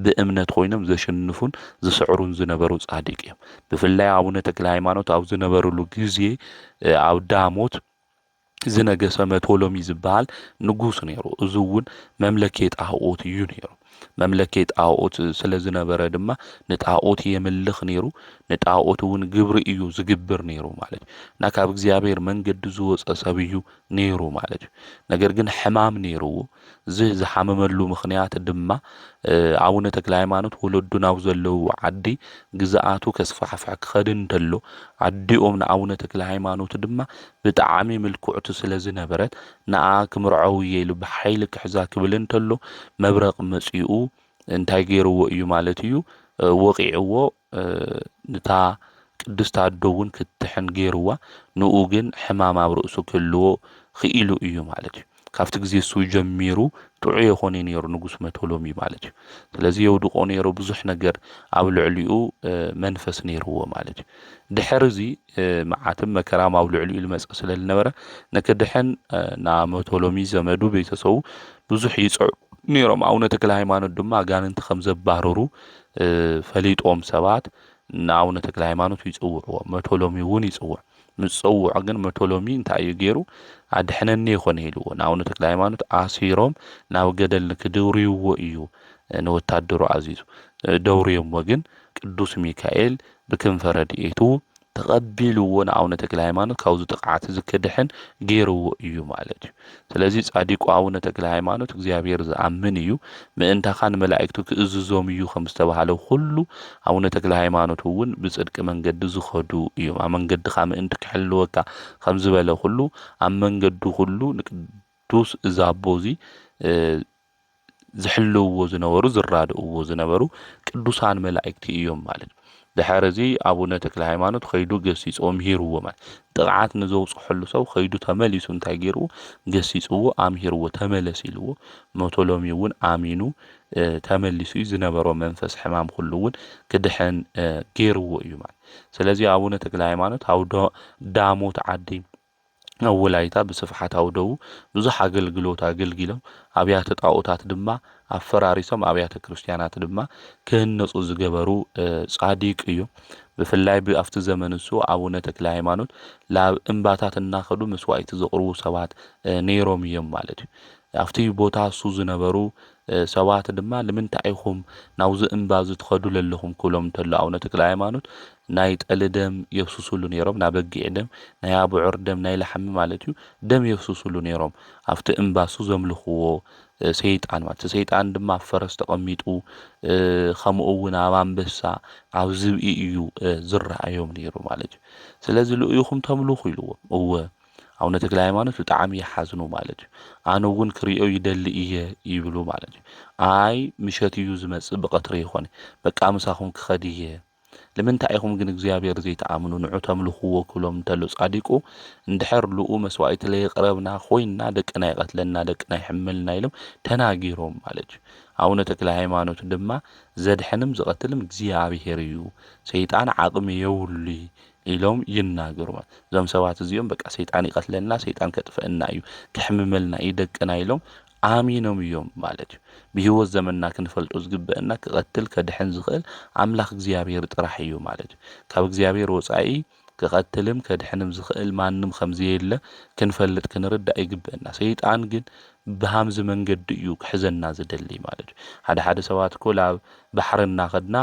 ብእምነት ኮይኖም ዘሸንፉን ዝስዕሩን ዝነበሩ ጻዲቅ እዮም። ብፍላይ ኣቡነ ተክለ ሃይማኖት ኣብ ዝነበሩሉ ግዜ ኣብ ዳሞት ዝነገሰ መቶሎሚ ዝበሃል ንጉስ ነይሩ። እዚ እውን መምለኬ ጣኦት እዩ ነይሩ። መምለኬ ጣኦት ስለ ዝነበረ ድማ ንጣኦት የምልኽ ነይሩ። ንጣኦት እውን ግብሪ እዩ ዝግብር ነይሩ ማለት እዩ። እና ካብ እግዚኣብሔር መንገዲ ዝወፀ ሰብ እዩ ነይሩ ማለት እዩ። ነገር ግን ሕማም ነይርዎ። እዚ ዝሓመመሉ ምኽንያት ድማ ኣቡነ ተክለ ሃይማኖት ወለዱ ናብ ዘለዉ ዓዲ ግዝኣቱ ከስፋሕፍሕ ክኸድ እንተሎ ኣዲኦም ንኣቡነ ተክለ ሃይማኖት ድማ ብጣዕሚ ምልክዕቲ ስለ ዝነበረት ንኣ ክምርዐው እየ ኢሉ ብሓይሊ ክሕዛ ክብል እንተሎ መብረቕ መጺኡ እንታይ ገይርዎ እዩ ማለት እዩ ወቒዕዎ። ንታ ቅድስቲ ኣዶ እውን ክትሕን ገይርዋ። ንኡ ግን ሕማም ኣብ ርእሱ ክህልዎ ክኢሉ እዩ ማለት እዩ። ካብቲ ግዜ እሱ ጀሚሩ ጥዑይ የኾነ ነይሩ ንጉስ መቶሎሚ ማለት እዩ። ስለዚ የውድቆ ነይሩ ብዙሕ ነገር ኣብ ልዕሊኡ መንፈስ ነይርዎ ማለት እዩ። ድሕሪ እዚ መዓትን መከራን ኣብ ልዕሊኡ ዝመፀ ስለ ዝነበረ ንክድሕን ናብ መቶሎሚ ዘመዱ ቤተሰቡ ብዙሕ ይፅዕሩ ነይሮም። ኣቡነ ተክለ ሃይማኖት ድማ ኣጋንንቲ ከም ዘባረሩ ፈሊጦም ሰባት ንኣቡነ ተክለ ሃይማኖት ይፅውዕዎ፣ መቶሎሚ እውን ይፅውዕ። ምስ ፀውዖ ግን መቶሎሚ እንታይ እዩ ገይሩ? ኣድሕነኒ ይኾነ ኢልዎ ንኣቡነ ተክለ ሃይማኖት ኣሲሮም ናብ ገደል ንክድውርይዎ እዩ ንወታደሩ ኣዚዙ። ደውርዮሞ ግን ቅዱስ ሚካኤል ብክንፈ ረድኤቱ ተቐቢልዎ ንኣቡነ ተክለ ሃይማኖት ካብዚ ጥቕዓት እዚ ክድሕን ገይርዎ እዩ ማለት እዩ። ስለዚ ጻዲቁ ኣቡነ ተክለ ሃይማኖት እግዚኣብሔር ዝኣምን እዩ። ምእንታኻ ንመላእክቱ ክእዝዞም እዩ ከም ዝተባህለ ኩሉ ኣቡነ ተክለ ሃይማኖት እውን ብጽድቂ መንገዲ ዝኸዱ እዮም። ኣብ መንገድኻ ምእንቲ ክሕልወካ ከም ዝበለ ኩሉ ኣብ መንገዱ ኩሉ ንቅዱስ እዚ ኣቦ እዚ ዝሕልውዎ ዝነበሩ ዝራድእዎ ዝነበሩ ቅዱሳን መላእክቲ እዮም ማለት እዩ። ድሕሪ እዚ ኣቡነ ተክለ ሃይማኖት ከይዱ ገሲፅዎ ምሂርዎ ማለት ጥቕዓት ንዘውፅሐሉ ሰብ ከይዱ ተመሊሱ እንታይ ገይርዎ ገሲፅዎ ኣምሂርዎ ተመለስ ኢልዎ መቶሎሚ እውን ኣሚኑ ተመሊሱ እዩ ዝነበሮ መንፈስ ሕማም ኩሉ እውን ክድሕን ገይርዎ እዩ ማለት ስለዚ ኣቡነ ተክለ ሃይማኖት ኣብ ዳሞት ዓዲ ኣብ ወላይታ ብስፍሓት ኣውደዉ ብዙሕ ኣገልግሎት ኣገልጊሎም ኣብያተ ጣኦታት ድማ ኣፈራሪሶም ኣብያተ ክርስቲያናት ድማ ክህነፁ ዝገበሩ ፃዲቅ እዮም። ብፍላይ ኣብቲ ዘመን እሱ ኣቡነ ተክለ ሃይማኖት ናብ እምባታት እናኸዱ መስዋዕቲ ዘቕርቡ ሰባት ነይሮም እዮም ማለት እዩ። ኣብቲ ቦታ እሱ ዝነበሩ ሰባት ድማ ንምንታይ ኢኹም ናብዚ እምባ እዚ ትኸዱ ለለኹም ክብሎም እንተሎ ኣቡነ ተክለ ሃይማኖት ናይ ጠሊ ደም የፍስሱሉ ነይሮም፣ ናይ በጊዕ ደም፣ ናይ ኣቡዑር ደም፣ ናይ ላሕሚ ማለት እዩ፣ ደም የፍስሱሉ ነይሮም። ኣብቲ እምባ እሱ ዘምልኽዎ ሰይጣን ማለት ሰይጣን ድማ ኣብ ፈረስ ተቐሚጡ ከምኡ እውን ኣብ ኣንበሳ ኣብ ዝብኢ እዩ ዝረኣዮም ነይሩ ማለት እዩ። ስለዚ ልኡይኹም ተምልኹ ኢልዎም። እወ ኣቡነ ተክለ ሃይማኖት ብጣዕሚ ይሓዝኑ ማለት እዩ። ኣነ እውን ክሪኦ ይደሊ እየ ይብሉ ማለት እዩ። ኣይ ምሸት እዩ ዝመፅእ ብቐትሪ ይኾነ በቃ ምሳኹም ክኸድ እየ። ንምንታይ ኢኹም ግን እግዚኣብሔር ዘይትኣምኑ ንዑ ተምልኽዎ ክብሎም እንተሎ ጻዲቁ እንድሕር ልኡ መስዋዕቲ ለየቕረብና ኮይንና ደቅና ይቐትለና ደቅና ይሕምልና ኢሎም ተናጊሮም ማለት እዩ። ኣቡነ ተክለ ሃይማኖት ድማ ዘድሕንም ዝቐትልም እግዚኣብሔር እዩ፣ ሰይጣን ዓቕሚ የብሉ ኢሎም ይናገሩ ማለት እዞም ሰባት እዚኦም በቃ ሰይጣን ይቐትለና ሰይጣን ከጥፈአና እዩ ከሕምመልና እዩ ደቅና ኢሎም ኣሚኖም እዮም ማለት እዩ። ብህይወት ዘመንና ክንፈልጦ ዝግበአና ክቐትል ከድሕን ዝኽእል ኣምላኽ እግዚኣብሔር ጥራሕ እዩ ማለት እዩ። ካብ እግዚኣብሔር ወፃኢ ክቐትልም ከድሕንም ዝኽእል ማንም ከምዘየለ ክንፈልጥ ክንርዳእ ይግበአና። ሰይጣን ግን ብሃምዚ መንገዲ እዩ ክሕዘና ዝደሊ ማለት እዩ። ሓደ ሓደ ሰባት እኮ ላብ ባሕሪ እናኸድና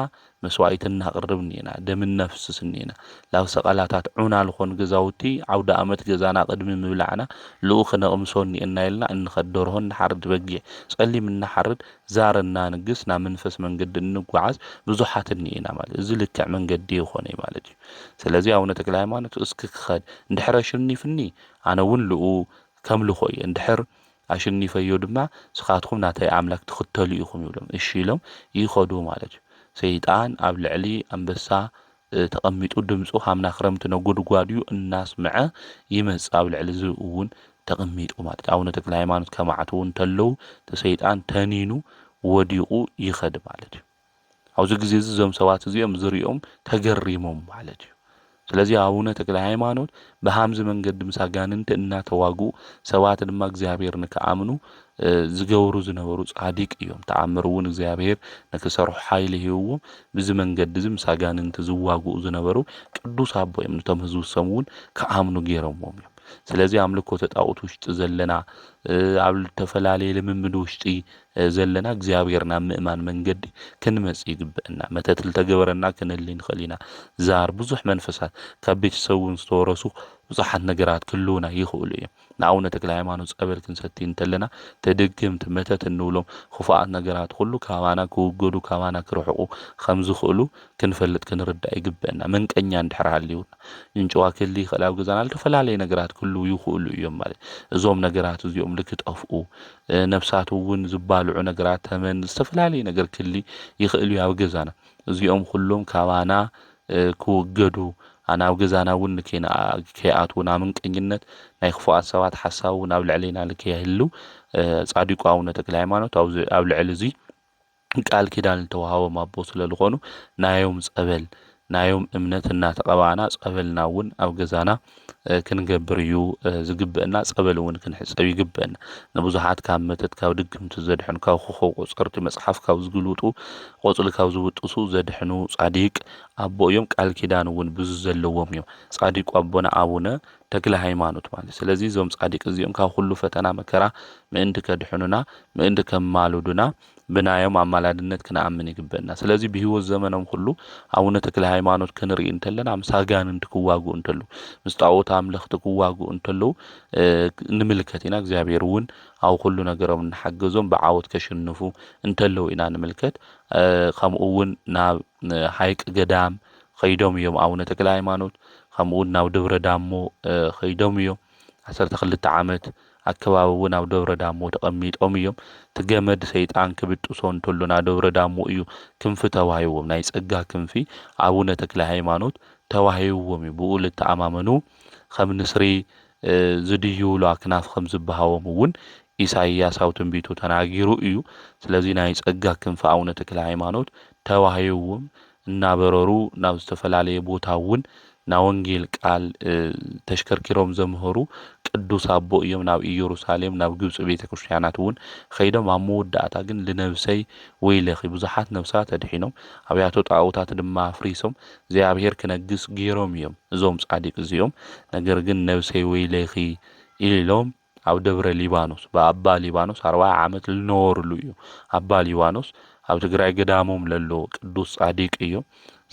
መስዋዕቲ እናቕርብ እኒና፣ ደም እነፍስስ እኒና። ላብ ሰቐላታት ዑና ልኾን ገዛውቲ ዓውደ ኣመት ገዛና ቅድሚ ምብላዕና ልኡ ክነቕምሶ እኒኤና ኢልና እንኸድ ደርሆ እንሓርድ በጊዕ ጸሊም እንሓርድ ዛር እናንግስ ናብ መንፈስ መንገዲ እንጓዓዝ ብዙሓት እኒኤና ማለት እዚ ልክዕ መንገዲ ይኾነ ማለት እዩ። ስለዚ ኣቡነ ተክለ ሃይማኖት እስኪ ክኸድ እንድሕር ኣሸኒፍኒ ኣነ እውን ልኡ ከምልኾ እየ እንድሕር ኣሸኒፈዮ ድማ ንስኻትኩም ናተይ ኣምላክ ትኽተሉ ኢኹም ይብሎም። እሺ ኢሎም ይኸዱ ማለት እዩ። ሰይጣን ኣብ ልዕሊ ኣንበሳ ተቐሚጡ ድምፁ ሃምና ክረምቲ ነጎድጓድዩ እናስምዐ ይመፅእ ኣብ ልዕሊ እዚ እውን ተቐሚጡ ማለት ኣቡነ ተክለ ሃይማኖት ከማዕትዉ እንተለዉ እቲ ሰይጣን ተኒኑ ወዲቑ ይኸድ ማለት እዩ። ኣብዚ ግዜ እዚ እዞም ሰባት እዚኦም ዝሪኦም ተገሪሞም ማለት እዩ። ስለዚ ኣቡነ ተክለ ሃይማኖት ብሃምዚ መንገዲ ምስ ኣጋንንቲ እናተዋግኡ ሰባት ድማ እግዚኣብሔር ንክኣምኑ ዝገብሩ ዝነበሩ ጻዲቅ እዮም። ተኣምር እውን እግዚኣብሔር ንክሰርሑ ሓይሊ ሂብዎም ብዚ መንገዲ እዚ ምስ ኣጋንንቲ ዝዋግኡ ዝነበሩ ቅዱስ ኣቦ እዮም። ነቶም ህዝቢ ሰም እውን ክኣምኑ ገይሮምዎም እዮም። ስለዚ ኣምልኮ ተጣውት ውሽጢ ዘለና ኣብ ዝተፈላለየ ልምምድ ውሽጢ ዘለና እግዚኣብሔር ናብ ምእማን መንገዲ ክንመጽእ ይግብአና። መተት ልተገበረና ክንህሊ ንኽእል ኢና። ዛር ብዙሕ መንፈሳት ካብ ቤተሰብ እውን ዝተወረሱ ብዙሓት ነገራት ክህልውና ይኽእሉ እዮም። ንኣብነት ተክለ ሃይማኖት ጸበል ክንሰቲ እንተለና ተደግምቲ መተት እንብሎም ክፉኣት ነገራት ኩሉ ካባና ክውገዱ ካባና ክርሕቁ ከም ዝኽእሉ ክንፈልጥ ክንርዳእ ይግበአና። መንቀኛ እንድሕር ሃልዩና እንጭዋ ክህሊ ይኽእል ኣብ ገዛና ዝተፈላለየ ነገራት ክህልው ይኽእሉ እዮም ማለት እዞም ነገራት እዚኦም ልክጠፍኡ ነፍሳት እውን ዝባልዑ ነገራት ተመን ዝተፈላለዩ ነገር ክሊ ይኽእል እዩ ኣብ ገዛና እዚኦም ኩሎም ካባና ክወገዱ ናብ ገዛና እውን ከይኣትዉ ናብ ምንቀኝነት ናይ ክፉኣት ሰባት ሓሳብ እውን ኣብ ልዕሌና ልከይህሉ ፃዲቁ ኣቡነ ተክለ ሃይማኖት ኣብ ልዕሊ እዚ ቃል ኪዳን ዝተዋሃቦም ኣቦ ስለ ዝኾኑ ናዮም ፀበል ናዮም እምነት እናተቐባእና ጸበልና እውን ኣብ ገዛና ክንገብር እዩ ዝግብአና። ጸበል እውን ክንሕጸብ ይግብአና። ንብዙሓት ካብ መተት፣ ካብ ድግምቲ ዘድሕኑ፣ ካብ ኮኸብ ቆጸርቲ፣ መጽሓፍ ካብ ዝግልብጡ፣ ቆጽሊ ካብ ዝብጥሱ ዘድሕኑ ጻዲቅ ኣቦ እዮም። ቃል ኪዳን እውን ብዙ ዘለዎም እዮም። ጻዲቁ ኣቦና ኣቡነ ተክለ ሃይማኖት ማለት። ስለዚ እዞም ጻዲቅ እዚኦም ካብ ኩሉ ፈተና መከራ ምእንቲ ከድሕኑና፣ ምእንቲ ከማልዱና ብናዮም ኣማላድነት ክንኣምን ይግበእና። ስለዚ ብህይወት ዘመኖም ኩሉ ኣቡነ ተክለ ሃይማኖት ክንርኢ እንተለና ምስ ኣጋንንቲ ክዋግኡ እንተለዉ፣ ምስ ጣኦት ኣምለኽቲ ክዋግኡ እንተለዉ ንምልከት ኢና። እግዚኣብሔር እውን ኣብ ኩሉ ነገሮም እናሓገዞም ብዓወት ከሽንፉ እንተለዉ ኢና ንምልከት። ከምኡ እውን ናብ ሃይቅ ገዳም ኸይዶም እዮም ኣቡነ ተክለ ሃይማኖት። ከምኡ እውን ናብ ደብረ ዳሞ ኸይዶም እዮም። ዓሰርተ ክልተ ዓመት ኣከባቢ እውን ኣብ ደብረ ዳሞ ተቐሚጦም እዮም። እቲ ገመድ ሰይጣን ክብጥሶ እንተሎ ናብ ደብረ ዳሞ እዩ ክንፊ ተዋሂዎም። ናይ ጸጋ ክንፊ ኣቡነ ተክለ ሃይማኖት ተዋሂዎም እዩ። ብኡ ልተኣማመኑ ከም ንስሪ ዝድይብሉ ኣክናፍ ከም ዝበሃዎም እውን ኢሳይያስ ኣብ ትንቢቱ ተናጊሩ እዩ። ስለዚ ናይ ጸጋ ክንፊ ኣቡነ ተክለ ሃይማኖት ተዋሂዎም እናበረሩ ናብ ዝተፈላለየ ቦታ እውን ናብ ወንጌል ቃል ተሽከርኪሮም ዘምሀሩ ቅዱስ ኣቦ እዮም። ናብ ኢየሩሳሌም ናብ ግብፂ ቤተ ክርስቲያናት እውን ኸይዶም ኣብ መወዳእታ ግን ልነብሰይ ወይለኺ ብዙሓት ነብሳት ኣድሒኖም ኣብያተ ጣዖታት ድማ ኣፍሪሶም እግዚኣብሔር ክነግስ ገይሮም እዮም እዞም ጻድቅ እዚኦም። ነገር ግን ነብሰይ ወይለኺ ኢሎም ኣብ ደብረ ሊባኖስ ብኣባ ሊባኖስ ኣርባዓ ዓመት ልነበሩሉ እዩ። ኣባ ሊባኖስ ኣብ ትግራይ ገዳሞም ለሎ ቅዱስ ጻድቅ እዮም።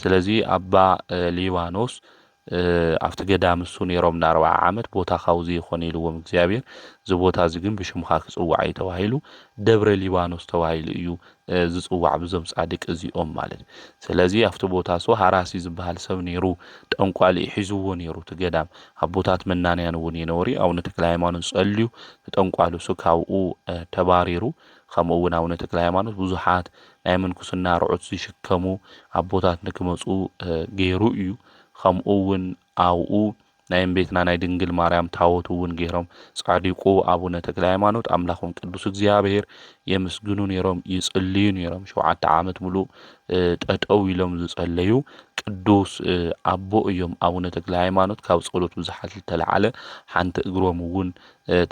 ስለዚ ኣባ ሊባኖስ ኣብቲ ገዳም እሱ ነይሮም ንኣርባዓ ዓመት ቦታ ካብዚ ይኾን ኢልዎም እግዚኣብሔር። እዚ ቦታ እዚ ግን ብሽምኻ ክፅዋዕ እዩ ተባሂሉ ደብረ ሊባኖስ ተባሂሉ እዩ ዝፅዋዕ ብዞም ጻድቅ እዚኦም ማለት። ስለዚ ኣብቲ ቦታ እሱ ሃራሲ ዝበሃል ሰብ ነይሩ። ጠንቋሊ ሒዝዎ ነይሩ እቲ ገዳም። ኣቦታት መናንያን እውን የነበሩ። ኣቡነ ተክለ ሃይማኖት ጸልዩ ተጠንቋሉ እሱ ካብኡ ተባሪሩ። ከምኡ እውን ኣቡነ ተክለ ሃይማኖት ብዙሓት ናይ ምንኩስና ርዑት ዝሽከሙ ኣቦታት ንክመፁ ገይሩ እዩ። ከምኡ እውን ኣብኡ ናይ እመቤትና ናይ ድንግል ማርያም ታቦት እውን ገይሮም ጻድቁ ኣቡነ ተክለ ሃይማኖት ኣምላኾም ቅዱስ እግዚኣብሔር የመስግኑ ነይሮም፣ ይጽልዩ ነይሮም። ሸውዓተ ዓመት ሙሉእ ጠጠው ኢሎም ዝጸለዩ ቅዱስ ኣቦ እዮም። ኣቡነ ተክለ ሃይማኖት ካብ ጸሎት ብዙሓት ዝተለዓለ ሓንቲ እግሮም እውን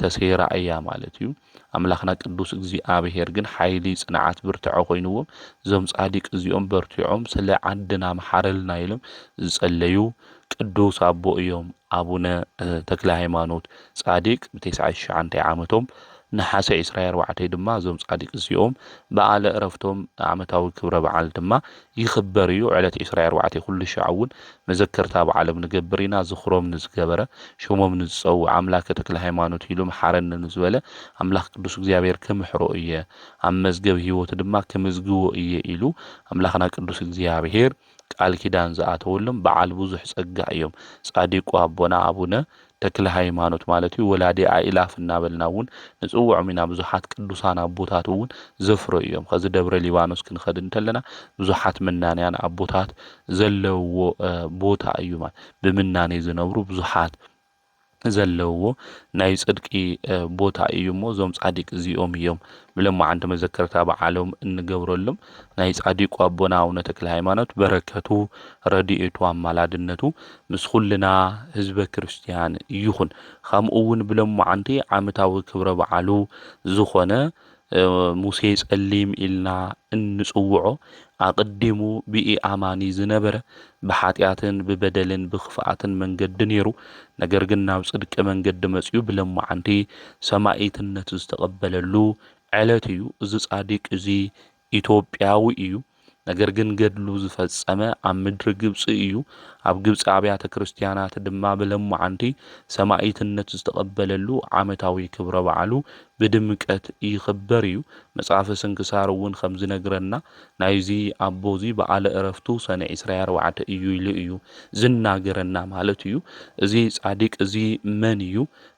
ተሰይራ እያ ማለት እዩ። ኣምላኽና ቅዱስ እግዚኣብሔር ግን ሓይሊ፣ ጽንዓት፣ ብርትዐ ኮይንዎም እዞም ጻድቅ እዚኦም በርቲዖም ስለ ዓድና መሓረልና ኢሎም ዝጸለዩ ቅዱስ ኣቦ እዮም። ኣቡነ ተክለ ሃይማኖት ጻድቅ ብተስዓይ ትሽዓተ ዓመቶም ነሓሰ ዕስራ ኣርባዕተ ድማ እዞም ጻድቅ እዚኦም በዓለ ዕረፍቶም ዓመታዊ ክብረ በዓል ድማ ይኽበር እዩ። ዕለት ዕስራ ኣርባዕተ ኩሉ ሻዕ እውን መዘከርታ በዓሎም ንገብር ኢና። ዝኽሮም ንዝገበረ ሽሞም ንዝጸውዕ ኣምላከ ተክለ ሃይማኖት ኢሉ መሓረኒ ንዝበለ ኣምላኽ ቅዱስ እግዚኣብሔር ክምሕሮ እየ፣ ኣብ መዝገብ ህይወቱ ድማ ክምዝግቦ እየ ኢሉ ኣምላኽና ቅዱስ እግዚኣብሔር ቃል ኪዳን ዝኣተወሎም በዓል ብዙሕ ጸጋ እዮም። ጻዲቁ ኣቦና ኣቡነ ተክለ ሃይማኖት ማለት እዩ። ወላዲ ኣእላፍ እናበልና እውን ንጽውዖም ኢና። ብዙሓት ቅዱሳን ኣቦታት እውን ዘፍረዩ እዮም። ከዚ ደብረ ሊባኖስ ክንኸድ እንተለና ብዙሓት መናንያን ኣቦታት ዘለውዎ ቦታ እዩ። ማለት ብምናኔ ዝነብሩ ብዙሓት ዘለውዎ ናይ ጽድቂ ቦታ እዩ እሞ እዞም ጻዲቅ እዚኦም እዮም ብለማዓንቲ መዘከርታ በዓሎም እንገብረሎም። ናይ ጻዲቁ ኣቦና ኣቡነ ተክለ ሃይማኖት በረከቱ፣ ረድኤቱ፣ ኣማላድነቱ ምስ ኩልና ህዝበ ክርስቲያን ይኹን። ከምኡ እውን ብለማዓንቲ ዓመታዊ ክብረ በዓሉ ዝኾነ ሙሴ ጸሊም ኢልና እንጽውዖ ኣቐዲሙ ብኢኣማኒ ዝነበረ ብሓጢኣትን ብበደልን ብኽፍኣትን መንገዲ ነይሩ። ነገር ግን ናብ ጽድቂ መንገዲ መጺኡ ብለማዓንቲ ሰማኢትነት ዝተቐበለሉ ዕለት እዩ። እዚ ጻዲቅ እዚ ኢትዮጵያዊ እዩ። ነገር ግን ገድሉ ዝፈጸመ ኣብ ምድሪ ግብጺ እዩ። ኣብ ግብጺ ኣብያተ ክርስቲያናት ድማ ብለማዓንቲ ሰማኢትነት ዝተቐበለሉ ዓመታዊ ክብረ በዓሉ ብድምቀት ይኽበር እዩ። መጽሓፈ ስንክሳር እውን ከም ዝነግረና ናይዚ ኣቦ እዚ በዓለ ዕረፍቱ ሰነ ዕስራ ኣርባዕተ እዩ ኢሉ እዩ ዝናገረና ማለት እዩ። እዚ ጻዲቅ እዚ መን እዩ?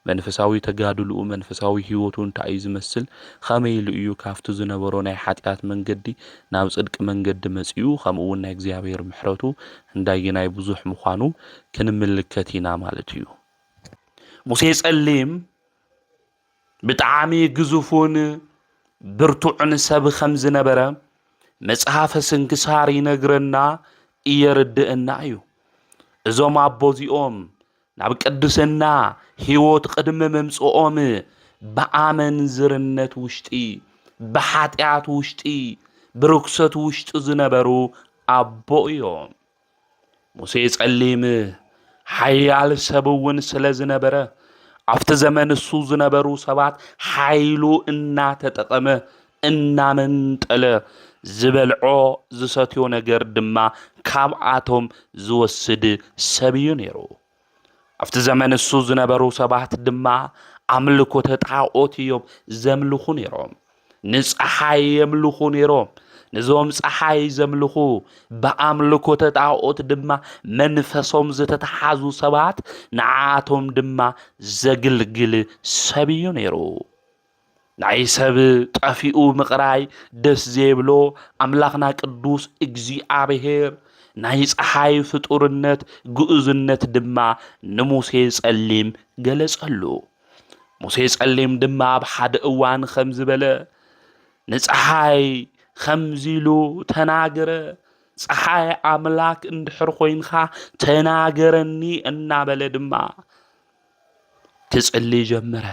መንፈሳዊ ተጋድልኡ፣ መንፈሳዊ ህይወቱ እንታይ እዩ ዝመስል? ከመይ ኢሉ እዩ ካብቲ ዝነበሮ ናይ ሓጢኣት መንገዲ ናብ ጽድቂ መንገዲ መጺኡ? ከምኡ እውን ናይ እግዚኣብሔር ምሕረቱ እንዳየናይ ብዙሕ ምዃኑ ክንምልከት ኢና ማለት እዩ። ሙሴ ጸሊም ብጣዕሚ ግዙፉን ብርቱዕን ሰብ ከም ዝነበረ መጽሓፈ ስንክሳር ይነግረና፣ እየርድእና እዩ። እዞም ኣቦ እዚኦም ናብ ቅድስና ህይወት ቅድሚ ምምጽኦም ብኣመንዝርነት ውሽጢ፣ ብሓጢኣት ውሽጢ፣ ብርክሰት ውሽጢ ዝነበሩ ኣቦ እዮም። ሙሴ ጸሊም ሓያል ሰብ እውን ስለ ዝነበረ፣ ኣብቲ ዘመን እሱ ዝነበሩ ሰባት ሓይሉ እናተጠቐመ፣ እናመንጠለ፣ ዝበልዖ ዝሰትዮ ነገር ድማ ካብኣቶም ዝወስድ ሰብ እዩ ነይሩ። ኣብቲ ዘመን እሱ ዝነበሩ ሰባት ድማ ኣምልኮተ ጣዖት እዮም ዘምልኹ ነይሮም። ንፀሓይ የምልኹ ነይሮም። ነዞም ፀሓይ ዘምልኹ ብኣምልኮተ ጣዖት ድማ መንፈሶም ዝተተሓዙ ሰባት ንዓኣቶም ድማ ዘግልግል ሰብ እዩ ነይሩ። ናይ ሰብ ጠፊኡ ምቕራይ ደስ ዘይብሎ ኣምላኽና ቅዱስ እግዚኣብሔር ናይ ፀሓይ ፍጡርነት ግኡዝነት ድማ ንሙሴ ጸሊም ገለጸሉ። ሙሴ ጸሊም ድማ ኣብ ሓደ እዋን ከም ዝበለ ንፀሓይ ከምዚ ኢሉ ተናገረ፣ ጸሓይ ኣምላክ እንድሕር ኮይንኻ ተናገረኒ እናበለ ድማ ክጽሊ ጀመረ።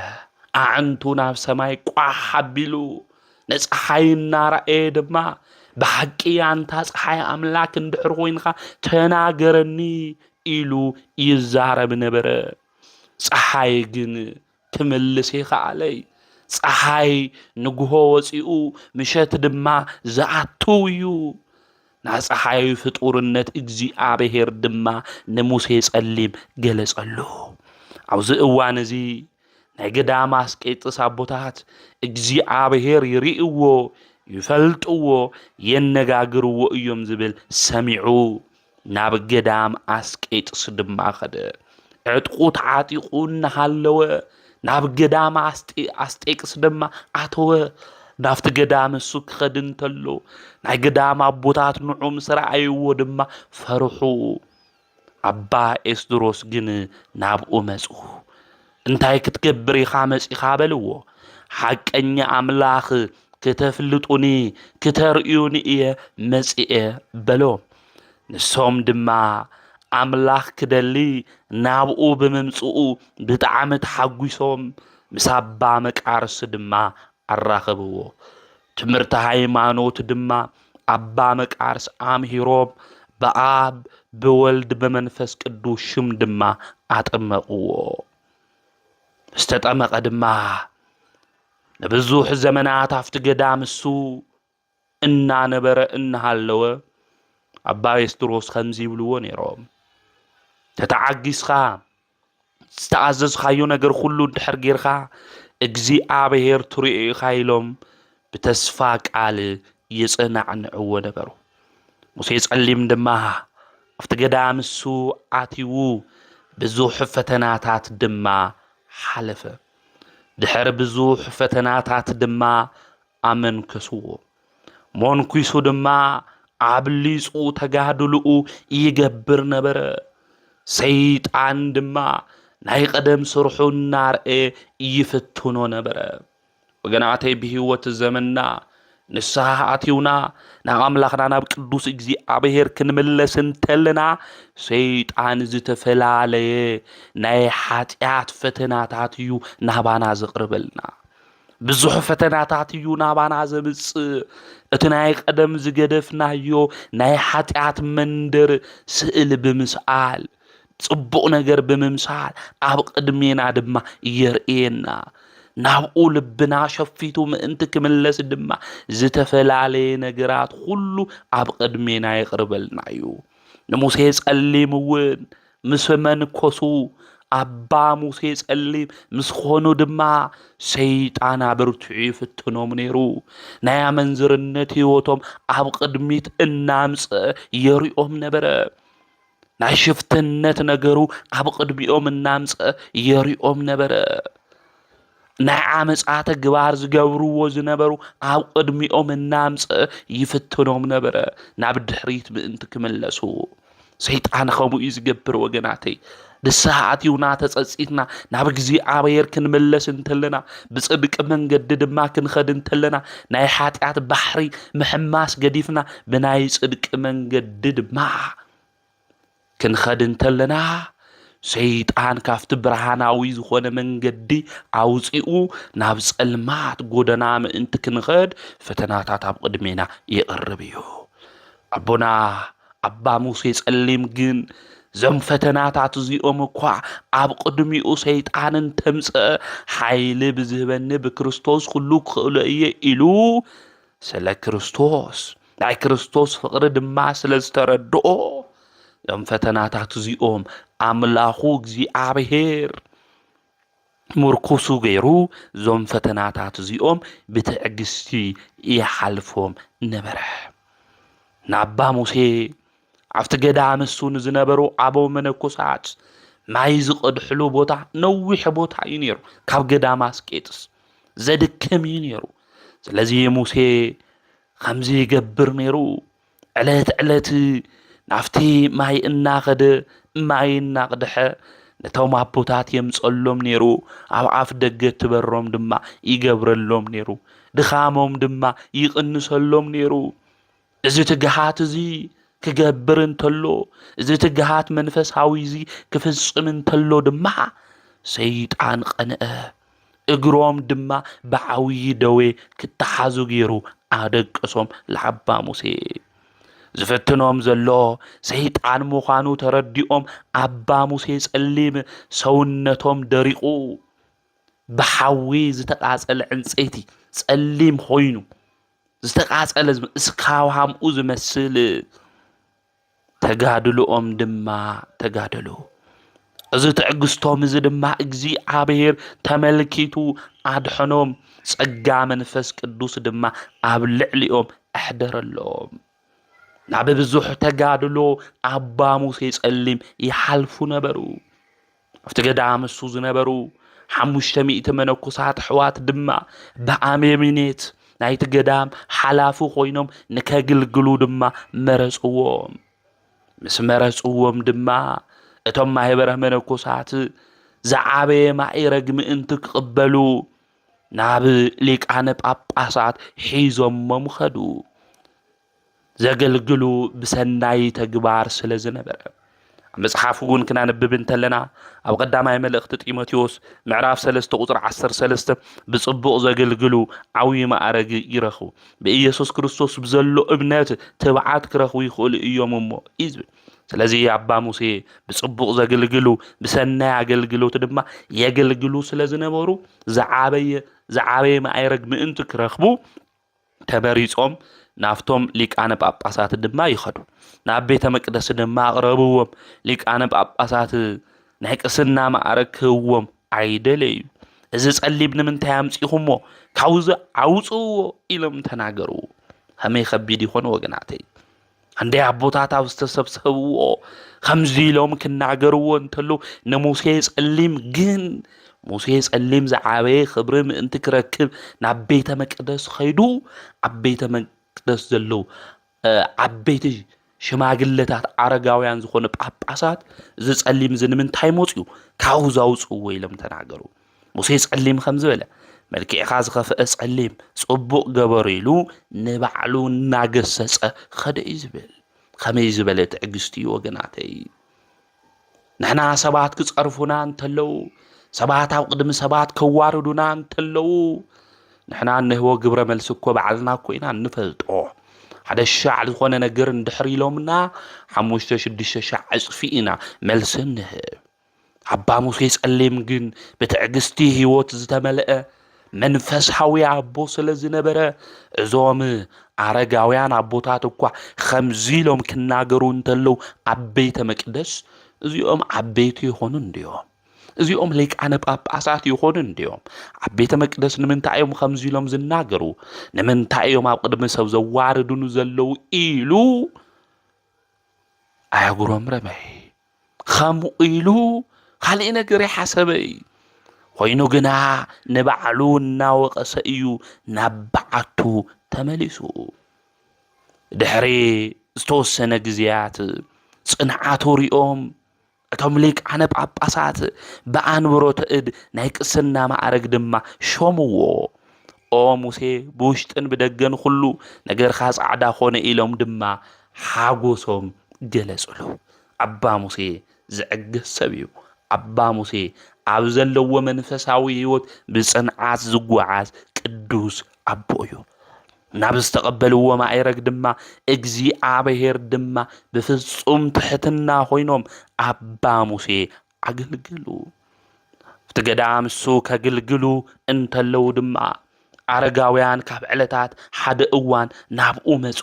ኣዕንቱ ናብ ሰማይ ቋሕ ኣቢሉ ንጸሓይ እናረኣየ ድማ፣ "ብሓቂ ኣንታ ጸሓይ ኣምላክ እንድሕር ኮይንኻ ተናገረኒ" ኢሉ ይዛረብ ነበረ። ጸሓይ ግን ክምልስ ይኸኣለይ። ጸሓይ ንግሆ ወጺኡ ምሸት ድማ ዝኣትው እዩ። ናይ ጸሓይ ፍጡርነት እግዚኣብሔር ድማ ንሙሴ ጸሊም ገለጸሉ። ኣብዚ እዋን እዚ ናይ ገዳም ኣስቄጥስ ኣቦታት እግዚኣብሔር ይርእይዎ፣ ይፈልጥዎ፣ የነጋግርዎ እዮም ዝብል ሰሚዑ ናብ ገዳም ኣስቄጥስ ድማ ከደ። ዕጥቁ ተዓጢቑ እናሃለወ ናብ ገዳም ኣስጢ-፣ ኣስጤቅስ ድማ ኣተወ። ናብቲ ገዳም እሱ ክኸድ እንተሎ ናይ ገዳም ኣቦታት ንዑ ምስ ረኣይዎ ድማ ፈርሑ። ኣባ ኤስድሮስ ግን ናብኡ መጹ። "እንታይ ክትገብር ኢኻ መጺኻ?" በልዎ። "ሓቀኛ ኣምላኽ ክተፍልጡኒ፣ ክተርእዩኒ እየ መጺኤ" በሎ። ንሶም ድማ ኣምላኽ ክደሊ ናብኡ ብምምጽኡ ብጣዕሚ ተሓጒሶም፣ ምስ ኣባ መቃርስ ድማ ኣራኸብዎ። ትምህርቲ ሃይማኖት ድማ ኣባ መቃርስ ኣምሂሮም፣ ብኣብ ብወልድ ብመንፈስ ቅዱስ ሽም ድማ ኣጠመቕዎ። ምስ ተጠመቐ ድማ ንብዙሕ ዘመናት ኣብቲ ገዳም እሱ እናነበረ እናሃለወ፣ ኣባ ኤስድሮስ ከምዚ ይብልዎ ነይሮም፣ "ተተዓጊስኻ ዝተኣዘዝኻዮ ነገር ኩሉ እንድሕር ጌርካ፣ እግዚኣብሔር ትሪኦ ኢኻ" ኢሎም ብተስፋ ቃል የጸናዕንዕዎ ነበሩ። ሙሴ ጸሊም ድማ ኣብቲ ገዳም እሱ ኣትዩ፣ ብዙሕ ፈተናታት ድማ ሓለፈ። ድሕሪ ብዙሕ ፈተናታት ድማ ኣመንከስዎ። ሞንኲሱ ድማ ኣብሊጹ ተጋድልኡ ይገብር ነበረ። ሰይጣን ድማ ናይ ቀደም ስርሑ እናርኤ ይፍትኖ ነበረ። ወገናተይ፣ ብህይወት ዘመንና ንስሓ ኣትዩና ናብ ኣምላኽና ናብ ቅዱስ እግዚኣብሔር ክንምለስ እንተለና፣ ሰይጣን ዝተፈላለየ ናይ ሓጢኣት ፈተናታት እዩ ናባና ዘቕርበልና። ብዙሕ ፈተናታት እዩ ናባና ዘምጽእ። እቲ ናይ ቀደም ዝገደፍናዮ ናይ ሓጢኣት መንደር ስእል ብምስኣል፣ ጽቡቕ ነገር ብምምሳል ኣብ ቅድሜና ድማ የርእየና። ናብኡ ልብና ሸፊቱ ምእንቲ ክምለስ ድማ ዝተፈላለየ ነገራት ኩሉ ኣብ ቅድሜና የቕርበልና እዩ። ንሙሴ ጸሊም እውን ምስ መንኮሱ ኣባ ሙሴ ጸሊም ምስ ኾኑ ድማ ሰይጣን ኣበርቲዑ ይፍትኖም ነይሩ። ናይ ኣመንዝርነት ህይወቶም ኣብ ቅድሚት እናምጽአ የርእዮም ነበረ። ናይ ሽፍትነት ነገሩ ኣብ ቅድሚኦም እናምጽአ የርእዮም ነበረ። ናይ ዓመጻ ተግባር ዝገብርዎ ዝነበሩ ኣብ ቅድሚኦም እናምጽአ ይፍትኖም ነበረ። ናብ ድሕሪት ምእንቲ ክምለሱ። ሰይጣን ከምኡ እዩ ዝገብር ወገናተይ። ንስሓ ኣትዩና ተጸጺትና ናብ እግዚኣብሔር ክንምለስ እንተለና፣ ብጽድቂ መንገዲ ድማ ክንኸድ እንተለና፣ ናይ ሓጢኣት ባሕሪ ምሕማስ ገዲፍና ብናይ ጽድቂ መንገዲ ድማ ክንኸድ እንተለና፣ ሰይጣን ካብቲ ብርሃናዊ ዝኾነ መንገዲ ኣውጺኡ ናብ ጸልማት ጎደና ምእንቲ ክንኸድ ፈተናታት ኣብ ቅድሜና ይቕርብ እዩ። ኣቦና ኣባ ሙሴ ጸሊም ግን፣ "እዞም ፈተናታት እዚኦም እኳ ኣብ ቅድሚኡ ሰይጣን እንተምጽአ፣ ሓይሊ ብዝህበኒ ብክርስቶስ ኩሉ ክኽእሎ እየ" ኢሉ ስለ ክርስቶስ፣ ናይ ክርስቶስ ፍቕሪ ድማ ስለ ዝተረድኦ፣ እዞም ፈተናታት እዚኦም ኣምላኹ እግዚኣብሔር ምርኩሱ ገይሩ፣ እዞም ፈተናታት እዚኦም ብትዕግስቲ ይሓልፎም ነበረ። ንኣባ ሙሴ ኣብቲ ገዳም እሱ ንዝነበሩ ኣበው መነኮሳት ማይ ዝቐድሕሉ ቦታ ነዊሕ ቦታ እዩ ነይሩ። ካብ ገዳም ኣስቄጥስ ዘድክም እዩ ነይሩ። ስለዚ ሙሴ ከምዚ ይገብር ነይሩ። ዕለት ዕለት ናብቲ ማይ እናኸደ፣ ማይ እናቕድሐ፣ ነቶም ኣቦታት የምጸሎም ነይሩ። ኣብ ኣፍ ደገ እቲ በሮም ድማ ይገብረሎም ነይሩ። ድኻሞም ድማ ይቕንሰሎም ነይሩ። እዚ ትግሃት እዚ ክገብር እንተሎ፣ እዚ ትግሃት መንፈሳዊ እዚ ክፍጽም እንተሎ ድማ፣ ሰይጣን ቀንአ። እግሮም ድማ ብዓብዪ ደዌ ክተሓዙ ገይሩ ኣደቀሶም ለኣባ ሙሴ። ዝፍትኖም ዘሎ ሰይጣን ምዃኑ ተረዲኦም፣ ኣባ ሙሴ ጸሊም ሰውነቶም ደሪቑ፣ ብሓዊ ዝተቓጸለ ዕንጸይቲ ጸሊም ኮይኑ፣ ዝተቓጸለ ዝመ-፣ እስካብ ሃምኡ ዝመስል ተጋድሎኦም ድማ ተጋደሉ። እዚ ትዕግስቶም እዚ ድማ እግዚኣብሔር ተመልኪቱ ኣድሐኖም። ጸጋ መንፈስ ቅዱስ ድማ ኣብ ልዕሊኦም ኣሕደረሎም። ናብ ብዙሕ ተጋድሎ ኣባ ሙሴ ጸሊም ይሓልፉ ነበሩ። ኣብቲ ገዳም እሱ ዝነበሩ ሓሙሽተ ሚእቲ መነኮሳት ኣሕዋት ድማ ብኣበምኔት ናይቲ ገዳም ሓላፊ ኮይኖም ንከግልግሉ ድማ መረጽዎም። ምስ መረጽዎም ድማ እቶም ማህበረ መነኮሳት ዝዓበየ ማዕረግ ምእንቲ ክቕበሉ ናብ ሊቃነ ጳጳሳት ሒዞሞም ኸዱ። ዘገልግሉ ብሰናይ ተግባር ስለ ዝነበረ። ኣብ መጽሓፍ እውን ክናንብብ እንተለና፣ ኣብ ቀዳማይ መልእኽቲ ጢሞቴዎስ ምዕራፍ ሰለስተ ቁጽሪ ዓሰርተ ሰለስተ፣ "ብጽቡቕ ዘገልግሉ ዓብዪ ማዕረግ ይረኽቡ፣ ብኢየሱስ ክርስቶስ ብዘሎ እምነት ትብዓት ክረኽቡ ይኽእሉ እዮም እሞ" እዩ ዝብል። ስለዚ ኣባ ሙሴ ብጽቡቕ ዘገልግሉ፣ ብሰናይ ኣገልግሎት ድማ የገልግሉ ስለ ዝነበሩ፣ ዝዓበየ፣ ዝዓበየ ማዕረግ ምእንቲ ክረኽቡ፣ ተመሪጾም ናብቶም ሊቃነ ጳጳሳት ድማ ይኸዱ። ናብ ቤተ መቅደስ ድማ ኣቕረብዎም። ሊቃነ ጳጳሳት ናይ ቅስና ማዕረግ ክህብዎም ኣይደለዩ። "እዚ ጸሊም ንምንታይ ኣምጺኹሞ? ካብዚ ኣውጽእዎ" ኢሎም ተናገሩ። ከመይ ከቢድ ይኾን ወገናተይ! ክንደይ ኣቦታት ኣብ ዝተሰብሰብዎ ከምዚ ኢሎም ክናገርዎ እንተለዉ፣ ንሙሴ ጸሊም ግን፣ ሙሴ ጸሊም ዝዓበየ ክብሪ ምእንቲ ክረክብ ናብ ቤተ መቅደስ ኸይዱ፣ ኣብ ቤተ መቅደስ ዘለዉ፣ እ፣ ዓበይቲ ሽማግለታት፣ ኣረጋውያን ዝኾኑ ጳጳሳት፣ "እዚ ጸሊም እዚ ንምንታይ መጽኡ? ካብኡ ዘውጽእዎ" ኢሎም ተናገሩ። ሙሴ ጸሊም ከም ዝበለ፣ "መልክዕኻ ዝኸፍአ ጸሊም ጽቡቕ ገበሩ" ኢሉ ንባዕሉ እናገሰጸ ኸደ እዩ ዝብል። ከመይ ዝበለ ትዕግስቲ እዩ ወገናተይ! ንሕና ሰባት ክጸርፉና እንተለዉ፣ ሰባት ኣብ ቅድሚ ሰባት ከዋርዱና እንተለዉ፣ ንሕና እንህቦ ግብረ መልሲ እኮ ባዕልና እኮ ኢና እንፈልጦ። ሓደ ሻዕ ዝኾነ ነገር እንድሕር ኢሎምና፣ ሓሙሽተ ሽዱሽተ ሻዕ ዕጽፊ ኢና መልሲ እንህብ። ኣባ ሙሴ ጸሊም ግን ብትዕግስቲ ህይወት ዝተመልአ መንፈሳዊ ኣቦ ስለ ዝነበረ፣ እዞም ኣረጋውያን ኣቦታት እኳ ከምዚ ኢሎም ክናገሩ እንተለዉ ኣብ ቤተ መቅደስ፣ እዚኦም ዓበይቲ ይኾኑ እንድዮም፣ እዚኦም ሊቃነ ጳጳሳት ይኾኑ እንድዮም፣ ኣብ ቤተ መቅደስ ንምንታይ እዮም ከምዚ ኢሎም ዝናገሩ? ንምንታይ እዮም ኣብ ቅድሚ ሰብ ዘዋርዱኒ ዘለዉ? ኢሉ ኣየጉረምረመይ። ከምኡ ኢሉ ካልእ ነገር ይሓሰበይ። ኮይኑ ግና ንባዕሉ እናወቐሰ እዩ ናብ በዓቱ ተመሊሱ። ድሕሪ ዝተወሰነ ግዜያት ጽንዓቱ ሪኦም፣ እቶም ሊቃነ ጳጳሳት ብኣንብሮተ እድ ናይ ቅስና ማዕረግ ድማ ሾምዎ። "ኦ ሙሴ፣ ብውሽጥን ብደገን ኩሉ ነገርካ ጻዕዳ ኾነ" ኢሎም ድማ ሓጎሶም ገለጹሉ። ኣባ ሙሴ ዝዕግስ ሰብ እዩ። ኣባ ሙሴ ኣብ ዘለዎ መንፈሳዊ ህይወት ብጽንዓት ዝጓዓዝ ቅዱስ ኣቦ እዩ። ናብ ዝተቐበልዎ ማዕረግ ድማ እግዚኣብሔር ድማ ብፍጹም ትሕትና ኮይኖም ኣባ ሙሴ ኣገልገሉ። ኣብቲ ገዳም እሱ ከግልግሉ እንተለዉ ድማ ኣረጋውያን ካብ ዕለታት ሓደ እዋን ናብኡ መጹ።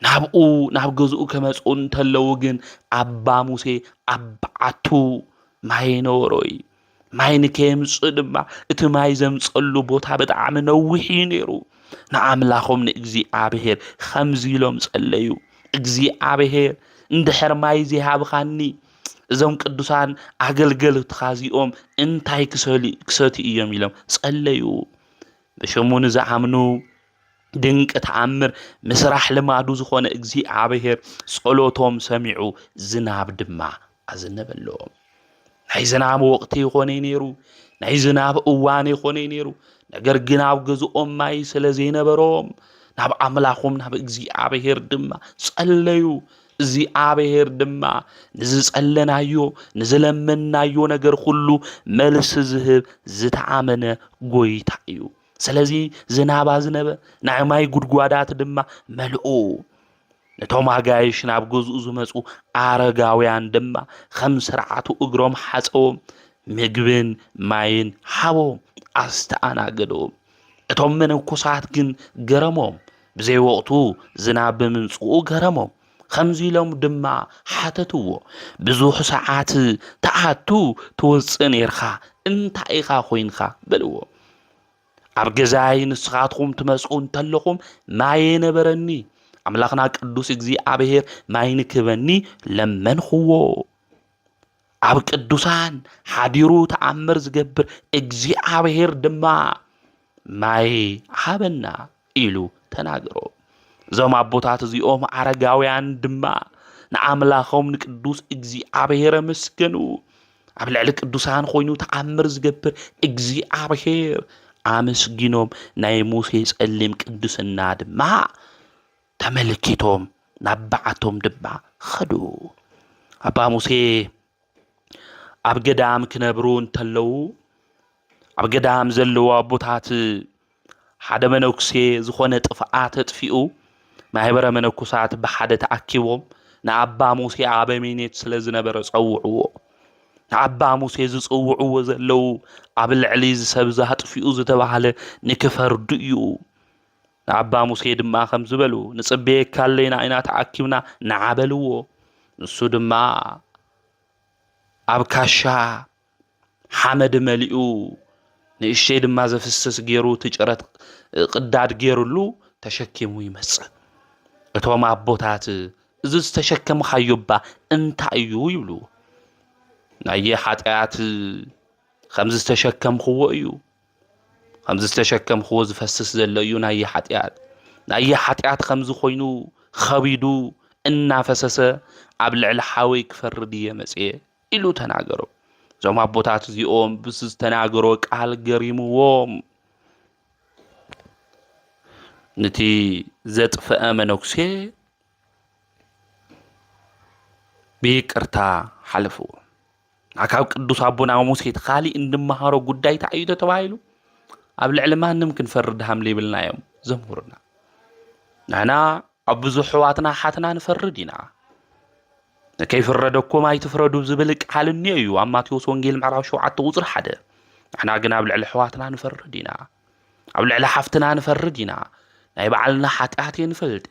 ናብኡ፣ ናብ ገዝኡ ከመጽኡ እንተለዉ ግን ኣባ ሙሴ ኣብ በዓቱ ማይ ነበሮይ። ማይ ንከየምጽእ ድማ እቲ ማይ ዘምጸሉ ቦታ ብጣዕሚ ነዊሕ እዩ ነይሩ። ንኣምላኾም ንእግዚኣብሔር ከምዚ ኢሎም ጸለዩ፣ "እግዚኣብሔር እንድሕር ማይ ዘይሃብኻኒ፣ እዞም ቅዱሳን ኣገልገልትኻ እዚኦም እንታይ ክሰሊ-፣ ክሰትዩ እዮም?" ኢሎም ጸለዩ። ብሽሙ ንዝኣምኑ ድንቂ ተኣምር ምስራሕ ልማዱ ዝኾነ እግዚኣብሔር ጸሎቶም ሰሚዑ ዝናብ ድማ ኣዘነበሎም። ናይ ዝናብ ወቕቲ ይኾነ ነይሩ፣ ናይ ዝናብ እዋን ይኾነ ነይሩ። ነገር ግን ኣብ ገዝኦም ማይ ስለ ዘይነበሮም፣ ናብ ኣምላኾም ናብ እግዚኣብሔር ድማ ጸለዩ። እግዚኣብሔር ድማ ንዝጸለናዮ ንዝለመንናዮ ነገር ኩሉ መልሲ ዝህብ ዝተኣመነ ጎይታ እዩ። ስለዚ ዝናብ ኣዝነበ፣ ናይ ማይ ጉድጓዳት ድማ መልኡ። ነቶም ኣጋይሽ ናብ ገዝኡ ዝመጹ ኣረጋውያን ድማ ከም ስርዓቱ እግሮም ሓጸዎም፣ ምግብን ማይን ሃቦም፣ ኣስተኣናገዶም። እቶም መነኮሳት ግን ገረሞም፣ ብዘይ ወቕቱ ዝናብ ብምምጽኡ ገረሞም። ከምዚ ኢሎም ድማ ሓተትዎ፣ ብዙሕ ሰዓት ትኣቱ ትወጽእ ኔርካ፣ እንታይ ኢኻ ኮይንካ? በልዎ። ኣብ ገዛይ ንስኻትኩም ትመጽኡ እንተለኹም ማይ የነበረኒ፣ ኣምላኽና ቅዱስ እግዚኣብሔር ማይ ንክበኒ ለመንኽዎ። ኣብ ቅዱሳን ሓዲሩ ተኣምር ዝገብር እግዚኣብሔር ድማ ማይ ሃበና ኢሉ ተናገሮ። እዞም ኣቦታት እዚኦም ኣረጋውያን ድማ ንኣምላኾም ንቅዱስ እግዚኣብሔር ኣመስገኑ። ኣብ ልዕሊ ቅዱሳን ኮይኑ ተኣምር ዝገብር እግዚኣብሔር ኣመስጊኖም ናይ ሙሴ ጸሊም ቅድስና ድማ ተመልኪቶም ናብ በዓቶም ድማ ኸዱ። ኣባ ሙሴ ኣብ ገዳም ክነብሩ እንተለዉ ኣብ ገዳም ዘለዉ ኣቦታት ሓደ መነኩሴ ዝኾነ ጥፍኣት ኣጥፊኡ ማሕበረ መነኮሳት ብሓደ ተኣኪቦም ንኣባ ሙሴ ኣበሚኔት ስለ ዝነበረ ጸውዕዎ። ንኣባ ሙሴ ዝጽውዕዎ ዘለዉ ኣብ ልዕሊ እዚ ሰብ እዚ ኣጥፊኡ ዝተባህለ ንክፈርዱ እዩ። ንኣባ ሙሴ ድማ ከም ዝበሉ ንጽበየካ ኣለና ኢና ተኣኪብና ንዓ በልዎ። ንሱ ድማ ኣብ ካሻ ሓመድ መሊኡ ንእሽተይ ድማ ዘፍስስ ገይሩ እቲ ጭረት ቅዳድ ገይሩሉ ተሸኪሙ ይመጽእ። እቶም ኣቦታት እዚ ዝተሸከምካዮ እባ እንታይ እዩ ይብሉ። ናየ ሓጢኣት ከምዚ ዝተሸከምክዎ እዩ። ከምዚ ዝተሸከምክዎ ዝፈስስ ዘሎ እዩ ናየ ሓጢኣት። ናየ ሓጢኣት ከምዚ ኮይኑ ኸቢዱ እናፈሰሰ ኣብ ልዕሊ ሓወይ ክፈርድ እየ መጽየ ኢሉ ተናገሮ። እዞም ኣቦታት እዚኦም ብዝተናገሮ ቃል ገሪምዎም ንቲ ዘጥፈአ መነኩሴ ብይቅርታ ሓለፍዎ። ካብ ቅዱስ ኣቦና ሙሴ እቲ ካሊእ እንድመሃሮ ጉዳይ እንታይ እዩ ተባሂሉ ኣብ ልዕሊ ማንም ክንፈርድ ሃም ዘይብልና እዮም ዘምህሩና። ንሕና ኣብ ብዙሕ ኣሕዋትና ኣሓትና ንፈርድ ኢና። ከይፍረደኩም ኣይትፍረዱ ዝብል ቃል እኒኦ እዩ ኣብ ማቴዎስ ወንጌል ምዕራፍ ሸውዓተ ቁፅሪ ሓደ። ንሕና ግን ኣብ ልዕሊ ኣሕዋትና ንፈርድ ኢና። ኣብ ልዕሊ ሓፍትና ንፈርድ ኢና። ናይ ባዕልና ሓጢኣት የንፈልጢ፣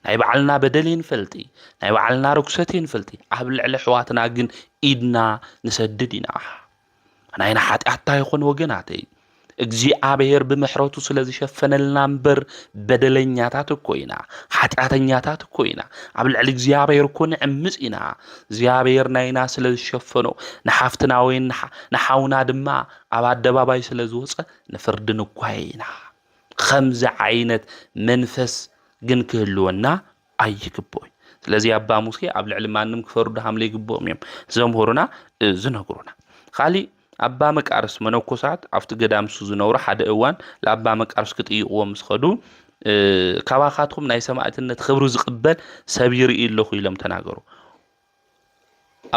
ናይ ባዕልና በደል የንፈልጢ፣ ናይ ባዕልና ርኩሰት የንፈልጢ። ኣብ ልዕሊ ኣሕዋትና ግን ኢድና ንሰድድ ኢና። ናይና ሓጢኣት እንታይ ይኾን ወገናተይ? እግዚኣብሔር ብምሕረቱ ስለ ዝሸፈነልና እምበር በደለኛታት እኮ ኢና፣ ሓጢኣተኛታት እኮ ኢና። ኣብ ልዕሊ እግዚኣብሔር እኮ ንዕምፅ ኢና። እግዚኣብሔር ናይና ስለ ዝሸፈኖ ንሓፍትና ወይ ንሓ- ንሓውና ድማ ኣብ ኣደባባይ ስለ ዝወፀ ንፍርዲ ንጓየ ኢና። ከምዚ ዓይነት መንፈስ ግን ክህልወና ኣይግብኦይ። ስለዚ ኣባ ሙሴ ኣብ ልዕሊ ማንም ክፈርዱ ሃም ዘይግብኦም እዮም ዘምህሩና፣ እ፣ ዝነግሩና። ካሊእ ኣባ መቃርስ መነኮሳት ኣብቲ ገዳም እሱ ዝነብሩ ሓደ እዋን ለኣባ መቃርስ ክጥይቕዎ ምስ ኸዱ፣ እ፣ ካባኻትኩም ናይ ሰማዕትነት ኽብሪ ዝቕበል ሰብ ይርኢ ኣለኹ ኢሎም ተናገሩ።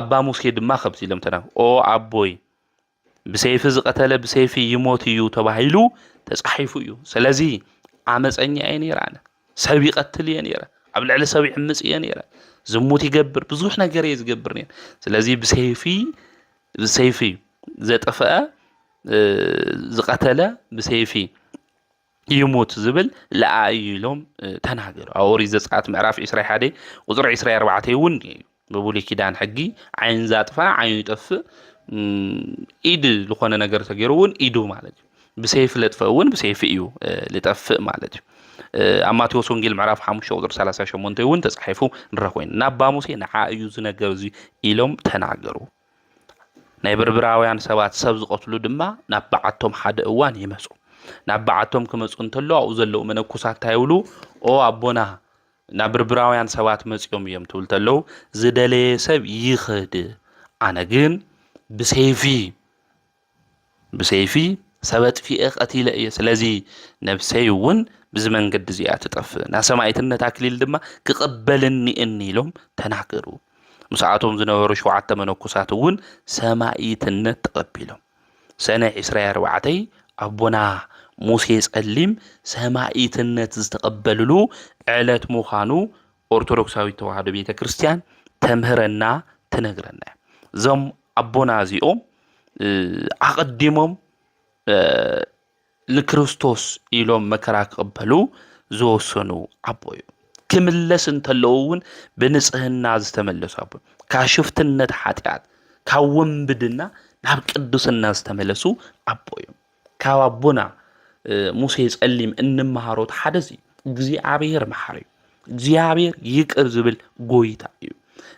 ኣባ ሙሴ ድማ ከምዚ ኢሎም ተናገሩ፣ ኦ ኣቦይ፣ ብሰይፊ ዝቐተለ ብሰይፊ ይሞት እዩ ተባሂሉ ተጻሒፉ እዩ። ስለዚ ዓመፀኛ እየ ነይረ፣ ኣነ ሰብ ይቐትል እየ ነይረ፣ ኣብ ልዕሊ ሰብ ይዕምፅ እየ ነይረ፣ ዝሙት ይገብር፣ ብዙሕ ነገር እየ ዝገብር ነይረ። ስለዚ ብሰይፊ ብሰይፊ ዘጠፈአ እ፣ ዝቐተለ ብሰይፊ ይሙት ዝብል ለኣዩ ኢሎም እ፣ ተናገሩ። ኣብ ኦሪት ዘጸኣት ምዕራፍ ዕስራ ሓደ ቁጽሪ ዕስራ ኣርባዕተ እውን እዩ። ብብሉይ ኪዳን ሕጊ ዓይን ዛጥፋ ዓይኑ ይጠፍእ፣ እም፣ ኢድ ዝኾነ ነገር ተገይሩ እውን ኢዱ ማለት እዩ። ብሰይፊ ለጥፈ እውን ብሰይፊ እዩ እ፣ ልጠፍእ ማለት እዩ። እ፣ ኣብ ማቴዎስ ወንጌል ምዕራፍ ሓሙሽተ ቁጽሪ ሰላሳ ሸሞንተ እውን ተጻሒፉ ንረኽቦ ኢና። ናብ ኣባ ሙሴ ንዓ እዩ እዚ ነገር እዚ ኢሎም ተናገሩ። ናይ ብርብራውያን ሰባት ሰብ ዝቐትሉ ድማ ናብ በዓቶም ሓደ እዋን ይመጹ። ናብ በዓቶም ክመጹ እንተለዉ ኣብኡ ዘለዉ መነኮሳት እንታይ ይብሉ? ኦ ኣቦና፣ ናብ ብርብራውያን ሰባት መጺኦም እዮም ትብል ተለዉ፣ ዝደለየ ሰብ ይኽድ፣ ኣነ ግን ብሰይፊ ብሰይፊ ሰብ ኣጥፊኤ ቀቲለ እየ። ስለዚ ነብሰይ እውን ብዚ መንገዲ እዚኣ ትጠፍእ፣ ናይ ሰማዕትነት ኣክሊል ድማ ክቕበልኒ እኒ ኢሎም ተናገሩ። ምስኣቶም ዝነበሩ ሸውዓተ መነኮሳት እውን ሰማዕትነት ተቐቢሎም። ሰነ ዕስራ ኣርባዕተ ኣቦና ሙሴ ጸሊም ሰማዕትነት ዝተቐበልሉ ዕለት ምዃኑ ኦርቶዶክሳዊት ተዋህዶ ቤተ ክርስቲያን ተምህረና፣ ትነግረና። እዞም ኣቦና እዚኦም ኣቐዲሞም ንክርስቶስ ኢሎም መከራ ክቕበሉ ዝወሰኑ ኣቦ እዮም። ክምለስ እንተለዉ እውን ብንጽህና ዝተመለሱ ኣቦ፣ ካብ ሽፍትነት ሓጢኣት፣ ካብ ውንብድና ናብ ቅድስና ዝተመለሱ ኣቦ እዮም። ካብ ኣቦና ሙሴ ጸሊም እንመሃሮ ሓደ እዚ እግዚኣብሔር መሓሪ እዩ። እግዚኣብሔር ይቅር ዝብል ጎይታ እዩ።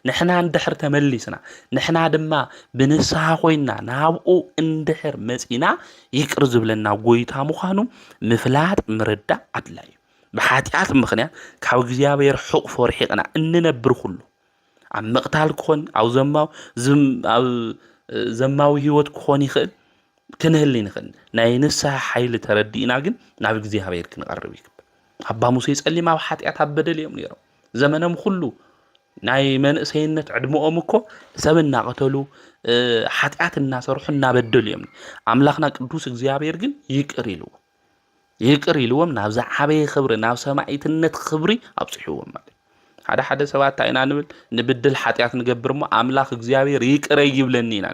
ንሕና እንድሕር ተመሊስና፣ ንሕና ድማ ብንስሓ ኮይና ናብኡ እንድሕር መጺና፣ ይቅር ዝብለና ጎይታ ምዃኑ ምፍላጥ ምርዳእ ኣድላይ እዩ። ብሓጢኣት ምኽንያት ካብ እግዚኣብሔር ሕቑፎ ርሒቕና እንነብር ኩሉ፣ ኣብ ምቕታል ክኾን፣ ኣብ ዘማው ዝም ኣብ ዘማዊ ህይወት ክኾን ይኽእል፣ ክንህሊ ንኽእል። ናይ ንስሓ ሓይሊ ተረዲእና ግን ናብ እግዚኣብሔር ክንቐርብ ይግባእ። ኣባ ሙሴ ጸሊም ኣብ ሓጢኣት ኣብ በደል እዮም ነይሮም። ዘመኖም ኩሉ ናይ መንእሰይነት ዕድመኦም እኮ ሰብ እናቐተሉ፣ ሓጢኣት እናሰርሑ እናበደሉ እዮም። ኣምላኽና ቅዱስ እግዚኣብሔር ግን ይቅር ኢልዎም። ይቅር ኢልዎም ናብ ዝዓበየ ክብሪ፣ ናብ ሰማዕትነት ክብሪ ኣብጽሕዎም ማለት እዩ። ሓደ ሓደ ሰባት እንታይ ኢና ንብል? ንብድል፣ ሓጢኣት ንገብር እሞ ኣምላኽ እግዚኣብሔር ይቅረ ይብለኒ ኢና።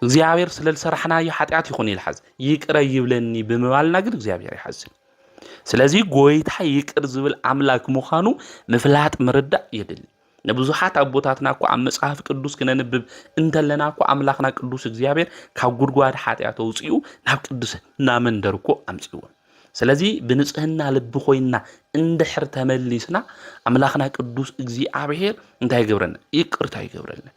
እግዚኣብሔር ስለ ዝሰራሕናዮ ሓጢኣት ይኹን ይልሓዝ፣ ይቅረ ይብለኒ ብምባልና ግን እግዚኣብሔር ይሓዝን። ስለዚ ጎይታ ይቅር ዝብል ኣምላክ ምዃኑ ምፍላጥ ምርዳእ የድሊ። ንብዙሓት ኣቦታትና እኮ ኣብ መጽሓፍ ቅዱስ ክነንብብ እንተለና እኮ ኣምላኽና ቅዱስ እግዚኣብሔር ካብ ጉድጓድ ሓጢኣት ኣውጺኡ ናብ ቅድስና መንደር እኮ ኣምጺእዎም። ስለዚ ብንጽህና ልቢ ኮይንና እንድሕር ተመሊስና ኣምላኽና ቅዱስ እግዚኣብሔር እንታይ ይገብረና? ይቅርታ ይገብረልና።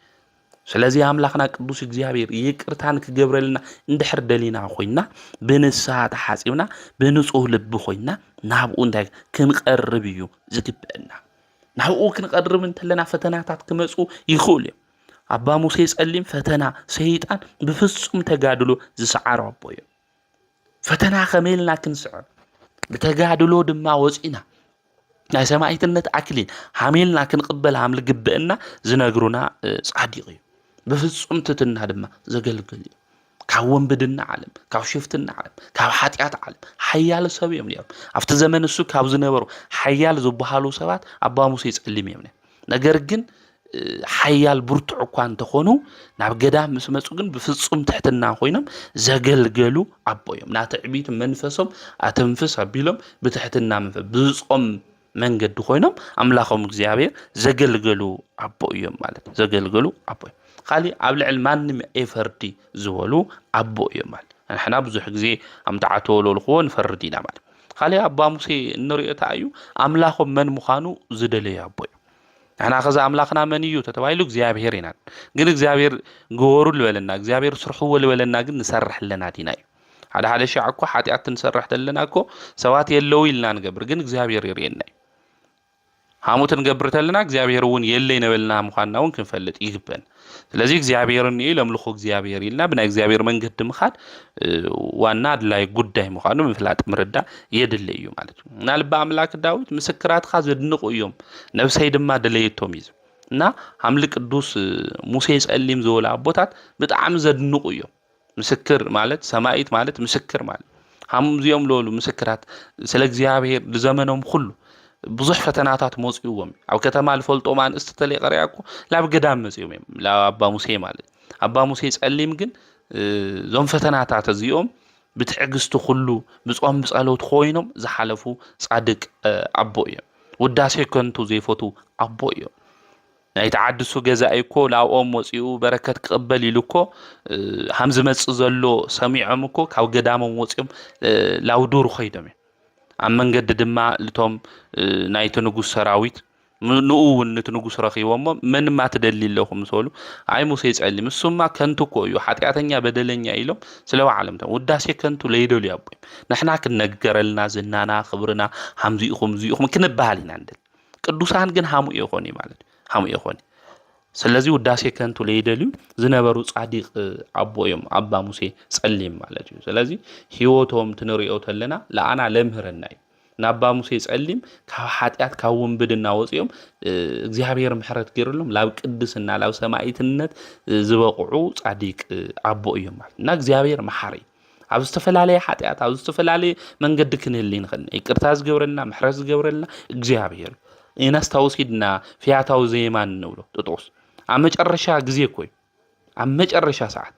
ስለዚ ኣምላኽና ቅዱስ እግዚኣብሔር ይቅርታ ንክገብረልና እንድሕር ደሊና ኮይንና ብንስሓ ተሓጺብና ብንጹህ ልቢ ኮይንና ናብኡ እንታይ ክንቀርብ እዩ ዝግበአና። ናብኡ ክንቐርብ እንተለና ፈተናታት ክመጹ ይኽእሉ እዮም። ኣባ ሙሴ ጸሊም ፈተና ሰይጣን ብፍጹም ተጋድሎ ዝሰዓሮ ኣቦ እዮም። ፈተና ከመይ ኢልና ክንስዕር? ብተጋድሎ ድማ ወጺና ናይ ሰማዕትነት ኣክሊል ሃሜልና ክንቕበል ሃም ልግብእና ዝነግሩና ጻዲቕ እዩ። ብፍጹም ትትና ድማ ዘገልግል እዩ። ካብ ወንብድና ዓለም፣ ካብ ሽፍትና ዓለም፣ ካብ ሓጢኣት ዓለም ሓያል ሰብ እዮም ነይሮም። ኣብቲ ዘመን እሱ ካብ ዝነበሩ ሓያል ዝበሃሉ ሰባት ኣባ ሙሴ ጸሊም እዮም ነይሮም። ነገር ግን ሓያል ብርቱዕ እኳ እንተኾኑ ናብ ገዳም ምስ መጹ ግን ብፍጹም ትሕትና ኮይኖም ዘገልገሉ ኣቦ እዮም። ናትዕቢት መንፈሶም ኣተንፍስ ኣቢሎም ብትሕትና መንፈስ ብጾም መንገዲ ኮይኖም ኣምላኾም እግዚኣብሔር ዘገልገሉ ኣቦ እዮም ማለት እዩ። ዘገልገሉ ኣቦ እዮም። ካሊእ ኣብ ልዕሊ ማንም ኤፈርዲ ዝበሉ ኣቦ እዮም ማለት እዩ። ንሕና ብዙሕ ግዜ ኣምተዓተወለልክዎ ንፈርድ ኢና ማለት እዩ። ካሊእ ኣባ ሙሴ እንሪኦ እንታይ እዩ? ኣምላኾም መን ምዃኑ ዝደለዩ ኣቦ እዮም። ንሕና ኸዚ ኣምላኽና መን እዩ ተተባሂሉ እግዚኣብሔር ኢና። ግን እግዚኣብሔር ግበሩ ዝበለና እግዚኣብሔር ስርሕዎ ዝበለና ግን ንሰርሕ ኣለና ዲና እዩ። ሓደ ሓደ ሻዕ እኮ ሓጢኣት ክንሰርሕ ዘለና እኮ ሰባት የለዉ ኢልና ንገብር ግን እግዚኣብሔር ይርእየና እዩ። ሃሙት ንገብር ተለና እግዚኣብሔር እውን የለይ ነበልና ምዃንና እውን ክንፈልጥ ይግበን። ስለዚ እግዚኣብሔር እኒኦ ኢሎም ልኹ እግዚኣብሔር ኢልና ብናይ እግዚኣብሔር መንገዲ ምኻድ ዋና ኣድላይ ጉዳይ ምዃኑ ምፍላጥ ምርዳእ የድሊ እዩ ማለት እዩ። ናልባ ኣምላክ ዳዊት ምስክራትካ ዘድንቑ እዮም፣ ነብሰይ ድማ ደለየቶም እዩ። እና ሃምሊ ቅዱስ ሙሴ ጸሊም ዝበሉ ኣቦታት ብጣዕሚ ዘድንቑ እዮም። ምስክር ማለት ሰማይት ማለት ምስክር ማለት ሃምዚኦም ለሉ ምስክራት ስለ እግዚኣብሔር ዝዘመኖም ኩሉ ብዙሕ ፈተናታት መጽእዎም። ኣብ ከተማ ልፈልጦ ማንእስቲ ተለይ ቀሪያ እኮ ላብ ገዳም መጽእዎም እዮም። ላብ ኣባ ሙሴ ማለት ኣባ ሙሴ ጸሊም ግን እዞም ፈተናታት እዚኦም ብትዕግስቲ ኩሉ ብጾም ብጸሎት ኮይኖም ዝሓለፉ ጻድቅ ኣቦ እዮም። ውዳሴ ከንቱ ዘይፈቱ ኣቦ እዮም። ናይ ተዓድሱ ገዛኢ እኮ ላብኦም ወፂኡ በረከት ክቕበል ኢሉ እኮ ሃም ዝመፅእ ዘሎ ሰሚዖም እኮ ካብ ገዳሞም ወፂኦም ላውዱር ኮይዶም እዮም። ኣብ መንገዲ ድማ ልቶም ናይቲ ንጉስ ሰራዊት ንኡ እውን ንቲ ንጉስ ረኺቦሞ መን ማ ትደሊ ኣለኹ ምስ በሉ ኣይ ሙሴ ጸሊም እሱማ ከንቱ እኮ እዩ ሓጢኣተኛ በደለኛ ኢሎም ስለ ባዕሎም ቶም ውዳሴ ከንቱ ለይደልዩ ኣቦ እዮም። ንሕና ክንነገረልና ዝናና ክብርና ሃምዚኢኹም እዚኢኹም ክንበሃል ኢና ንደሊ። ቅዱሳን ግን ሃሙ የኾኒ ማለት ሃሙ የኾኒ። ስለዚ ውዳሴ ከንቱ ለይደልዩ ዝነበሩ ጻዲቅ ኣቦ እዮም ኣባ ሙሴ ጸሊም ማለት እዩ። ስለዚ ህይወቶም ትንሪኦ ተለና ለኣና ለምህረና እዩ። ናባ ሙሴ ጸሊም ካብ ሓጢኣት ካብ ውንብድና ወፂኦም እግዚኣብሔር ምሕረት ገይሩሎም ላብ ቅድስና ላብ ሰማይትነት ዝበቕዑ ጻዲቅ ኣቦ እዮም ማለት እና እግዚኣብሔር መሓሪ ኣብ ዝተፈላለየ ሓጢኣት ኣብ ዝተፈላለየ መንገዲ ክንህሊ ንኽእል ይቅርታ ዝገብረልና ምሕረት ዝገብረልና እግዚኣብሔር ኢና ስታውሲድና ፍያታዊ ዘየማን ንብሎ ጥጦስ ኣብ መጨረሻ ግዜ እኮ እዩ ኣብ መጨረሻ ሰዓት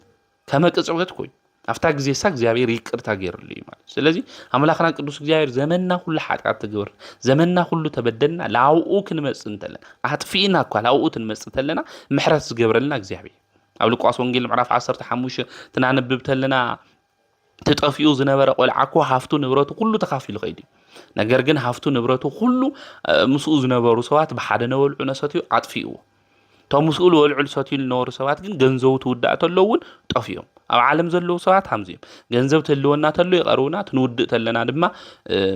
ከመ ቅጽበት እኮ እዩ ኣብታ ግዜ ሳ እግዚኣብሔር ይቅርታ ገይርሉ እዩ ማለት ስለዚ ኣምላኽና ቅዱስ እግዚኣብሔር ዘመንና ኩሉ ሓጢኣት ተገበርና ዘመንና ኩሉ ተበደልና ላብኡ ክንመጽእ እንተለና ኣጥፊእና እኳ ላብኡ ትንመጽእ ተለና ምሕረት ዝገብረልና እግዚኣብሔር ኣብ ሉቃስ ወንጌል ምዕራፍ ዓሰርተ ሓሙሽተ ትናንብብ ተለና ትጠፊኡ ዝነበረ ቆልዓ እኮ ሃፍቱ ንብረቱ ኩሉ ተኻፊሉ ከይዱ እዩ ነገር ግን ሃፍቱ ንብረቱ ኩሉ ምስኡ ዝነበሩ ሰባት ብሓደ ነበልዑ ነሰትዩ ኣጥፊእዎ እቶም ምስኡ ዝበልዑ ዝሰትዩ ዝነበሩ ሰባት ግን ገንዘቡ ትውዳእ ተሎ እውን ጠፊኦም ኣብ ዓለም ዘለዉ ሰባት ሃምዚ እዮም ገንዘብ ትህልወና ተሎ ይቐርቡና ትንውድእ ተለና ድማ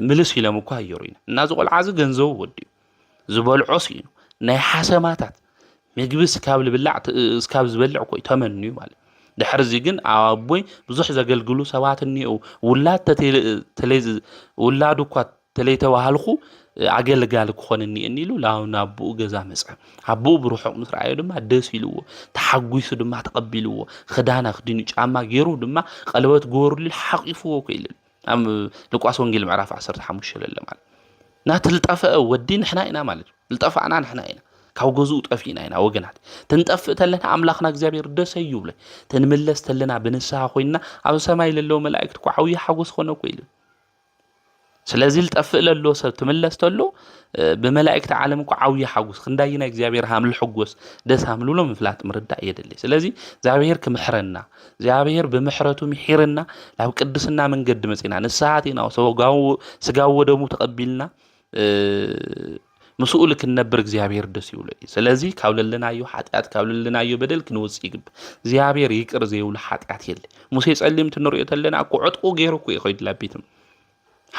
ምልስ ኢሎም እኳ ይሩ ኢና እና እዚ ቆልዓ እዚ ገንዘቡ ወዲኡ ዝበልዖ ስኢኑ ናይ ሓሰማታት ምግቢ ስካብ ልብላዕ ስካብ ዝበልዕ እኮ እዩ ተመንዩ ማለት ድሕርዚ ግን ኣቦይ ብዙሕ ዘገልግሉ ሰባት እኒኡ ውላድ ውላዱ እኳ ተለይተባሃልኩ ኣገልጋሊ ክኾንኒ እኒሉ ላው ናብኡ ገዛ መፀ ኣቦኡ ብርሑቕ ምስ ረኣዮ ድማ ደስ ኢልዎ ተሓጒሱ ድማ ተቐቢልዎ ክዳን ኣኽዲኑ ጫማ ገይሩ ድማ ቀለበት ገበሩሉ ሓቂፍዎ እኮ ኢሉ ኣብ ሉቃስ ወንጌል ምዕራፍ ዓሰርተ ሓሙሽተ ለለ ማለት ናቲ ልጠፈአ ወዲ ንሕና ኢና ማለት እዩ ልጠፋእና ንሕና ኢና ካብ ገዝኡ ጠፊእና ኢና ወገናት ትንጠፍእ ተለና ኣምላኽና እግዚኣብሔር ደሰ ይብሎ ትንምለስ ተለና ብንስሃ ኮይንና ኣብ ሰማይ ለለዉ መላእክት እኮ ዓብዪ ሓጎስ ኮነ እኮ ኢሉ ስለዚ ልጠፍእ ለሎ ሰብ ትምለስ ተሎ ብመላእክቲ ዓለም እኮ ዓብዪ ሓጎስ ክንዳይ ናይ እግዚኣብሔር ሃም ልሕጎስ ደስ ሃም ልብሎ ምፍላጥ ምርዳእ የድሊ ስለዚ እግዚኣብሔር ክምሕረና እግዚኣብሔር ብምሕረቱ ምሒርና ናብ ቅድስና መንገዲ መፂና ንስሃት ኢና ስጋዊ ወደሙ ተቐቢልና ምስኡ ልክንነብር እግዚኣብሔር ደስ ይብሎ እዩ ስለዚ ካብ ለለናዮ ሓጢኣት ካብ ለለናዮ በደል ክንወፅእ ይግብ እግዚኣብሔር ይቅር ዘይብሉ ሓጢኣት የለ ሙሴ ፀሊም ትንሪኦ ተለና እኮ ዕጥቁ ገይሩ እኮ ይኸይዱ ላቢትም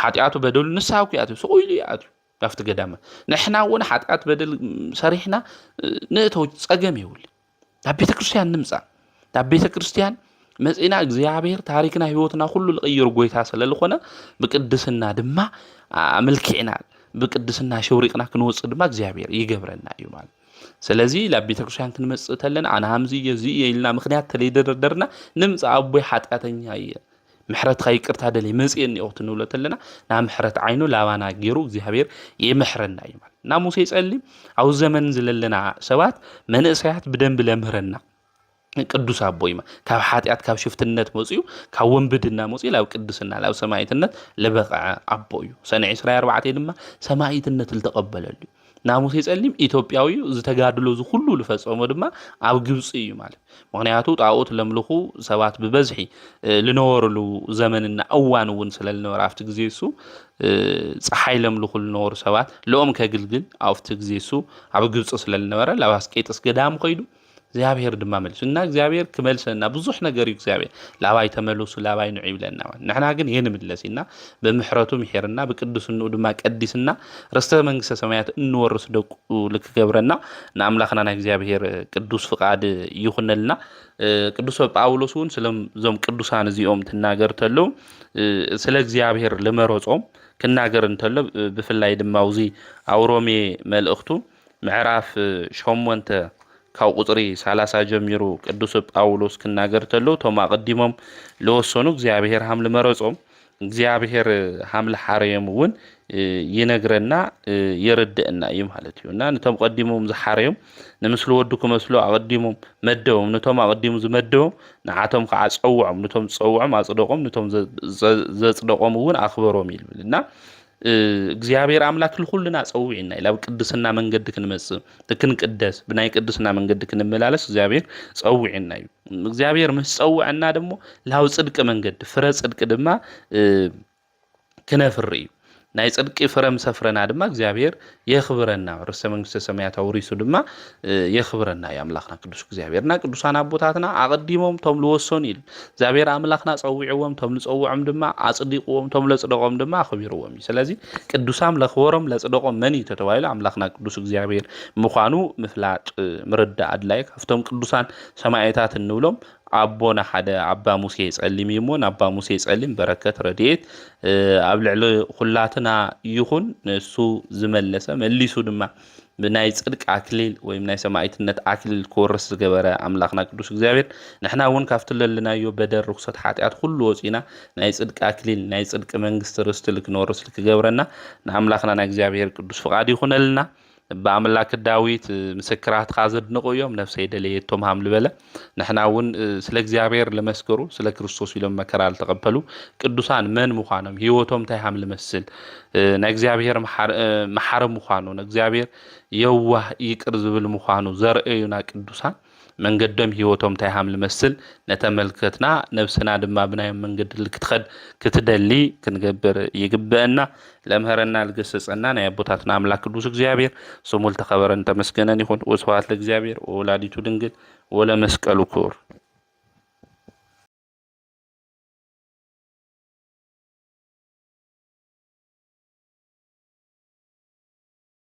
ሓጢኣቱ በደሉ ንስሓ እኮ ይኣትዩ ስቑ ኢሉ ይኣትዩ ካብቲ ገዳመ ንሕና እውን ሓጢኣት በደል ሰሪሕና ንእተው ፀገም የብሉ ናብ ቤተ ክርስትያን ንምፃእ ናብ ቤተ ክርስትያን መፂና እግዚኣብሔር ታሪክና ህይወትና ኩሉ ልቕይር ጎይታ ስለልኾነ ብቅድስና ድማ ኣምልኪዕና ብቅድስና ሸውሪቕና ክንወፅእ ድማ እግዚኣብሔር ይገብረና እዩ ማለት ስለዚ ናብ ቤተ ክርስትያን ክንመፅእ ተለና ኣነ ሃምዚ እየ እዚ እየ ኢልና ምክንያት ተለይደረደርና ንምፃእ ኣቦይ ሓጢኣተኛ እየ ምሕረትካ ይቅርታ ደልየ መፅየ እኒኦ ክትንብሎ ተለና ናብ ምሕረት ዓይኑ ላባና ገይሩ እግዚኣብሔር ይምሕረና እዩ ማለት ናብ ሙሴ ጸሊም ኣብ ዘመን ዝለለና ሰባት መንእሰያት ብደንቢ ለምህረና ቅዱስ ኣቦ እዩ ካብ ሓጢኣት ካብ ሽፍትነት መፅኡ ካብ ወንብድና መፅኡ ናብ ቅድስና ናብ ሰማይትነት ለበቕዐ ኣቦ እዩ ሰነ ዕስራ ኣርባዕተ ድማ ሰማይትነት ልተቐበለሉ እዩ ናብ ሙሴ ጸሊም ኢትዮጵያዊ ዝተጋድሎ ዝኩሉ ዝፈጸሞ ድማ ኣብ ግብፂ እዩ ማለት ምክንያቱ ጣኦት ለምልኹ ሰባት ብበዝሒ ልነበሩሉ ዘመንና እዋን እውን ስለልነበረ ኣብቲ ግዜ እሱ ፀሓይ ለምልኹ ልነበሩ ሰባት ልኦም ከግልግል ኣብቲ ግዜ እሱ ኣብ ግብፂ ስለልነበረ ላብ ኣስቄጥስ ገዳም ከይዱ እግዚኣብሔር ድማ መልሱ እና እግዚኣብሔር ክመልሰና ብዙሕ ነገር እዩ እግዚኣብሔር ላባይ ተመለሱ ላባይ ንዑ ይብለና ንሕና ግን የንምለስ ኢና ብምሕረቱ ምሒርና ብቅዱስንኡ ድማ ቀዲስና ርስተ መንግስተ ሰማያት እንወርስ ደቁ ልክገብረና ንኣምላኽና ናይ እግዚኣብሔር ቅዱስ ፍቃድ ይኹነልና ቅዱስ ጳውሎስ እውን ስለዞም ቅዱሳን እዚኦም ትናገር ተለው ስለ እግዚኣብሔር ልመረጾም ክናገር እንተሎ ብፍላይ ድማ ውዚ ኣብ ሮሜ መልእኽቱ ምዕራፍ ሸሞንተ ካብ ቁፅሪ ሰላሳ ጀሚሩ ቅዱስ ጳውሎስ ክናገር ተሎ እቶም ኣቐዲሞም ለወሰኑ እግዚኣብሔር ሃም ልመረጾም እግዚኣብሔር ሃም ልሓረዮም እውን ይነግረና የረድእና እዩ ማለት እዩ እና ነቶም ቀዲሞም ዝሓረዮም ንምስሊ ወዱ ክመስሉ ኣቐዲሞም መደቦም ነቶም ኣቐዲሙ ዝመደቦም ንዓቶም ከዓ ጸውዖም ነቶም ዝጸውዖም ኣጽደቆም ነቶም ዘጽደቆም እውን ኣኽበሮም ይብል እና እግዚኣብሔር ኣምላክ ንኩልና ጸዊዕና እዩ ናብ ቅድስና መንገዲ ክንመጽእ ክንቅደስ ብናይ ቅድስና መንገዲ ክንመላለስ እግዚኣብሔር ጸዊዕና እዩ እግዚኣብሔር ምስ ጸውዐና ደሞ ላብ ጽድቂ መንገዲ ፍረ ጽድቂ ድማ ክነፍሪ እዩ ናይ ጽድቂ ፍረ ምስ ኣፍረና ድማ እግዚኣብሔር የኽብረና፣ ርስተ መንግስተ ሰማያት ኣውሪሱ ድማ የኽብረና እዩ ኣምላኽና ቅዱስ እግዚኣብሔር። እና ቅዱሳን ኣቦታትና ኣቐዲሞም ቶም ዝወሰኑ ኢሉ እግዚኣብሔር ኣምላኽና ጸዊዕዎም፣ ቶም ዝጸውዖም ድማ ኣጽዲቕዎም፣ ቶም ለጽደቖም ድማ ኣኽቢርዎም እዩ። ስለዚ ቅዱሳም ለኽበሮም ለጽደቖም መን እዩ ተተባሂሉ ኣምላኽና ቅዱስ እግዚኣብሔር ምዃኑ ምፍላጥ ምርዳእ ኣድላይ። ካብቶም ቅዱሳን ሰማዕታት እንብሎም ኣቦና ሓደ ኣባ ሙሴ ጸሊም እዩ እሞ፣ ንኣባ ሙሴ ጸሊም በረከት ረድኤት ኣብ ልዕሊ ኩላትና ይኹን። ንሱ ዝመለሰ መሊሱ ድማ ብናይ ጽድቅ ኣክሊል ወይም ናይ ሰማዕትነት ኣክሊል ክወርስ ዝገበረ ኣምላኽና ቅዱስ እግዚኣብሔር፣ ንሕና እውን ካብቲ ለለናዮ በደል ርኩሰት ሓጢኣት ኩሉ ወፂና ናይ ጽድቅ ኣክሊል ናይ ጽድቅ መንግስቲ ርስቲ ልክንወርስ ልክገብረና ንኣምላኽና ናይ እግዚኣብሔር ቅዱስ ፍቓድ ይኹነልና። ብኣምላክ ዳዊት ምስክራትካ ዘድንቑ እዮም፣ ነፍሰይ ደለየቶም ሃም ዝበለ። ንሕና እውን ስለ እግዚኣብሔር ልመስክሩ ስለ ክርስቶስ ኢሎም መከራ ልተቐበሉ ቅዱሳን መን ምዃኖም፣ ህይወቶም እንታይ ሃም ልመስል፣ ናይ እግዚኣብሔር መሓሪ ምዃኑ፣ ንእግዚኣብሔር የዋህ ይቅር ዝብል ምዃኑ ዘርእዩና ቅዱሳን መንገዶም ህይወቶም እንታይ ሃም ልመስል ነተመልከትና፣ ነብስና ድማ ብናዮም መንገዲ ልክትኸድ ክትደሊ ክንገብር ይግበአና። ለምህረና ልገሰጸና ናይ ኣቦታትና ኣምላክ ቅዱስ እግዚኣብሔር ስሙ ልተኸበረን ተመስገነን ይኹን። ወስብሐት ለእግዚኣብሔር ወወላዲቱ ድንግል ወለመስቀሉ ክቡር።